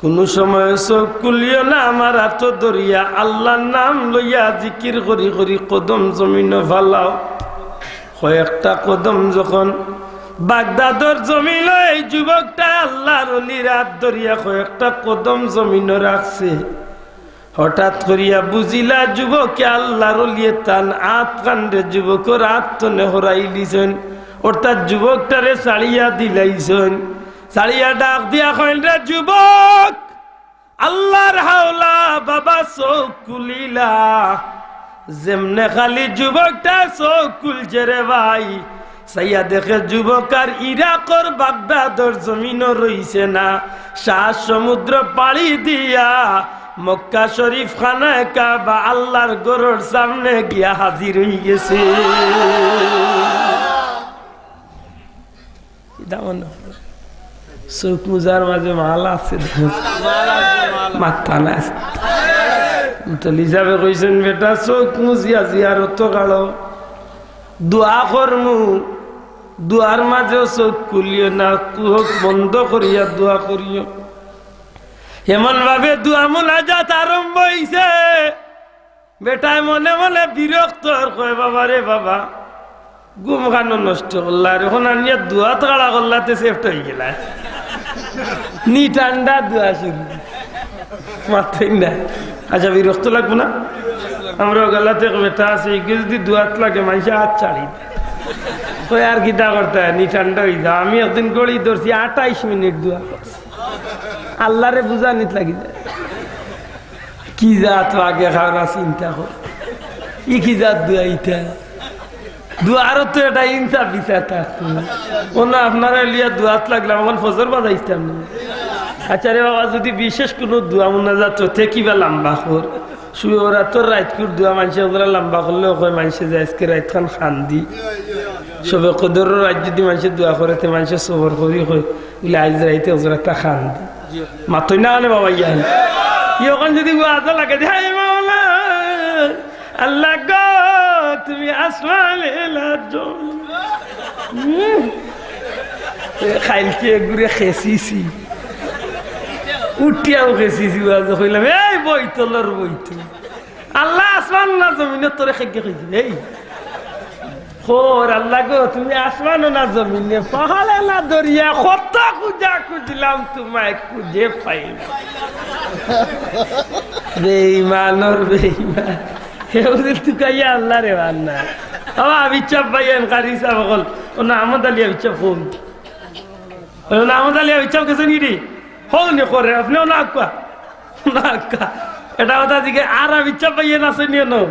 কুনু সময় চউখ খুলিও না, আমার আতো ধরিয়া আল্লাহর নাম লইয়া জিকির করি করি কদম জমিনো ফালাও।" কয়েকটা কদম যখন বাগদাদর জমিনো এই যুবকটায় আল্লাহর ওলির আত ধরিয়া কয়েকটা কদম জমিনো রাখছে, হঠাৎ করিয়া বুঝিলা যুবকে আল্লাহর ওলিয়ে তান আত খানরে যুবকর আত তনে হরাইলিছইন, অর্থাৎ যুবকটারে ছাড়িয়া দিলাইছইন। ছাড়িয়া ডাক দিয়া কইল, "রে যুবক, আল্লাহর হাওলা, বাবা চউখ খুলিলা।" যেমনে খালি যুবকটা চউখ খুলছে রে ভাই, চাইয়া দেখে যুবক আর ইরাকর বাগদাদর জমিনো রইছে না, সাত সমুদ্র পাড়ি দিয়া মক্কা শরীফ, খানায়ে কাবা, আল্লাহর ঘরর সামনে গিয়া হাজির অইগেছে। ইটা মনো, চউখ মুজার মাঝে মাল আছে, মাত্তা নাই। তো হিসাবে কইছইন, "বেটা, চউখ মুজিয়া জিয়ারত গাড়ো, দোয়া করমু, দোয়ার মাঝেও চউখ খুলিও না, চউখ বন্ধ করিয়া দোয়া করিও।" এমন ভাবে দোয়া মুনাজাত আরম্ভ অইছে, বেটায় মনে মনে বিরক্ত আর কয়, "বাবা রে বাবা, ঘুম খানো নষ্ট করলা, আর এখন আনিয়া দোয়াত খাড়া করলা, তে সেফট অইগেলা।" নি ঠান্ডা দোয়া শুরু, মাতইন না। আচ্ছা, বিরক্ত লাগবো না? আমরা গালাতে এক বেটা আছে, ইগু যদি দোয়াত লাগে, মানষে আত ছাড়ি দেয়। কয়, "আর কিতা করতায়, নি ঠান্ডা অইযাও।" আমি একদিন ঘড়ি ধরছি, আটাইশ মিনিট দোয়া করছি। আল্লাহরে বুঝানিত লাগি যায়। কি জাত আগে খাওয়ার চিন্তা কর, ই কি জাত দোয়া ইটা? দোয়ারও তো একটা ইনসাফ বিচার থাকতো। অনো আপনারা লিয়া দোয়াত লাগলাম, এখন ফজর বাজাইতাম না। আচ্ছা রে বাবা, যদি বিশেষ কুনু দোয়া মুনাজাত অয়, তে কিবা লাম্বা কর। শবে বরাতর রাইতকুর দোয়া মানষে অগুলা লাম্বা করলেও কয়, মানষে যে আইজকে রাইতখান কান্দি। শবে কদরর রাইত যদি মানষে দোয়া করে, তে মানষে সবর করি কয়, বুলে, "আইজ রাইতে অগুলা তা কান্দি।" মাতইন না কেনে বাবা, ইয়ান। ই অখন যদি ওয়াজও লাগে, "হে মাওলা, আল্লাহ গো, তুমি আসমানে না জমিন।" হুম। এ, কাইলকে এগুরে খেছিছি। উঠিয়াও খেছিছি, ওয়াজও কইলাম, "এই বইতলর বইতল। আল্লাহ আসমান না জমিন, তোরে খেগে কইছি, এই।" কর, "আল্লাহ গো, তুমি আসমানো না জমিনে, পাহাড়ে না দরিয়া, কত খুঁজা খুঁজলাম, তোমায় খুঁজে পাই না।" বেঈমানর বেঈমান। হে বুঝিল তুকাইয়া আল্লাহরে মান না। ও আবিচ্ছাপ ভাই, এন কারি সাহেব অকল, অনো আহমদ আলী আবিচ্ছাপ ফোন। অনো আহমদ আলী আবিচ্ছাপ গেছে নি রে? হল নি করে, আপনে অনো আউক্কা। না, কা-, এটা কথা জিকে আর আবিচ্ছাপ ভাই এন আছে নি অনো?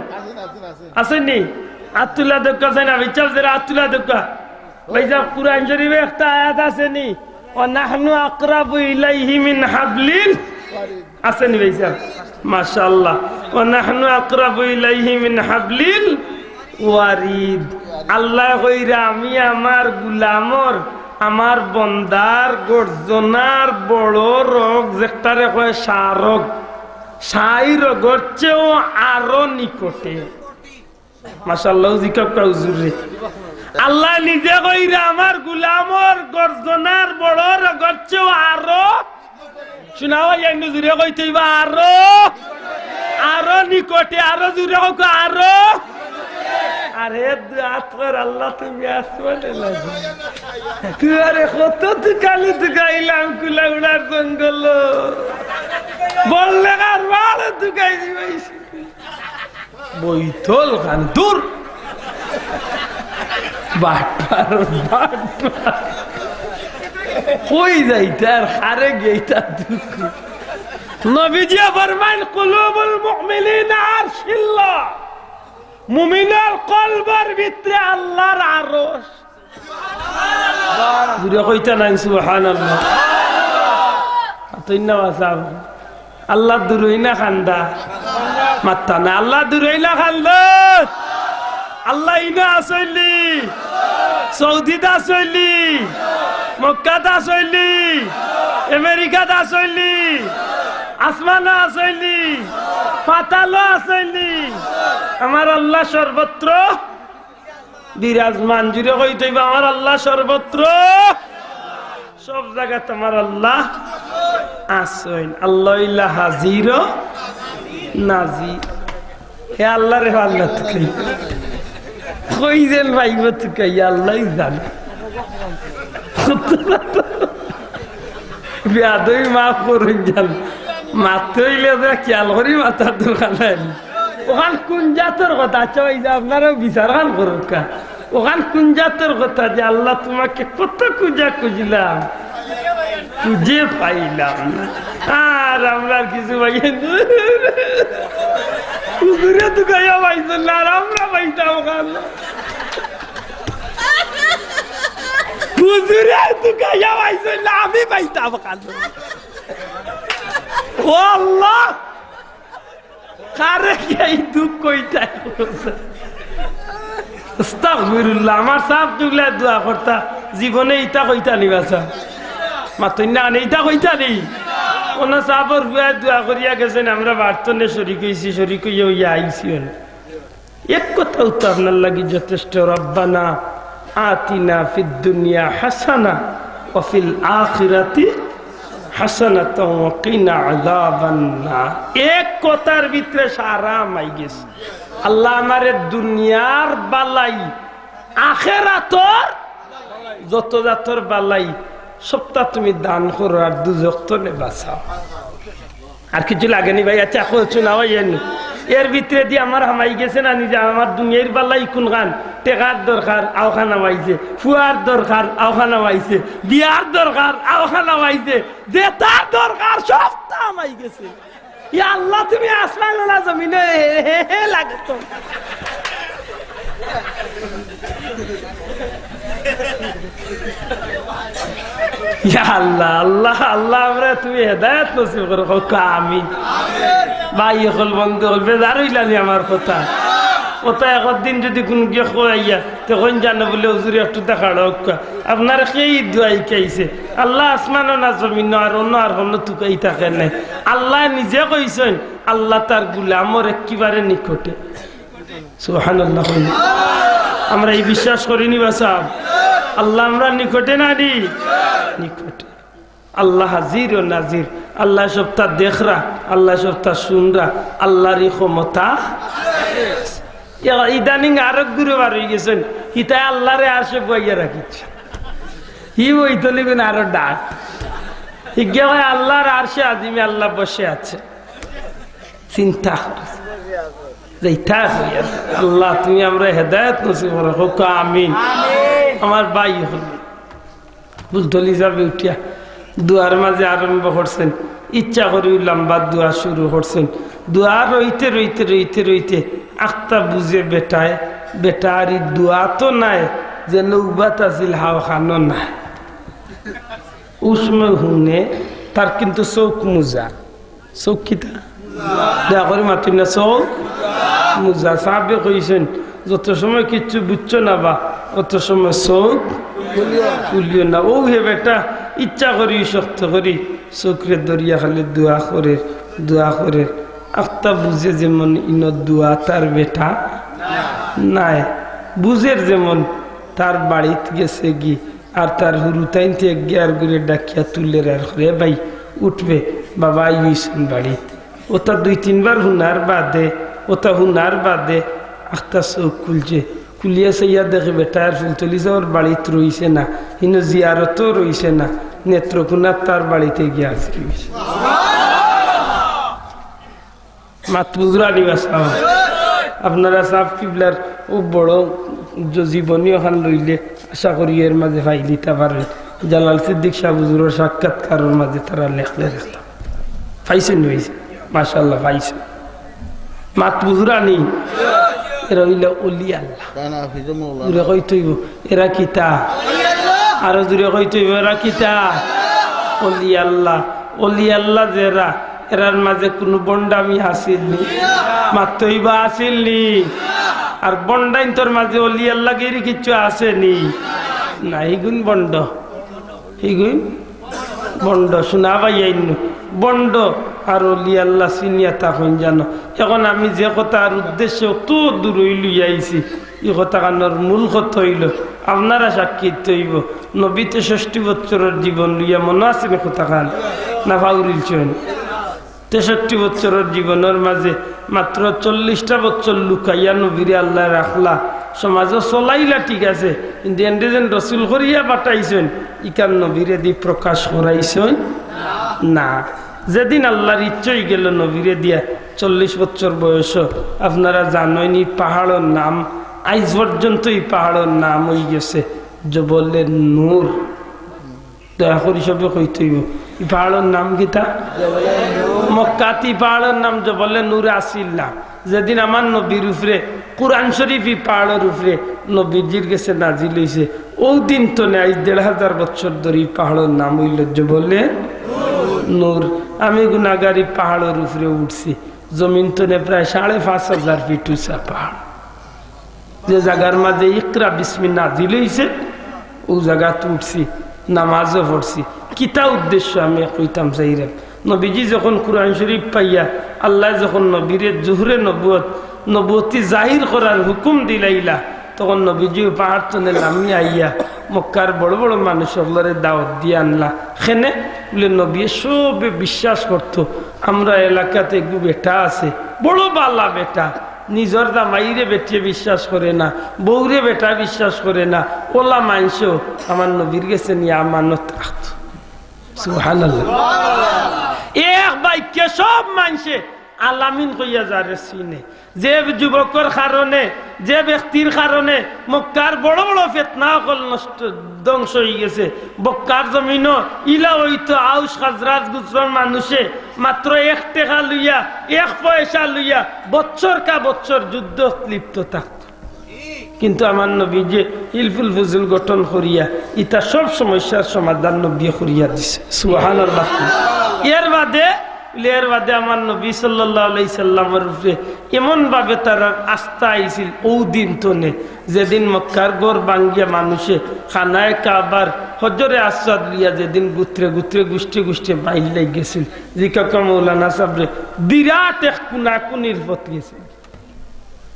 আছে নি? আত তুলা দেউক্কা চাইন, আবিচ্ছাপ যেরা আত তুলা দেউক্কা। ভাইসাব, কুরআন শরীফো একটা আয়াত আছে নি? "ওয়া নাহনু আকরাবু ইলাইহি মিন হাবলিল।" আছে নি ভাইসাব? মাশাআল্লাহ। "ওয়া নাহনু আকরাবু ইলাইহি মিন হাবলিল ওয়ারিদ।" আল্লায় কইরা, "আমি আমার গুলামর, আমার বন্দার গর্জনার বড় রগ, যেটারে কয় শাহরগ, শাহী রগর চেয়েও আরো নিকটে।" মাশাআল্লাহ, জিকাউক্কা হুজুররে। আল্লায় নিজে কইরা, "আমার গুলামর গর্দনার বড়র গর্চেও আরো।" শুনাও, এই জুরে কইতে অইবা, "আরো।" আরো নিকটে, আরো জুরে কউক্কা, "আরো।" আরে দোয়া কর, "আল্লাহ, তুমি আসমানে লাগো।" তুই আরে কত তুকাইলি তুকাইলাম, কুলাউড়ার জঙ্গল। বললে কার বাড়ে তুকাই দিবাইছি। বইতল খান দূর। বাটপার, বাটপার। কই যাইতা আর কারে গেইতা দুঃখ। নবীজিয়ে ফরমাইন, "কুলুবুল মুমিনিনা আরশিল্লাহ।" মুমিনর কলবর ভিতরে আল্লাহর আরশ। জুরে কইতা নায় সুবহানাল্লাহ। আতইন না বাসাব। আল্লাহ দূরই না কান্দা। মাত্তা না, আল্লাহ দূরই না কান্দা। আল্লাহ ইনো আছইন নি, সৌদিত আছইন নি, মক্কাত আছইন নি, আমেরিকাত আছইন নি, আসমানো আছইন নি, পাতালো আছইন নি। আমার আল্লাহ সর্বত্র বিরাজমান। জুরে কইতে অইবা, "আমার আল্লাহ সর্বত্র।" সব জাগাত আমার আল্লাহ আছইন। আল্লাহ অইলা হাজির ও নাজির। হে আল্লাহ রে, আল্লাহ তুকাই। কই যেন পাইবো তুকাই, আল্লাহই জানে। বেয়াদবি মাফ করইন জান। মাততে অইলে যে খেয়াল করি মাতার দরকার নাই। অখান কুন জাতর কথা? আচ্ছা, অউ যে আপনারাও বিচার খান করউক্কা। অখান কুন জাতর কথা যে আল্লাহ তুমাকে কত খুজা খুজলাম, খুজে পাইলাম না। আর আমরার কিছু পাইয়ার না। হুজুরে তুকাইয়া পাইছইন না, আর আমরা পাইতাম কান। হুজুরে তুকাইয়া পাইছইন না, আমি পাইতাম কান। ও আল্লাহ, কারে কি এই দুঃখ কইতায়? আস্তাগফিরুল্লাহ। আমার সাব কিবলায় দোয়া করতা, জীবনে ইতা কইতা নি বাসাব। মাতইন না, ইতা কইতা নি। অনো সাবর পুয়ায় দোয়া করিয়া গেছইন, আমরা বাড়ি থনে শরিক অইছি, শরিক অইয়া অইয়া আইছি অনো। এক কথাউ তো আপনার লাগি যথেষ্ট, "রব্বানা আতিনা ফিদ দুনিয়া হাসানা ওয়া ফিল আখিরাতি হাসানাতাও ওয়া কিনা আযাবান নার।" এক কথার ভিতরে সারা হামাই গেছে। আল্লাহ, আমারে দুনিয়ার বালাই, আখেরাতর যত জাতর বালাই, সবটা তুমি দান করো, আর দুজখ থনে বাঁচাও। আর কিছু লাগে নি ভাই? আচ্ছা, কইছো না ভাই, এর, এর ভিতরে দি আমার হামাই গেছে না নিজে, আমার দুনিয়ার বালাই কুনখান, টেকার দরকার, অউখান হামাইছে, ফুয়ার দরকার, অউখান হামাইছে, বিয়ার দরকার, অউখান হামাইছে, যেটার দরকার, সবটা হামাই গেছে। ইয়া আল্লাহ, তুমি আসমানো না জমিনো, হে, হে, হে, লাগতো। ইয়া আল্লাহ, আল্লাহ, আল্লাহ, আমরারে তুমি হেদায়েত নসিব করো, কউক্কা আমিন। ভাই অকল, বন্ধু অকল, বেজার অইলা নি আমার কথা? কথা একদিন যদি কুনু গিয়া কয় আইয়া, তে কইন জানো বুলে, "হুজুরে একটু দেখা রাখউক্কা।" আপনারে কে ই দোয়া হিকাইছে? আল্লাহ আসমানো না জমিনো, আর অনো আর কুনু তুকাই থাকে নাই। আল্লায় নিজে কইছইন, আল্লাহ তার গুলামর একেবারে নিকটে। সুবহানাল্লাহ কইন। আমরা ই বিশ্বাস করি নি বাসাব? আল্লাহ আমরার নিকটে না নি? নিকটে। আল্লাহ হাজির ও নাজির। আল্লায় সবটা দেখরা, আল্লায় সবটা হুনরা, আল্লারই ক্ষমতা। ইয়া, ইদানিং আরক গুরু বার অইগেছইন, হিতায় আল্লারে আরশে বওয়াইয়া রাখিছে। হি বইতলি বিন আরো ডাক। হিগিয়া কয়, "আল্লার আরশে আজিমে আল্লাহ বসে আছে।" চিন্তা করো। যেটা কইয়া, আল্লাহ, তুমি আমরারে হেদায়েত নসিব করো, কউক্কা আমিন। আমার ভাই অকল, ফুলতলি সাবে উঠিয়া দোয়ার মাঝে আরম্ভ করছইন, ইচ্ছা করিউ লম্বা দোয়া শুরু করছইন। দোয়া রইতে, রইতে, রইতে, রইতে আখতা বুঝে বেটায়, বেটার ই দোয়া তো নায়, যেন উবাত আছিল হাওখানো নায়। অউ সময় হুনে, তার কিন্তু চউখ মুজা। চউখ কিতা? দয়া করি মাতইন না, চউখ মুজা। সাবে কইছইন, "যত সময় কিচ্ছু বুঝছো না বা, অত সময় চউখ খুলিও না।" অউ হে বেটা, ইচ্ছা করি, শক্ত করি, চউখরে ধরিয়া খালি দোয়া করের, দোয়া করের। আখতা বুঝে যেমন ইনো দোয়া তার বেটা নায়, বুঝের যেমন তার বাড়িত গেছেগি, আর তার হুরুতাইন্তে এক গিয়ার ঘুরে ডাকিয়া তুলের আর করে, "ভাই, উঠবে, বাবা আইছইন বাড়িত।" অতা দুই তিনবার হুনার বাদে, অতা হুনার বাদে আখতা চউখ খুলছে। খুলিয়া চাইয়া দেখে বেটায় আর ফুলতলি যাওয়ার বাড়িত রইছে না, হিনো জিয়ারতও রইছে না, নেত্রকোনাত তার বাড়িতে গিয়া হাজির অইছে। মাত বুঝরা নি বা সাব? আপনারা সাব কিবলার অউ বড় জ-, জীবনী অখান লইলে আশা করি এর মাঝে পাইলিতা পারইন। জালাল সিদ্দিক সাব হুজুরর সাক্ষাৎকারর মাঝে তারা লেখলে লেখলা। পাইছইন নি? পাইছইন। মাশাআল্লাহ, পাইছইন। মাত বুঝরা নি? এরা অইলা অলি আল্লাহ। জুরে কইতে অইবো, এরা কিতা? আরো জুরে কইতে অইবো, এরা কিতা? অলি আল্লাহ। অলি আল্লাহ যেরা, এরার মাঝে কুনু ভন্ডামি আছিল নি? মাততে অইবা, আছিল নি? আর ভন্ডাইন্তর মাঝে অলি আল্লাহ গিরি কিচ্ছু আছে নি? না, হিগুইন ভন্ড। হিগুইন ভন্ড, শুনা ভাই আইন। ভন্ড আর অলি আল্লাহ চিনিয়া তা কইন জানো। এখন আমি যে কথার উদ্দেশ্যে অত দূরই লইয়া আইছি, ই কথাখানর মূল কথা অইলো, আপনারা সাক্ষী দিতে অইবো, নবী তেষট্টি বছরর জীবন লইয়া মনো আছে নি কথাখান? না পাউরিলছইন? তেষট্টি বছরর জীবনর মাঝে মাত্র চল্লিশটা বছর লুকাইয়া নবীরে আল্লায় রাখলা। সমাজো চলাইলা ঠিক আছে, কিন্তু এনরে যেন রসুল করিয়া পাঠাইছইন, ইখান নবীরেদি প্রকাশ করাইছইন না। যেদিন আল্লার ইচ্ছা অইগেলো নবীরে দিয়া, চল্লিশ বছর বয়সো, আপনারা জানইন ই পাহাড়র নাম, আইজ পর্যন্ত ই পাহাড়র নাম অইগেছে জবলে নূর। দয়া করি সবে কইতে অইবো, ই পাহাড়র নাম কিতা? মক্কাত ই পাহাড়র নাম জবলে নূর আছিল না। যেদিন আমার নবীর উপরে কোরআন শরীফ ই পাহাড়র উপরে নবীজির গেছে নাজিল অইছে, অউ দিন তনে আইজ দেড় হাজার বছর ধরি ই পাহাড়র নাম অইলো জবলে নূর। আমি গুনাগার ই পাহাড়র উপরে উঠছি, জমিন তনে প্রায় সাড়ে পাঁচ হাজার ফিট উঁচা পাহাড়। যে জাগার মাঝে ইকরা বিসমি নাজিল অইছে, অউ জাগাত উঠছি, নামাজও পড়ছি। কিতা উদ্দেশ্য আমি কইতাম চাইরাম। নবীজি যখন কোরআন শরীফ পাইয়া, আল্লায় যখন নবীরে জুহরে নবুয়ত, নবুয়তি জাহির করার হুকুম দিলাইলা, তখন নবীজি অউ পাহাড় তনে লামি আইয়া মক্কার বড় বড় মানুষ অকলরে দাওয়াত দিয়া আনলা। কেনে? বুলে নবীয়ে সবে বিশ্বাস করতো, আমরা এলাকাত এগু বেটা আছে, বড় বালা বেটা, নিজর জামাইরে বেটিয়ে বিশ্বাস করে না, বউরে বেটা বিশ্বাস করে না, অলা মানষেও আমার নবীর গেছে নিয়া আমানত রাখতো। সুবহানাল্লাহ। এক বাক্যে সব মানষে আলামিন কইয়া যারে চিনে। যে যুবকর কারণে, যে ব্যক্তির কারণে মক্কার বড় বড় ফেতনা অকল নষ্ট, ধ্বংস অইগেছে। মক্কার জমিনো ইলা অইতো আউস খাজরাজ গুত্রর মানুষে মাত্র এক টেকা লইয়া, এক পয়সা লইয়া বছর কা বছর যুদ্ধত লিপ্ত থাকতো। কিন্তু আমার নবীজিয়ে হিলফুল ফুজুল গঠন করিয়া ইতা সব সমস্যার সমাধান নবীয়ে করিয়া দিছে। সুবহানাল্লাহ। এর বাদে, এর বাদে আমার নবী সাল্লাল্লাহু আলাইহি সাল্লামর উপরে এমন ভাবে তারার আস্থা আইছিল, অউ দিন তনে যেদিন মক্কার ঘর ভাঙ্গিয়া মানুষে খানায়ে কাবার হজরে আসওয়াদ লইয়া যেদিন গুত্রে গুত্রে গুষ্টি গুষ্টি মাইল লাগি গেছিল, জিকাউক্কা মৌলানা সাবরে, বিরাট এক কুনাকুনির পথ গেছে।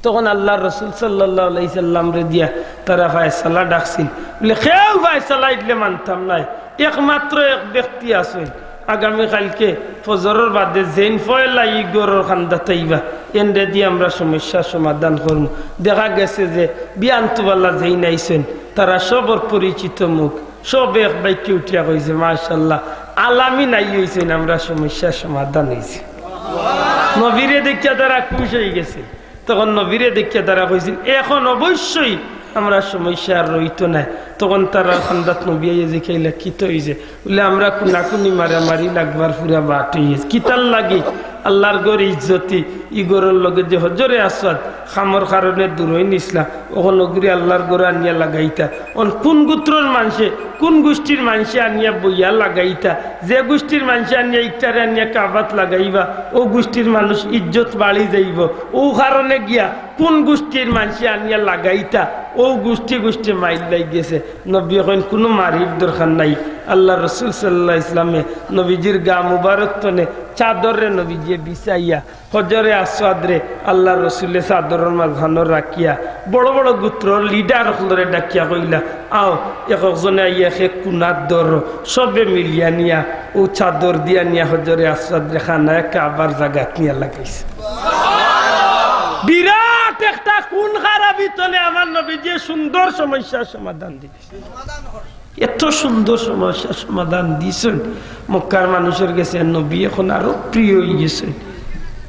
তখন আল্লার রসুল সাল্লাল্লাহু আলাইহি সাল্লামরে দিয়া তারা ফায়সালা ডাকছিল। বুলে, "কেউ ফায়সালা ইদলে মানতাম নায়, একমাত্র এক ব্যক্তি আছইন, আগামী কাইলকে ফজরর বাদে যেইন পয়লা ই ঘরর কান্দাত আইবা, এনরে দি আমরা সমস্যার সমাধান করমু।" দেখা গেছে যে বিয়ানতু বালা যেইন আইছইন, তারা সবর পরিচিত মুখ। সবে এক বাক্যে উঠিয়া কইছে, "মাশাআল্লাহ, আলামিন আইয়া অইছইন, আমরা সমস্যার সমাধান অইছে।" নবীরে দেখিয়া তারা খুশ অইগেছে। তখন নবীরে দেখিয়া তারা কইছিল, "এখন অবশ্যই আমরা সমস্যা আর রইতো নায়।" তখন তারার কান্দাত নবী আইয়া জিকাইলা, "কিতা অইছে?" বুলে, "আমরা কুনাকুনি মারামারি লাগবার পুরা বাট অইগেছে।" কিতার লাগি? আল্লার ঘর ইজ্জতি, ই ঘরর লগে যে হজরে আসওয়াদ কামর কারণে দূরই নিছলা, অখন অগুরে আল্লার ঘরো আনিয়া লাগাইতা। অন কুন গুত্রর মানষে, কুন গুষ্টির মানষে আনিয়া বইয়া লাগাইতা, যে গুষ্টির মানষে আনিয়া ইকটারে আনিয়া কাবাত লাগাইবা, অউ গুষ্টির মানুষ ইজ্জত বাড়ি যাইবো। অউ কারণে গিয়া কুন গুষ্টির মানষে আনিয়া লাগাইতা, অউ গুষ্টি গুষ্টি মাইল লাগি গেছে। নবীয়ে কইন, "কুনু মারির দরকার নাই।" আল্লার রসুল সাল্লাল্লাহু আলাইহি সাল্লামে নবীজির গা মুবারক তনে চাদররে নবীজিয়ে বিছাইয়া হজরে আসওয়াদরে আল্লার রসুলে চাদরর মাঝখানো রাখিয়া বড় বড় গোত্রর লিডার অকলরে ডাকিয়া কইলা, "আও, এক একজনে আইয়া এক এক কুনাত ধরো।" সবে মিলিয়া নিয়া অউ চাদর দিয়া নিয়া হজরে আসওয়াদরে খানায়ে কাবার জাগাত নিয়া লাগাইছে। বিরাট একটা খুন খারাবি তনে আমার নবীজিয়ে সুন্দর সমস্যার সমাধান দিলা। এত সুন্দর সমস্যার সমাধান দিছইন, মক্কার মানুষর গেছে নবী অখন আরো প্রিয় অইগেছইন।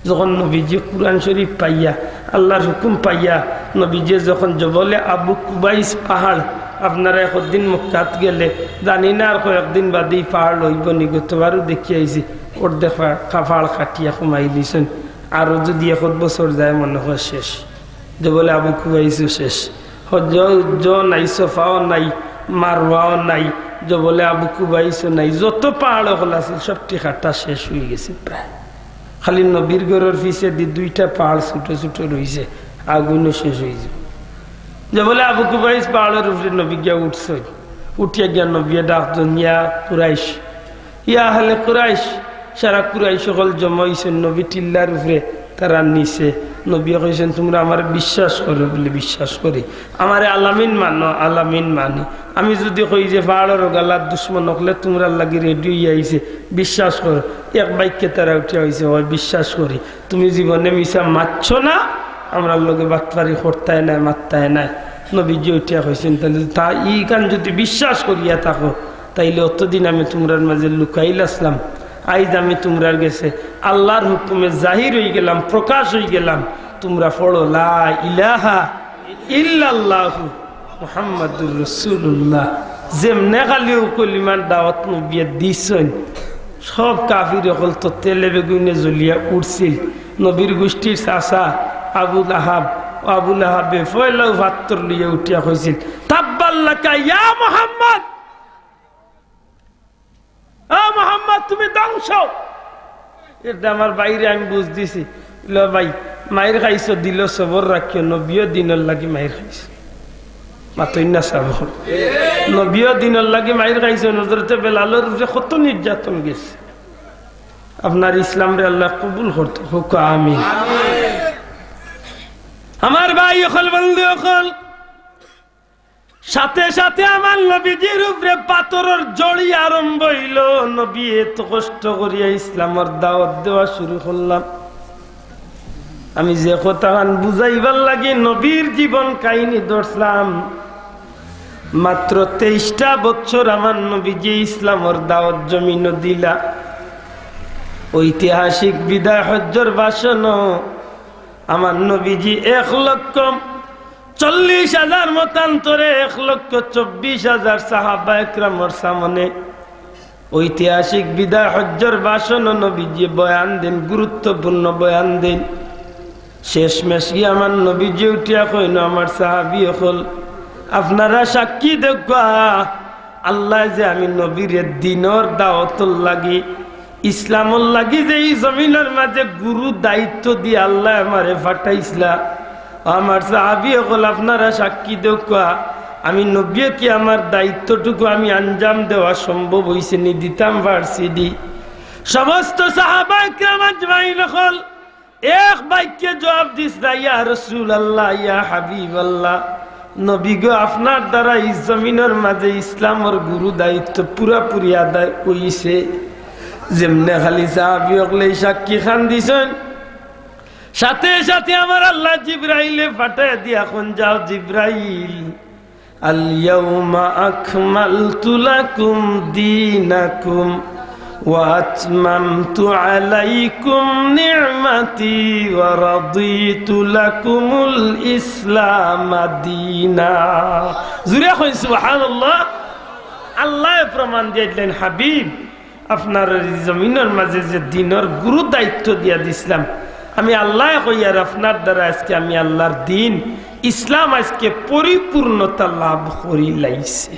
যখন নবীজিয়ে কুরআন শরীফ পাইয়া, আল্লার হুকুম পাইয়া, নবীজিয়ে যখন জবলে আবু কুবাইস পাহাড়, আপনারা একদিন মক্কাত গেলে জানি না আর কয়েকদিন বাদে ই পাহাড় লইবো নি, গতবারও দেখিয়া আইছি, অর্ধেক পা-, কা-, পাহাড় কাটিয়া কমাই দিছইন। আরো যুদি এক বছর যায় মনে হয় শেষ, জবলে আবু কুবাইসও শেষ। হজ্জ উজ্জ নাই, সফাও নাই, মারওয়াও নাই, জবলে আবু কুবাইসও নাই, যত পাহাড় অকল আছিল সবটি কাটা শেষ অইগেছে প্রায়। খালি নবীর ঘরর পিছেদি দুইটা পাহাড় ছোট ছোট রইছে, আগুনও শেষ অইযিবো। জবলে আবু কুবাইস পাহাড়র উপরে নবী গিয়া উঠছইন, উঠিয়া গিয়া নবীয়ে ডাক দেন, "ইয়া কুরাইশ, ইয়া আহলে কুরাইশ।" সারা কুরাইশ অকল জমা অইছইন নবী টিল্লার উপরে, তারা নিচে। নবীয়ে কইছইন, "তুমরা আমারে বিশ্বাস করো?" বলে, "বিশ্বাস করি।" "আমারে আলামিন মানো?" "আলামিন মানি।" "আমি যুদি কই যে পাহাড়র গালাত দুশমন অকলে তুমরার লাগি রেডি অইয়া আইছে, বিশ্বাস করো?" এক বাক্যে তারা উঠিয়া কইছে, "অয়, বিশ্বাস করি।" "তুমি জীবনে মিছা মাতছো না, আমরার লগে বাটপারি করতায় নায়, মাততায় নায়।" নবীজি উঠিয়া কইছইন, "তাইলে তা ইখান যুদি বিশ্বাস করিয়া থাকো, তাইলে অতদিন আমি তুমরার মাঝে লুকাইল আছলাম, আইজ আমি তুমরার গেছে আল্লার হুকুমে জাহির অইগেলাম, প্রকাশ অইগেলাম। তুমরা পড়ো, লা ইলাহা ইল্লাল্লাহু মুহাম্মাদুর রাসূলুল্লাহ।" যেমনে খালি অউ কলিমার দাওয়াত নবীয়ে দিছইন, সব কাফির অকল তো তেলে বেগুনে জ্বলিয়া উঠছিল। নবীর গুষ্টির চাচা আবু লাহাব, আবু লাহাবে পয়লাউ পাত্থর লইয়া উঠিয়া কইছিল, "তাব্বাল্লাকা ইয়া মুহাম্মদ, ও মুহাম্মদ, তুমি ধ্বংস।" এরদে আমার ভাইরে আমি বুঝ দিছি। ল ভাই, মাইর খাইছো, দিলো সবর রাখিও, নবীও দিনর লাগি মাইর খাইছো। মাতইন না সাব। নবীও দিনর লাগি মাইর খাইছো, হজরতে বেলালর উপরে কত নির্যাতন গেছে। আপনার ইসলামরে আল্লায় কবুল করতো, কউক্কা আমিন। আমার ভাই অকল, বন্ধু অকল, সাথে সাথে আমার নবীজির উপরে পাথরর ঝড়ি আরম্ভ অইলো। নবীয়ে এত কষ্ট করিয়া ইসলামর দাওয়াত দেওয়া শুরু করলা। আমি যে কথাখান বুঝাইবার লাগি নবীর জীবন কাহিনী ধরছলাম, মাত্র তেইশটা বছর আমার নবীজিয়ে ইসলামর দাওয়াত জমিনো দিলা। ঐতিহাসিক বিদায় হজ্জর ভাষণো আমার নবীজি এক লক্ষ চল্লিশ হাজার মতান্তরে এক লক্ষ চব্বিশ হাজার সাহাবা একরামর সামনে ঐতিহাসিক বিদায় হজ্জর ভাষণো নবীজি বয়ান দেইন, গুরুত্বপূর্ণ বয়ান দেইন। শেষমেশ গিয়া আমার নবীজি উঠিয়া কইন, "আমার সাহাবি অকল, আপনারা সাক্ষী দেউক্কা, আল্লায় যে আমি নবীরে দিনর দাওয়াতর লাগি, ইসলামর লাগি যে ই জমিনর মাঝে গুরু দায়িত্ব দিয়া আল্লায় আমারে পাঠাইছলা। ও আমার সাহাবি অকল, আপনারা সাক্ষী দেউক্কা, আমি নবীয়ে কি আমার দায়িত্বটুকু আমি আঞ্জাম দেওয়া সম্ভব অইছে নি, দিতাম পারছি নি?" সমস্ত সাহাবা একরাম আজমাইন অকল এক বাক্যে জবাব দিছলা, "ইয়া রাসূলুল্লাহ, ইয়া হাবিবাল্লাহ, নবী গো, আপনার দ্বারা ই জমিনর মাঝে ইসলামর গুরু দায়িত্ব পুরাপুরি আদায় অইছে।" যেমনে খালি সাহাবি অকলে ই সাক্ষীখান দিছইন, সাথে সাথে আমার আল্লায় জিব্রাইলে পাঠাইয়া দিয়া কইন, "যাও জিব্রাইল, اليوم أكملت لكم دينكم وأتممت عليكم نعمتي ورضيت لكم الإسلام دينا।" জুরে কইন সুবহানাল্লাহ। আল্লায় প্রমাণ দিয়া দিলা, হাবিব, আপনার ই জমিনর মাঝে যে দিনর গুরু দায়িত্ব দিয়া দিছলাম, আমি আল্লায় কইয়ার আপনার দ্বারা আইজকে আমি আল্লার দিন ইসলাম আইজকে পরিপূর্ণতা লাভ করিলাইছে।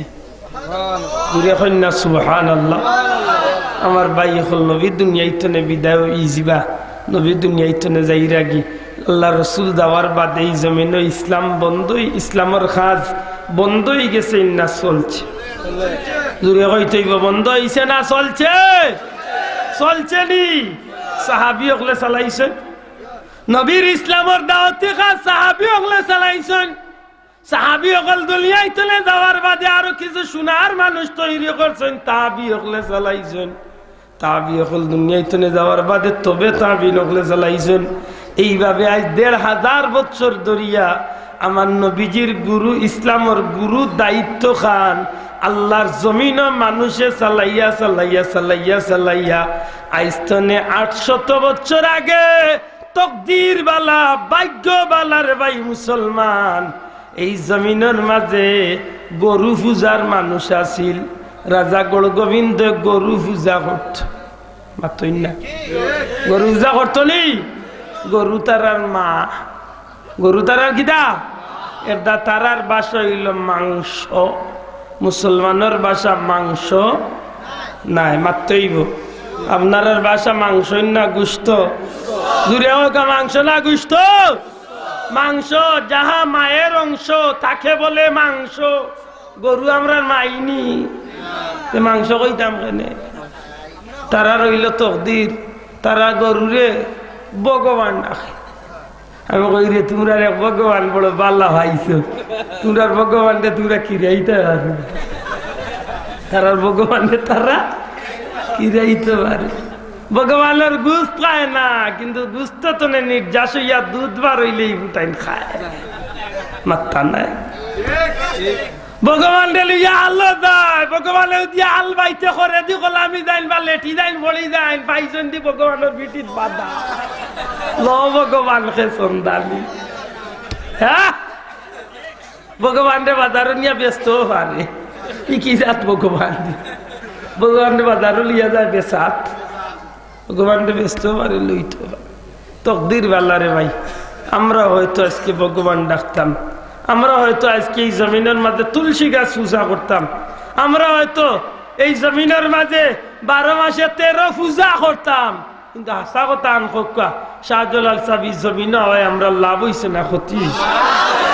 জুরে কইন না সুবহানাল্লাহ। আমার ভাই অকল, নবী দুনিয়াইত থনে বিদায় অইযিবা, নবী দুনিয়াইত থনে যাইরাগি, আল্লার রসুল যাওয়ার বাদে ই জমিনো ইসলাম বন্ধই, ইসলামর কাজ বন্ধ অইগেছে না চলছে? জুরে কইতে অইবো, বন্ধ অইছে না চলছে? চলছে নি? সাহাবি অকলে চালাইছইন। নবীর ইসলামর দাওয়াতি কাজ সাহাবী অকলে চালাইছইন। সাহাবী অকল দুনিয়াইত থনে যাওয়ার বাদে আরো কিছু সোনার মানুষ তৈরি করছইন, তাবি অকলে চালাইছইন। তাবি অকল দুনিয়াইত থনে যাওয়ার বাদে তবে তাবিন অকলে চালাইছইন। এইভাবে আইজ দেড় হাজার বছর ধরিয়া আমার নবীজির গুরু, ইসলামর গুরু দায়িত্ব খান আল্লাহর জমিনো মানুষে চালাইয়া, চালাইয়া, চালাইয়া, চালাইয়া আইজ থনে আটশত বছর আগে তকদির বালা, ভাগ্য বালা রে ভাই মুসলমান, এই জমিনর মাঝে গরু পূজার মানুষ আছিল। রাজা গৌড়গোবিন্দ গরু পূজা করত, মাতইন না? গরু পূজা করতো নি? গরু তারার মা। গরু তারার কিতা? এটা তারার ভাষা অইলো মাংস। মুসলমানর ভাষা মাংস নায়, মাততে অইবো। আপনারার ভাষা মাংস না গুস্ত? জুরে কউক্কা, মাংস না গুস্ত? মাংস, যাহা মায়ের অংশ, তাকে বলে মাংস। গরু আমরার মাই নি, তে মাংস কইতাম কেনে? তারার অইলো তকদির, তারা গরুরে ভগবান ডাকে। আমি কই, রে, তুমরার এক ভগবান বড় বালা পাইছো, তুমরার ভগবানরে তুমরা কিরাইতা পারো। তারার ভগবানরে তারা কিরাইতা পারে। ভগবানর গুস্ত খায় না, কিন্তু গুস্ত থনে নির্যাস অইয়া দুধ বার অইলেই ফুটাইন খায়। মাত্তা নাই। ভগবানরে লইয়া আলো যায়, ভগবানে দিয়া আল বাইতে করে দি কলা আমি যাইন বা লেটি যাইন, পড়ি যাইন, পাইছইন দি ভগবানর পিঠিত বাধা। ল ভগবান কে সন্ধানি। হ্যাঁ? ভগবানরে বাজারো নিয়া বেচতেও পারে। ই কি জাত ভগবান? ভগবানরে বাজারো লিয়া যায় বেচাত। ভগবানরে বেচতেও পারে, লইতেও পারে। তকদির বালা রে ভাই, আমরা হয়তো আজকে ভগবান ডাকতাম, আমরা হয়তো আজকে এই জমিনর মাঝে তুলসী গাছ পূজা করতাম, আমরা হয়তো এই জমিনর মাঝে বারো মাসে তেরো পূজা করতাম, কিন্তু হাছা কথা আন কউক্কা, শাহজালাল সাব ই জমিনো অয়, আমরার লাভ অইছে না ক্ষতি অইছে?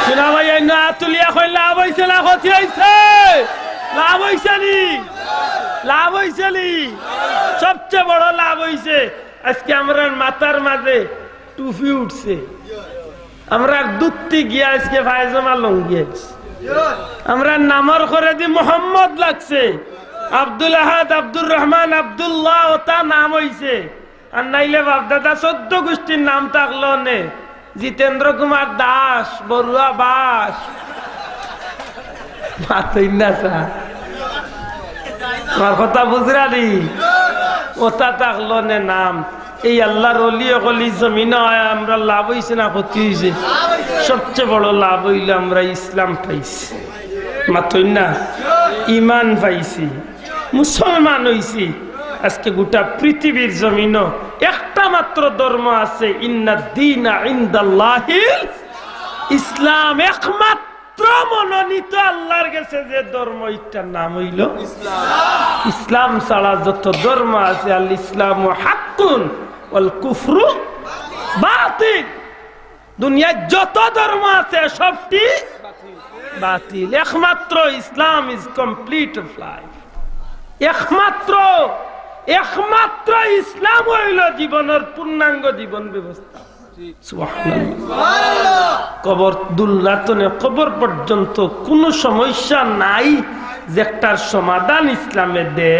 সোনা ভাই, অইন্য আত তুলিয়া কইন, লাভ অইছে না ক্ষতি অইছে? লাভ অইছে নি? লাভ অইছে নি? সবচেয়ে বড় লাভ অইছে আজকে আমরার মাথার মাঝে টুপি উঠছে, আমরার ধুতি গিয়া আজকে পায়জামা লুঙ্গি অইছে, আমরার নামর করেদি মোহাম্মদ লাগছে, আব্দুল আহাদ, আব্দুর রহমান, আব্দুল্লাহ, অতা নাম অইছে। আর নাইলে বাপদাদা চৌদ্দ গুষ্টির নাম থাকলো নে, জিতেন্দ্র কুমার দাস, বড়ুয়া বাস। মাতইন না স্যার, আমার কথা বুঝরা নি? অতা থাকলো নে নাম। এই আল্লাহর অলি অকল ই জমিনো অয়, আমরার লাভ অইছে না ক্ষতি অইছে? সবচেয়ে বড় লাভ অইলো আমরা ইসলাম পাইছি। মাতইন না? ইমান পাইছি, মুসলমান অইছি। আজকে গোটা পৃথিবীর জমিনো একটা মাত্র ধর্ম আছে, ইন্নাদ দীনা ইনদাল্লাহিল ইসলাম। একমাত্র মনোনীত আল্লাহর গেছে যে ধর্ম, ইটার নাম অইলো ইসলাম। ইসলাম ছাড়া যত ধর্ম আছে, আল ইসলামু হাক্কুন ওয়াল কুফরু বাতিল। দুনিয়ার যত ধর্ম আছে সবটি বাতিল, একমাত্র ইসলাম is complete of life। একমাত্র, একমাত্র ইসলাম অইলো জীবনর পূর্ণাঙ্গ জীবন ব্যবস্থা। সুবহানাল্লাহ। কবর দুল্লা থনে কবর পর্যন্ত কুনু সমস্যা নাই যেটার সমাধান ইসলামে দে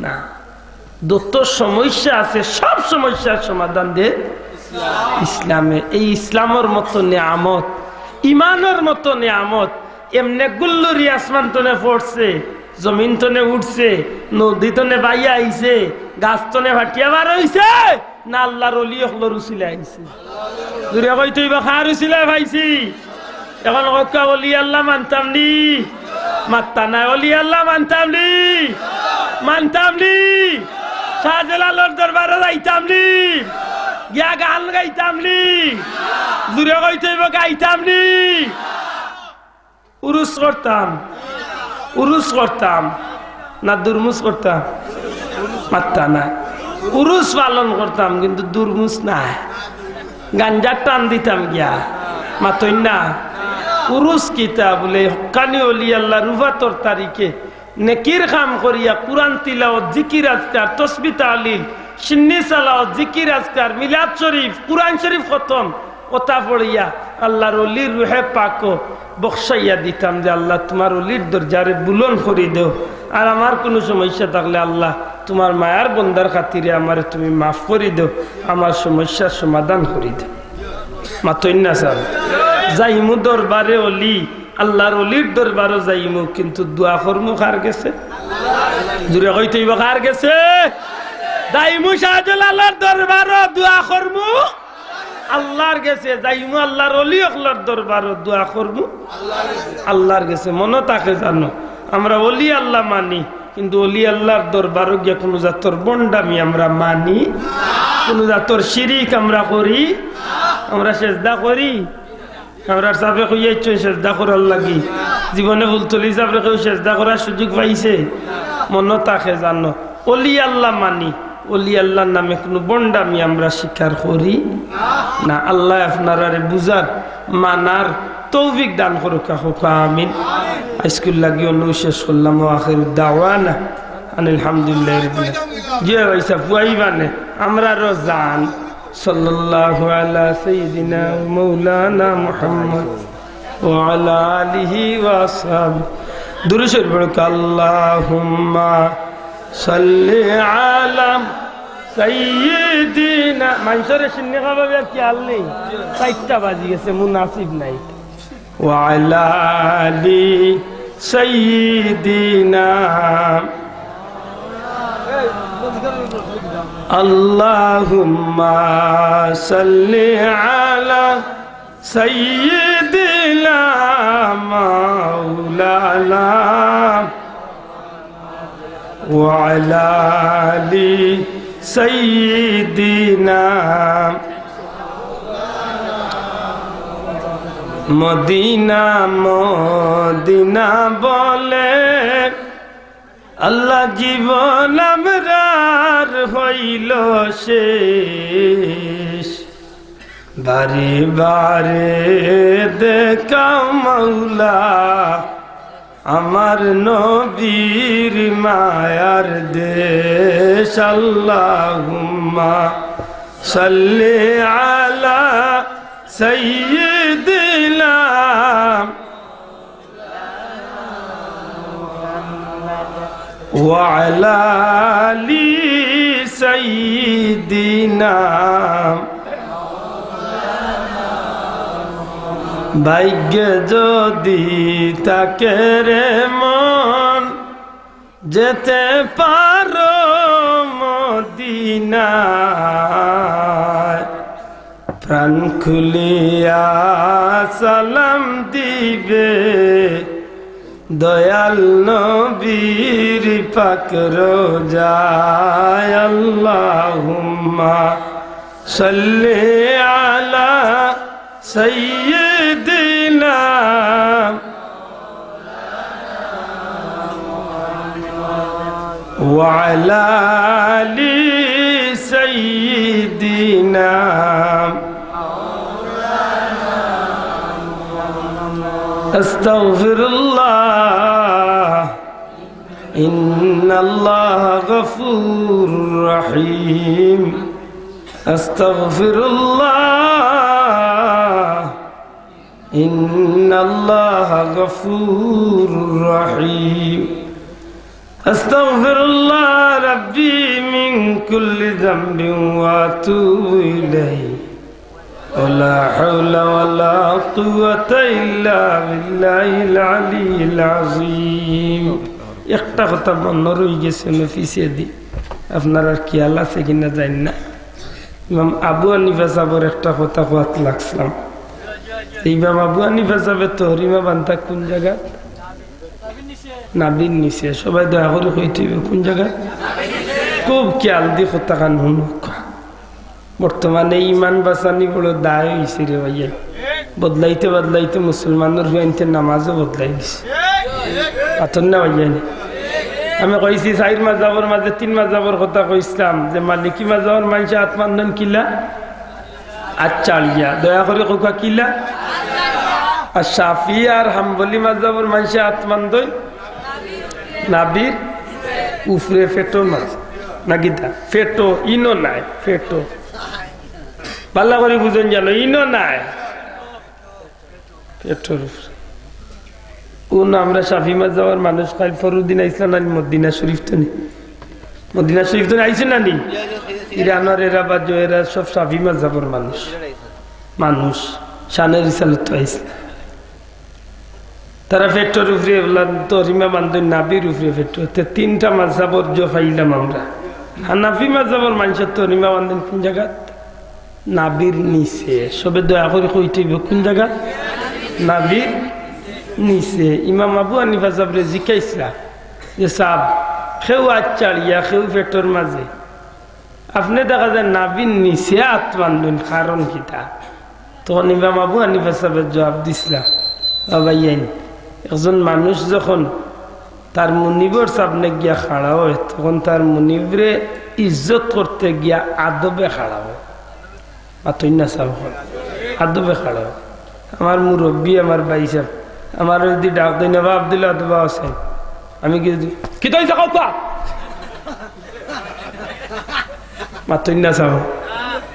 না। যত সমস্যা আছে, সব সমস্যার সমাধান দে ইসলামে। এই ইসলামর মতো নিয়ামত, ইমানর মতো নিয়ামত, এমনে গুল্লুরি আসমান থনে পড়ছে, জমিন থনে উঠছে, নদী থনে বাইয়া আইছে, গাছ থনে ফাটিয়া বার অইছে, না আল্লাহর অলি অকলর উছিলায় আইছে? জুরে কইতে অইবো, কার উছিলায় পাইছি? অখন কউক্কা, অলি আল্লাহ মানতাম নি? মাত্তা নাই। অলি আল্লাহ মানতাম নি? মানতাম নি? শাহজালালর দরবারো যাইতাম নি? গিয়া গান গাইতাম নি? জুরে কইতে অইবো, গাইতাম নি? উরুস করতাম, উরুস করতাম, না দুরমুস করতাম? মাত্তা নাই। উরুস পালন করতাম, কিন্তু দুরমুস নায়। গাঞ্জার টান দিতাম গিয়া, মাতইন না। উরুস কিতা বুলে? হক্কানি অলি আল্লাহর উফাতর তারিখে নেকির কাম করিয়া, কুরআন তিলাওয়াত, জিকির আজকার, তসবি তাহলিল, সিন্নি সালাওয়াত, জিকির আজকার, মিলাদ শরীফ, কুরআন শরীফ খতম, ওতা পড়িয়া আল্লাহর অলির রুহে পাকও বখশাইয়া দিতাম যে, "আল্লাহ, তুমার অলির দরজারে বুলন্দ করি দেও, আর আমার কুনু সমস্যা থাকলে আল্লাহ, তুমার মায়ার বন্দার খাতিরে আমারে তুমি মাফ করি দেও, আমার সমস্যার সমাধান করি দেও।" মাতইন না সাব। যাইমু দরবারে অলি, আল্লাহর অলির দরবারও যাইমু, কিন্তু দোয়া করমু কার গেছে? জুরে কইতে অইবো, কার গেছে? যাইমু শাহজালালর দরবারও দোয়া করমু আল্লাহর গেছে, যাইমু আল্লাহর অলি অকলর দরবারও দোয়া করমু আল্লাহর গেছে। মনো থাকে জানো, আমরা অলি আল্লাহ মানি, কিন্তু অলি আল্লাহর দরবারও গিয়া কুনু জাতর ভন্ডামি আমরা মানি, কুনু জাতর শিরিক আমরা করি, আমরা সেজদা করি। আমরার সাবে কইয়া ইচ্ছুন সেজদা করার লাগি। জীবনে ফুলতলি সাবরে কেউ সেজদা করার সুযোগ পাইছে? মনো থাকে জানো, অলি আল্লাহ মানি, অলি আল্লাহর নামে কুনু ভন্ডামি আমরা স্বীকার করি না। আল্লাহ আপনারারে বুঝার, মানার তৌফিক দান করুক, কউক্কা আমিন। আইজকুর লাগি অনো শেষ করলাম। ওয়া আখিরু দাওয়ানা আনিল হামদুলিল্লাহি রাব্বিল আলামিন। জি ভাই সাব, ফুয়াইবানে আমরারও জান। সাল্লাল্লাহু আলা সাইয়্যিদিনা ওয়া মাওলানা মুহাম্মদ ওয়া আলা আলিহি ওয়া আসহাবিহি। দুরূদ শরীফ পড়ুক, আল্লাহুম্মা সাল্লি আলা সাইয়্যিদিনা। মানষরে সিন্নি খাবাইবার খেয়াল নাই, চাইরটা বাজি গেছে, মুনাসিব নাই। ওয়া আলা আলি সাইয়্যিদিনা। আল্লাহুম্মা সাল্লি আলা সাইয়্যিদিনা মাওলানা ওয়া আলা আলি সাইয়্যিদিনা। মদিনা, মদিনা বলে আল্লাহ, জীবন আমরার হইল শেষ। বারে বারে দেখাও মাওলা আমার নবীর মায়ার দেশ। আল্লাহুম্মা সাল্লি আলা সাইয়্যিদিনা ওয়া আলা আলি সাইয়্যিদিনা। ভাগ্যে যদি থাকে রে মন, যেতে পারো মদিনায়, প্রাণ খুলিয়া সালাম দিবে দয়াল নবীর পাক রোজায়। আল্লাহুম্মা সাল্লি আলা সাইয়্যিদিনা ওয়া আলা আলি সাইয়্যিদিনা। আস্তাগফিরুল্লাহ। إن الله غفور رحيم. أستغفر الله. إن الله غفور رحيم. أستغفر الله ربي من كل ذنب وأتوب إليه. ولا حول ولا قوة إلا بالله العلي العظيم. একটা কথা মনো রইগেছে, আমি পিছেদি, আপনারার খিয়াল আছে কিনা জানি না। ইমাম আবু হানিফা সাবর একটা কথা কওয়াত লাগছিলাম। ইমাম আবু হানিফা সাবে তহরিমা বানতা কুন জাগাত? নাভির নিচে। সবাই দয়া করি কইতে অইবো কুন জাগাত? খুব খিয়াল দি কথাখান হুনউক্কা। বর্তমানে ইমান বাচানি বড় দায় অইছে রে ভাইয়া। বদলাইতে বদলাইতে মুসলমানর ফুয়াইন্তে নামাজও বদলাই দিছে। মাতইন না ভাইয়া নি? আমি কইছি চাইর মাযহাবর মাঝে তিন মাযহাবর কথা কইছলাম যে মালিকি মাযহাবর মানষে আত বান্ধইন কিলা? আত ছাড়িয়া। দয়া করি কউক্কা কিলা? আর শাফি আর হাম্বলি মাযহাবর মানষে আত বান্ধইন নাভির উপরে, পেটর মাঝে। না কিতা? ফেটো, ইনো নায়, ফেটো। ভালা করি বুঝইন জানো, ইনো নায়। ফেটোর উপরে। অউ না আমরা শাফি মাযহাবর মানুষ, কাইল পরর দিন আইছলা না নি মদিনা শরীফ তনে? মদিনা শরীফ তনে আইছইন না নি? ইরানর এরা বা জো এরা সব শাফি মাযহাবর মানুষ। মানুষ। শানে রিসালত তো আইছলা। তারা ফেটোর উপরে ওলা তহরিমা বান্ধইন নাভির উপরে ফেটো। তে তিনটা মাযহাবর জো পাইলাম আমরা। হানাফি মাযহাবর মানষে তহরিমা বান্ধইন কুন জাগাত? নাভির নিচে। সবে দয়া করি কইতে অইবো, কুন জাগাত? নাভির নিচে। ইমাম আবু হানিফা সাবরে জিকাইছলা যে, "সাব, কেউ আত ছাড়িয়া, কেউ ফেটোর মাঝে, আপনে দেখা যায় নাভির নিচে আত বান্ধইন, কারণ কিতা?" তখন ইমাম আবু হানিফা সাবে জবাব দিছলা, "বাবা ইয়াইন, একজন মানুষ যখন তার মুনিবর সামনে গিয়া খাড়া অয়, তখন তার মুনিবরে ইজ্জত করতে গিয়া আদবে খাড়া অয়।" মাতইন না সাব, আদবে খাড়া অয়। আমার মুরব্বি, আমার ভাইসাব, আমারে যুদি ডাক দেইন, "বা আব্দুল্লাহ, আদবা আছইন।" আমি গিয়া যুদি, "কিতা অইছে কউক্কা?" মাতইন না সাব।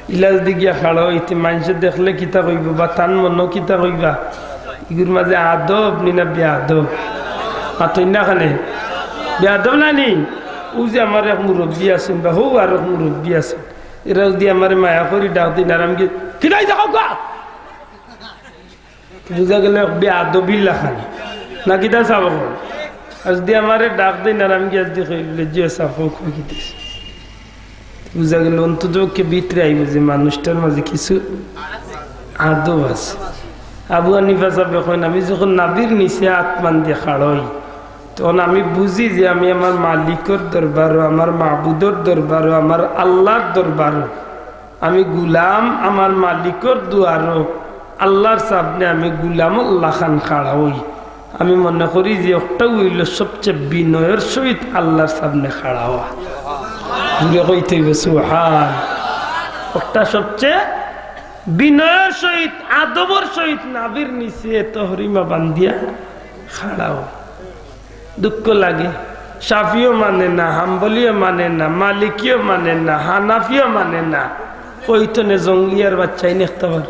ইলা যুদি গিয়া খাড়া অইতে মানষে দেখলে কিতা কইবো বা তান মনো কিতা কইবা? ইগুর মাঝে আদব নি না বেয়াদব? মাতইন না কেনে? বেয়াদব না নি? অউ যে আমার এক মুরব্বি আছইন বা হউ আর এক মুরব্বি আছইন, এরা যুদি আমারে মায়া করি ডাক দেইন আর আমি গিয়া, "কিতা অইছে কউক্কা?" বুঝা গেল এক বেয়াদবির লাখান। না কিতা সাব অকল? আর যুদি আমারে ডাক দেইন আর আমি গিয়া যুদি কই, "জি সাব, কউক্কা, কই কিতা অইছে?" বুঝা গেল অন্তত পক্ষে ভিতরে আইবো যে মানুষটার মাঝে কিছু আদব আছে। আবু হানিফা সাবে কইন, "আমি যখন নাভির নিচে আত বান্ধিয়া খাড়া অই, তখন আমি বুঝি যে আমি আমার মালিকর দরবারো, আমার মাবুদর দরবারো, আমার আল্লার দরবারো আমি গুলাম, আমার মালিকর দুয়ারো আল্লার সামনে আমি গুলামর লাখান খাড়া অই। আমি মনে করি যে অকটা অইলো সবচে বিনয়র সহিত আল্লার সামনে খাড়া অওয়া।" জুরে কইতে অইবো সুবহান। অকটা সবচে বিনয়র সহিত, আদবর সহিত নাভির নিচে তহরিমা বান্ধিয়া খাড়া অওয়া। দুঃখ লাগে, শাফিও মানে না, হাম্বলিও মানে না, মালিকিও মানে না, হানাফিও মানে না। কইতনে জঙ্গলিয়ার বাচ্চাইন একটাবার।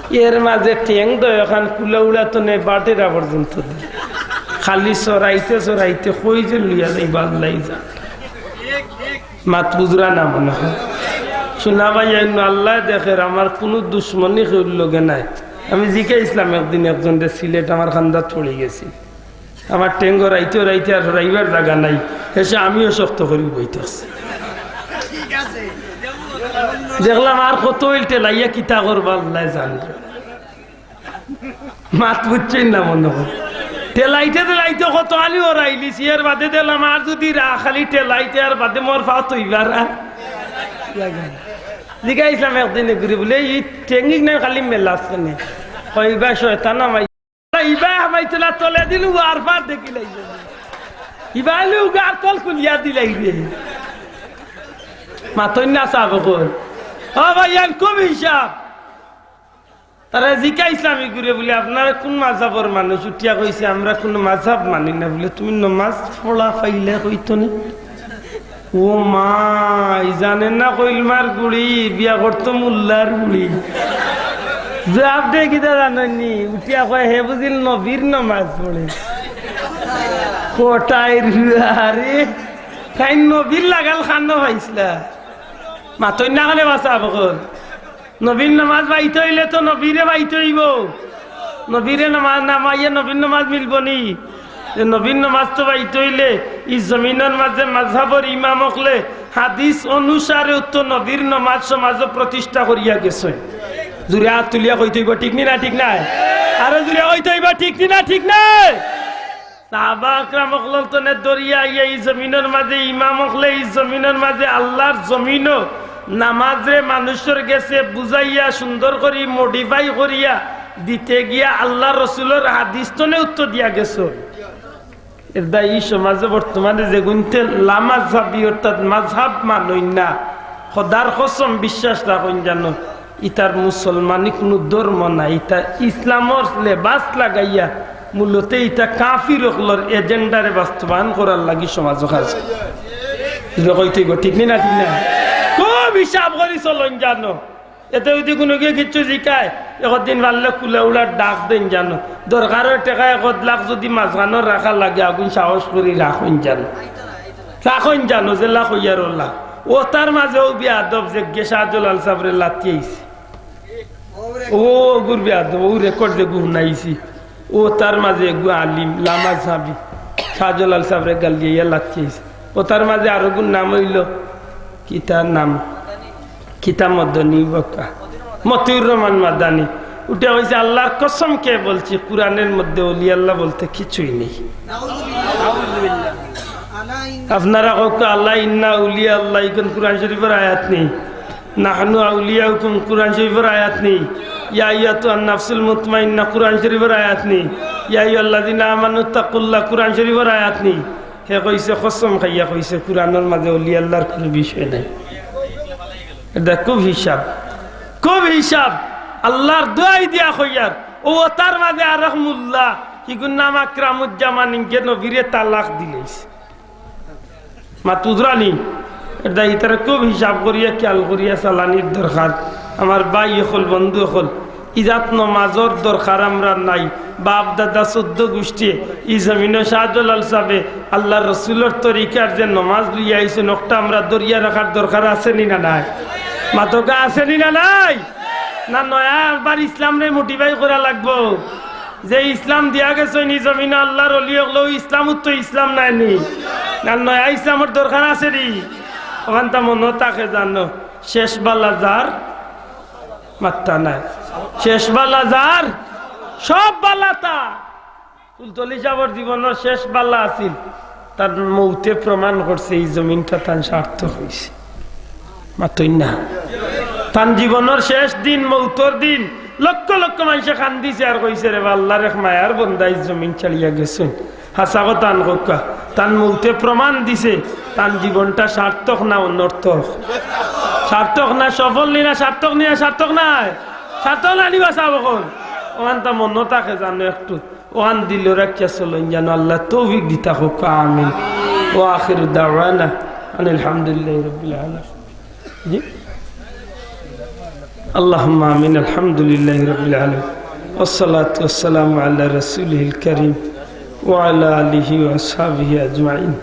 এর মাঝে ঠেং দয় অখান কুলাউড়া তনে বাটেরা পর্যন্ত দে। খালি চড়াইতে চড়াইতে কই যে লইয়া যাইবা আল্লায় জানে। মাত বুঝরা না মনে অয়। শুনা ভাইয়াইন, আল্লায় দেখের, আমার কুনু দুশমনি কেউর লগে নাই। আমি জিকাইছলাম একদিন একজনরে, সিলেট আমার কান্দাত পড়ি গেছিল। আমার ঠেং দরাইতে দরাইতে আর দরাইবার জাগা নাই, শেষে আমিও শক্ত করি বই থাকছি। দেখলাম আর কত অইল ঠেলাইয়া কিতা করবা আল্লায় জানে। মাত বুঝছইন না মনে অয়। ঠেলাইতে ঠেলাইতে কত আলি দরাইলিছি, এর বাদে দেখলাম আর যুদি রা খালি ঠেলাইতে আর বাদে মোর পাও থইবার আর জাগা নাই। জিকাইছলাম একদিন এগুরে বুলে, "ই ঠেং ইগু নাই খালি মেলাছ কেনে?" কয়, "ইবা শয়তান হামাই, ইবা হামাইতলা তলে দিল, ও আর পার দেখিলাই। ইবা আইলে উগার তল খুলিয়া দিলাই রে।" মাতইন না সাব অকল। ও ভাইয়াইন, খুব হিসাব। তারা জিকাইছলাম ইগুরে বুলে, "আপনারা কুন মাযহাবর মানুষ?" উঠিয়া কইছে, "আমরা কুনু মাযহাব মানি না।" বুলে, "তুমি নমাজ পড়া পাইলে কইতো নি?" ও মাই, জানে না কইলমার গুড়ি, বিয়া করতো মোল্লার গুড়ি। জবাব দে কিতা জানইন নি? উঠিয়া কয়, "হে বুঝিল নবীর নমাজ পড়ে।" কটাইর হুয়া রে, তাইন নবীর লাগাল কানো পাইছলা? মাতইন না কেনে বা সাব অকল। নবীর নমাজ পাইতে অইলে তো নবীরে পাইতে অইবো। নবীরে নমাজ না পাইয়া নবীর নমাজ মিলবো নি? যে নবীর নমাজ তো পাইতে অইলে ই জমিনর মাঝে মাযহাবর ইমাম অকলে হাদিস অনুসারে উক্ত নবীর নমাজ সমাজো প্রতিষ্ঠা করিয়া গেছইন। জুরে আত তুলিয়া কইতে অইবো, ঠিক নি না ঠিক নায়? আরো জুরে কইতে অইবো, ঠিক নি না ঠিক নায়? সাহাবা আকরাম অকলর তনে ধরিয়া আইয়া ই জমিনর মাঝে ইমাম অকলে ই জমিনর মাঝে আল্লার জমিনো নামাজরে মানুষর গেছে বুঝাইয়া সুন্দর করি modify করিয়া দিতে গিয়া আল্লার রসুলর হাদিস তনে উত্তর দিয়া গেছে। এরদায় ই সমাজে বর্তমানে যেগুইন্তে লামাযহাবি অর্থাৎ মাযহাব মানইন না, খোদার কসম বিশ্বাস রাখইন জানো, ইতার মুসলমানি কুনু ধর্ম নায়, ইতা ইসলামর লেবাস লাগাইয়া মূলত ইতা কাফির অকলর এজেন্ডারে বাস্তবায়ন করার লাগি সমাজো কাজ করে। ইতা কইতে অইবো, ঠিক নি না? ঠিক না? খুব হিসাব করি চলইন জানো। এতে যদি কুনুগিয়ে কিচ্ছু জিকায়, একদিন পারলে কুলে উড়ার ডাক দেইন জানো। দরকারর টেকা এক লাখ যদি মাঝখানো রাখা লাগে, আগুন সাহস করি রাখইন জানো। রাখইন জানো, যেলা কইয়ার অলা। অতার মাঝে অউ বেয়াদব যেগিয়ে শাহজালাল সাবরে লাথি আইছে। অউ অগুর বেয়াদব, অউ রেকর্ড যেগু হুনাইছি। অতার মাঝে এগু আলিম, লামা সাবি, শাহজালাল সাবরে গালিয়া লাথি আইছে। অতার মাঝে আরোগুর নাম অইলো, কিতা নাম? কিতা মদনী বকা? মতিউর রহমান মাদানী। উঠে কইছে, "আল্লাহর কসম খেয়ে বলছি, কোরআনের মধ্যে অলি আল্লাহ বলতে কিছুই নেই।" আপনারা কউক্কা, "আল্লাহ ইন্না আউলিয়া আল্লাহ", ইখান কোরআন শরীফর আয়াত নি? "নাহনু আউলিয়াউকুম" কোরআন শরীফর আয়াত নি? "ইয়া আইয়াতুহান নাফসুল মুতমাইন্না" কোরআন শরীফর আয়াত নি? "ইয়া আইয়ুহাল্লাযীনা আমানুত্তাকুল্লাহ" কোরআন শরীফর আয়াত নি? হে কইছে, কসম খাইয়া কইছে, কোরআনর মাঝে অলি আল্লাহর কুনু বিষয় নাই। ইটা খুব হিসাব, খুব হিসাব। আল্লাহর দোয়াই দিয়া কইয়ার, অউ অতার মাঝে আরক মোল্লা, হিগুর নাম আকরামুজ্জামান, ইগে নবীরে তালাক দিলাইছে। মাত বুঝরা নি? ইটা ইতারে খুব হিসাব করিয়া, খেয়াল করিয়া চালানির দরকার। আমার ভাই অকল, বন্ধু অকল, ইজাত নমাজর দরকার আমরার নাই। বাপ দাদা চৌদ্দ গুষ্টিয়ে ই জমিনো শাহজালাল সাবে আল্লাহর রসুলর তরিকার যে নমাজ লইয়া আইছইন, অকটা আমরা ধরিয়া রাখার দরকার আছে নি না নাই? মাতউক্কা, আছে নি না নাই? না নয়া আবার ইসলামরে modify করা লাগবো? যে ইসলাম দিয়া গেছইন ই জমিনো আল্লাহর অলি অকলে, অউ ইসলামউ তো ইসলাম নায় নি? না নয়া ইসলামর দরকার আছে নি? অখানতা মনো থাকে জানো, শেষ বালা যার, মাত্তা নাই। শেষ বালা যার, সব বালা তার। ফুলতলি সাবর জীবনর শেষ বালা আছিল, তান মউতে প্রমাণ করছে ই জমিনটা তান সার্থক অইছে। মাতইন না। তান জীবনর শেষ দিন, মউতর দিন, লক্ষ লক্ষ মানষে কান্দিছে আর কইছে, "রে বা আল্লাহর এক মায়ার বন্দা ই জমিন ছাড়িয়া গেছইন।" হাছা কথা আন কউক্কা, তান মউতে প্রমাণ দিছে, তান জীবনটা সার্থক না অনর্থক? সার্থক না সফল নি না সার্থক নি না সার্থক নায়? সার্থক না নি বা সাব অকল? অখানতা মনো থাকে জানো একটু, অখান দিলো রাখিয়া চলইন জানো, আল্লাহ তৌফিক দিতা কউক্কা, আমিন। ওয়া আখিরু দাওয়ানা আনিল হামদুলিল্লাহি রাব্বিল আলামিন। জি? আল্লাহুম্মা আমিন। আলহামদুলিল্লাহি রাব্বিল আলামিন। ওয়াসসালাতু ওয়াসসালামু আলা রাসূলিহিল কারীম ওয়া আলা আলিহি ওয়া আসহাবিহি আজমাইন।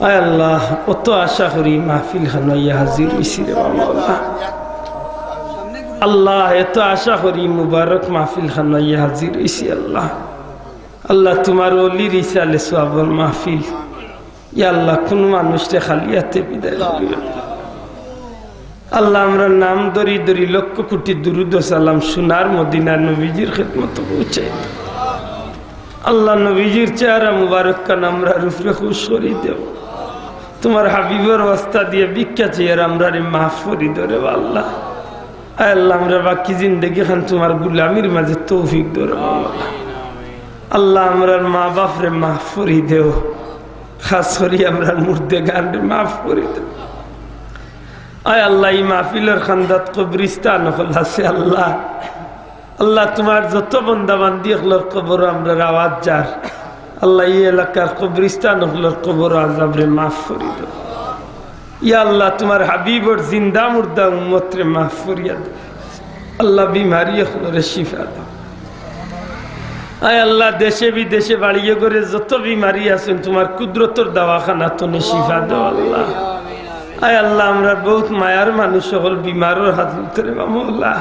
আয় আল্লাহ, অত আশা করি মাহফিল খানো আইয়া হাজির অইছি রে বা মাওলা। আল্লাহ, এত আশা করি মুবারক মাহফিল খানো আইয়া হাজির অইছি আল্লাহ। আল্লাহ, তুমার অলির ইসালে সওয়াবর মাহফিল। ইয়া আল্লাহ, কুনু মানুষরে খালি আতে বিদায় করিও না। আল্লাহ, আমরার নাম ধরি ধরি লক্ষ কোটি দুরুদ ও সালাম সোনার মদিনার নবীজির খেদমতো পৌঁছাই দেও। আল্লাহ, নবীজির চেহারা মুবারক খান আমরার উপরে খুশ করি দেও। তুমার হাবিবর ওয়াস্তা দিয়া ভিক্ষা চাইয়ার আমরারে মাফ করি দেও রে বা আল্লাহ। আয় আল্লাহ, আমরার বাকি জিন্দেগি খান তুমার গুলামির মাঝে তৌফিক দেও রে বা আল্লাহ। আল্লাহ, আমরার মা বাপরে মাফ করি দেও, খাছ করি আমরার মুর্দেগানরে মাফ করি দেও। আয় আল্লাহ, ই মাহফিলর কান্দাত কবরিস্তান অকল আছে আল্লাহ। আল্লাহ, তুমার যত বন্দা বান্দি অকলর কবরো আমরার আওয়াজ যার, আল্লাহ, ই এলাকার কবরিস্তান অকলর কবরো আজাবরে মাফ করি দেও। ইয়া আল্লাহ, তুমার হাবিবর জিন্দা মুর্দা উম্মতরে মাফ করিয়া দেও। আল্লাহ, বিমারি অকলরে শিফা দেও। আয় আল্লাহ, দেশে বিদেশে বাড়িয়ে ঘরে যত বিমারি আছইন, তুমার কুদরতর দাওয়াখানা তনে শিফা দেও আল্লাহ। আয় আল্লাহ, আমরার বউত মায়ার মানুষ অকল বিমারর হাত ভিতরে বা মওলা।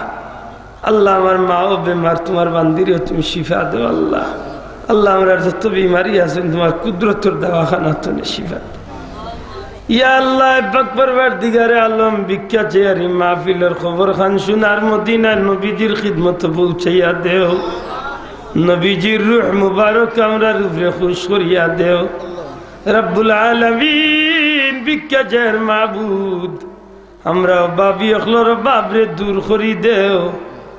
আল্লাহ, আমার মাও বেমার, তুমার বান্দিরেও তুমি শিফা দেও আল্লাহ। আল্লাহ, আমরার যত বিমারি আছইন, তুমার কুদরতর দাওয়াখানা তনে শিফা দেও। ইয়া আল্লাহ, পাক পরওয়ারদিগারে আলম, ভিক্ষা চাইয়ার ই মাহফিলর খবর খান সোনার মদিনার নবীজির খিদমতো পৌঁছাইয়া দেও। নবীজির রুহ মুবারক আমরার উপরে খুশ করিয়া দেও। রব্বুল আলামিন, ভিক্ষা চাইয়ার মাবুদ, আমরার অভাবী অকলর অভাবরে দূর করি দেও,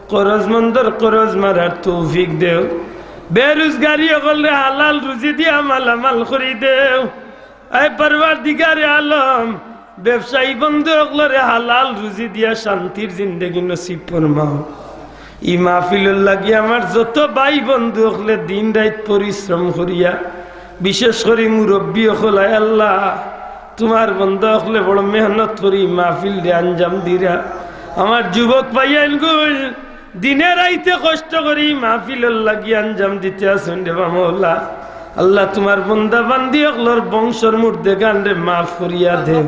করজমন্দর করজ মারার তৌফিক দেও, বেরুজগারি অকলরে হালাল রুজি দিয়া মালামাল করি দেও। আয় পরওয়ারদিগারে আলম, ব্যবসায়ী বন্ধু অকলরে হালাল রুজি দিয়া শান্তির জিন্দেগি নসিব ফরমাও। ই মাহফিলর লাগি আমার যত ভাই বন্ধু অকলে দিন রাইত পরিশ্রম করিয়া, বিশেষ করি মুরব্বি অকল, আয় আল্লাহ, তুমার বন্দা অকলে বড় মেহনত করি ই মাহফিলরে আঞ্জাম দিরা। আমার যুবক ভাইয়াইনগুইন দিনে রাইতে কষ্ট করি ই মাহফিলর লাগি আঞ্জাম দিতে আছইন রে বা মওলা। আল্লাহ, তুমার বন্দা বান্দি অকলর বংশর মুর্দেগানরে মাফ করিয়া দেও।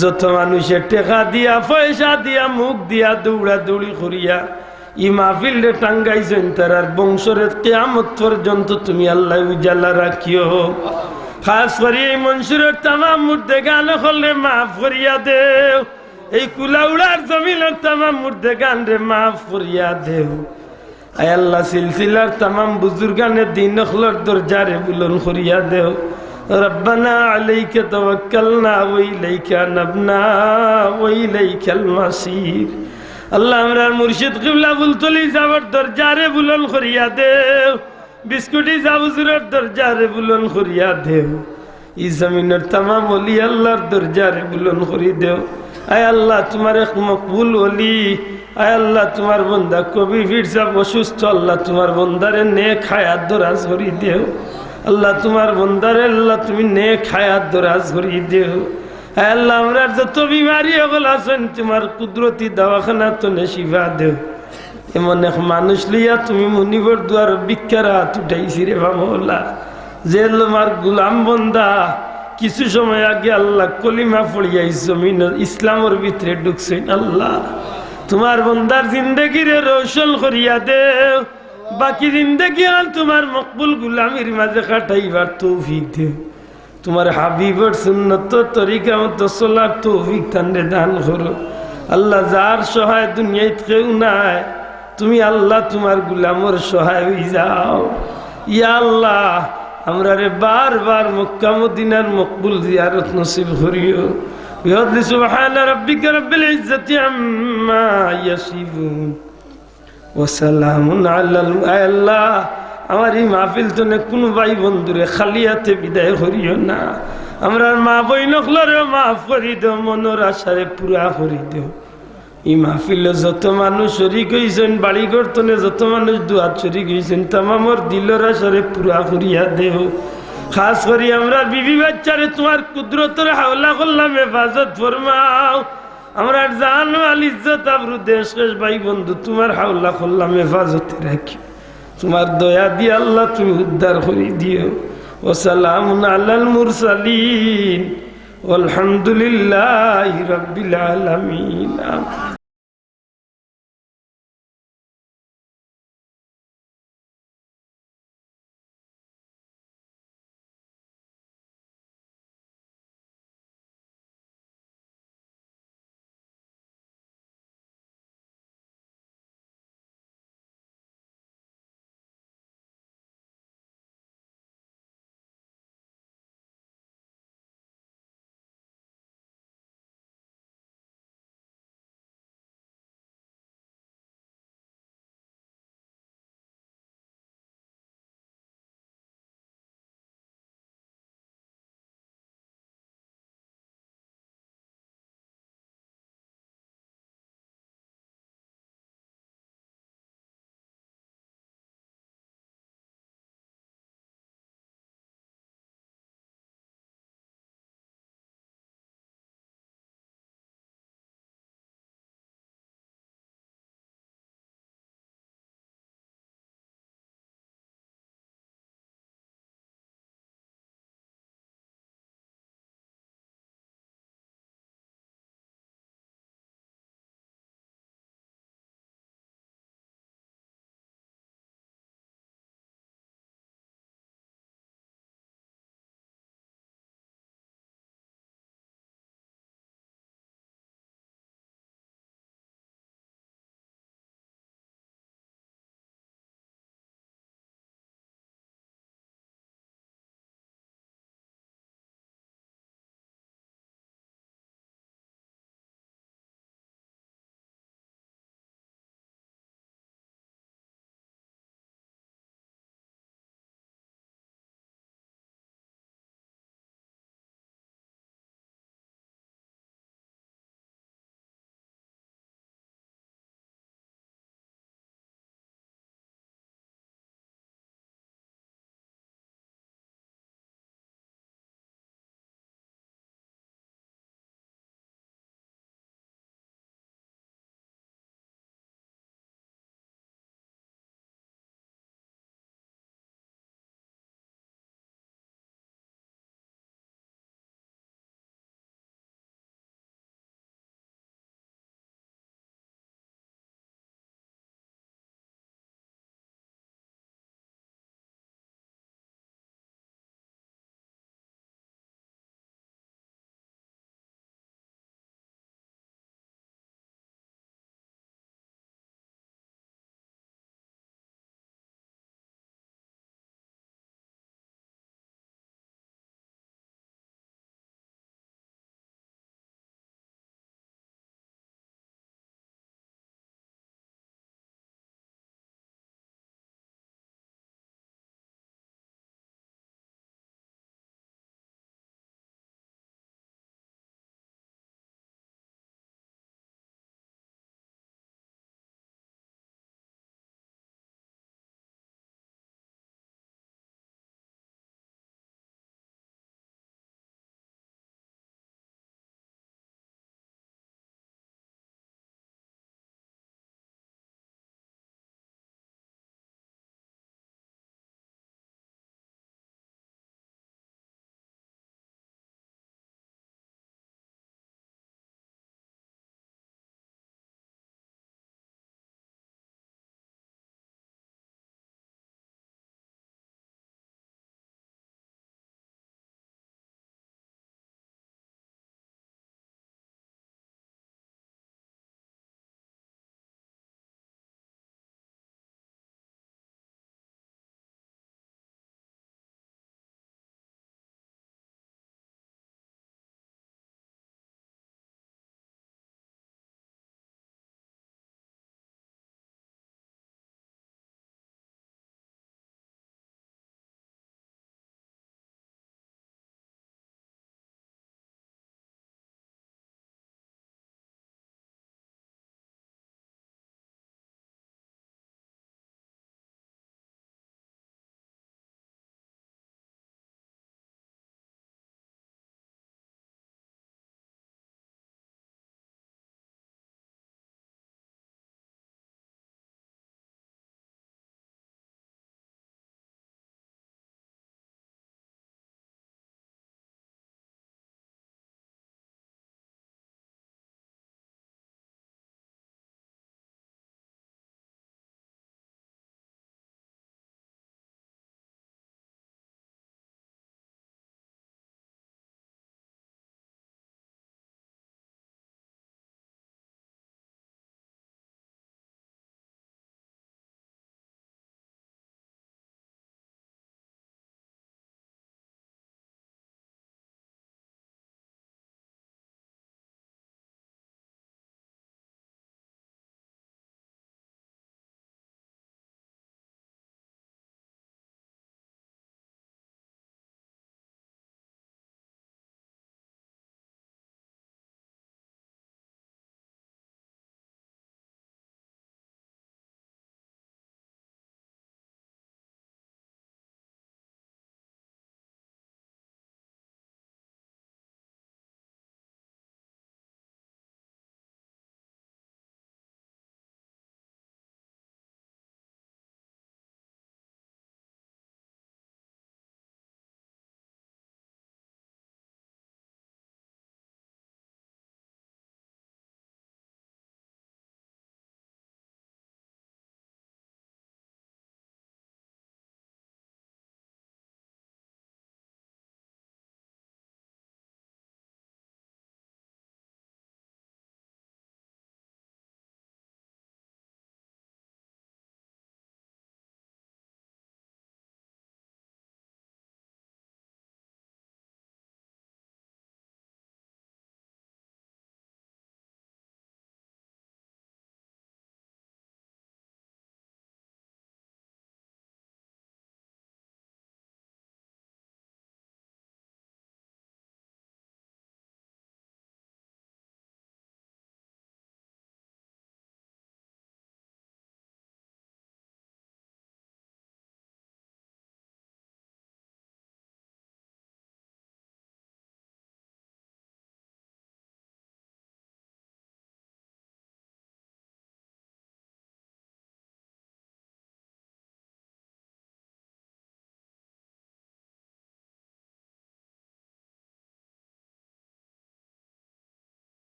যত মানুষে টেকা দিয়া, পয়সা দিয়া, মুখ দিয়া, দৌড়াদৌড়ি করিয়া ই মাহফিলরে টাঙ্গাইছইন, তারার বংশরে কিয়ামত পর্যন্ত তুমি আল্লাহ উজালা রাখিও। খাস করি এই মনসুরর তামাম মুর্দেগান অকলরে মাফ করিয়া দেও। এই কুলাউড়ার জমিনর তামাম মুর্দেগানরে মাফ করিয়া দেও। আয় আল্লাহ, সিলসিলার তামাম বুজুর্গানে দিন অকলর দরজারে বুলন্দ করিয়া দেও। ربنا عليك توكلنا وإليك أنبنا وإليك المصير। আল্লাহ, আমরার মুর্শিদ কিবলা ফুলতলি সাবর দরজারে বুলন্দ করিয়া দেও। বিস্কুটি সাব হুজুরর দরজারে বুলন্দ করিয়া দেও। ই জমিনর তামাম অলি আল্লাহর দরজারে বুলন্দ করি দেও। আয় আল্লাহ, তুমার এক মকবুল অলি, আয় আল্লাহ, তুমার বন্দা কবি পীর সাব অসুস্থ, আল্লাহ, তুমার বন্দারে নেক হায়াত দরাজ করি দেও। আল্লাহ, তুমার বন্দারে, আল্লাহ, তুমি নেক হায়াত দরাজ করি দেও। আয় আল্লাহ, আমরার যত বিমারি অকল আছইন, তুমার কুদরতি দাওয়াখানা তনে শিফা দেও। এমন এক মানুষ লইয়া তুমি মুনিবর দুয়ার ভিক্ষার আত উঠাইছি রে বা মওলা, যে তুমার গুলাম বন্দা কিছু সময় আগে আল্লাহ কলিমা পড়িয়া ই জমিন ইসলামর ভিতরে ঢুকছইন। আল্লাহ, তুমার বন্দার জিন্দেগিরে রোশন করিয়া দেও, বাকি জিন্দেগি আর তুমার মকবুল গুলামির মাঝে কাটাইবার তৌফিক দেও। তুমার হাবিবর সুন্নত তরিকা মতো চলার তৌফিক তানরে দান করো। আল্লাহ, যার সহায় দুনিয়াত কেউ নাই, তুমি আল্লাহ তুমার গুলামর সহায় অই যাও। ইয়া আল্লাহ, আমরারে বারবার মক্কা মদিনার মকবুল জিয়ারত নসিব করিও। بفضل سبحان ربك رب العزة عما يصفون। ওয়াসালামুন আলাল, আয় আল্লাহ, আমার ই মাহফিল তনে কুনু ভাই বন্ধুরে খালি আতে বিদায় করিও না। আমরার মা বইন অকলরে মাফ করি দেও, মনর আশারে পুরা করি দেও। ই মাহফিলো যত মানুষ শরিক অইছইন, বাড়িঘর তনে যত মানুষ দোয়াত শরিক অইছইন, তামামর দিলর আশারে পুরা করিয়া দেও। খাস করি আমরার বিবি বাইচ্চারে তুমার কুদরতর হাওলা করলাম, হেফাজত ফরমাও। আমরার জান মাল ইজ্জত আবরু দেশ কেশ ভাই বন্ধু তুমার হাওলা করলাম, হেফাজতে রাখিও। তুমার দয়া দিয়া আল্লাহ তুমি উদ্ধার করি দিও। ওয়াসালামুন আলাল মুরসালিন ওয়ালহামদুলিল্লাহি রাব্বিল আলামিন। আমিন।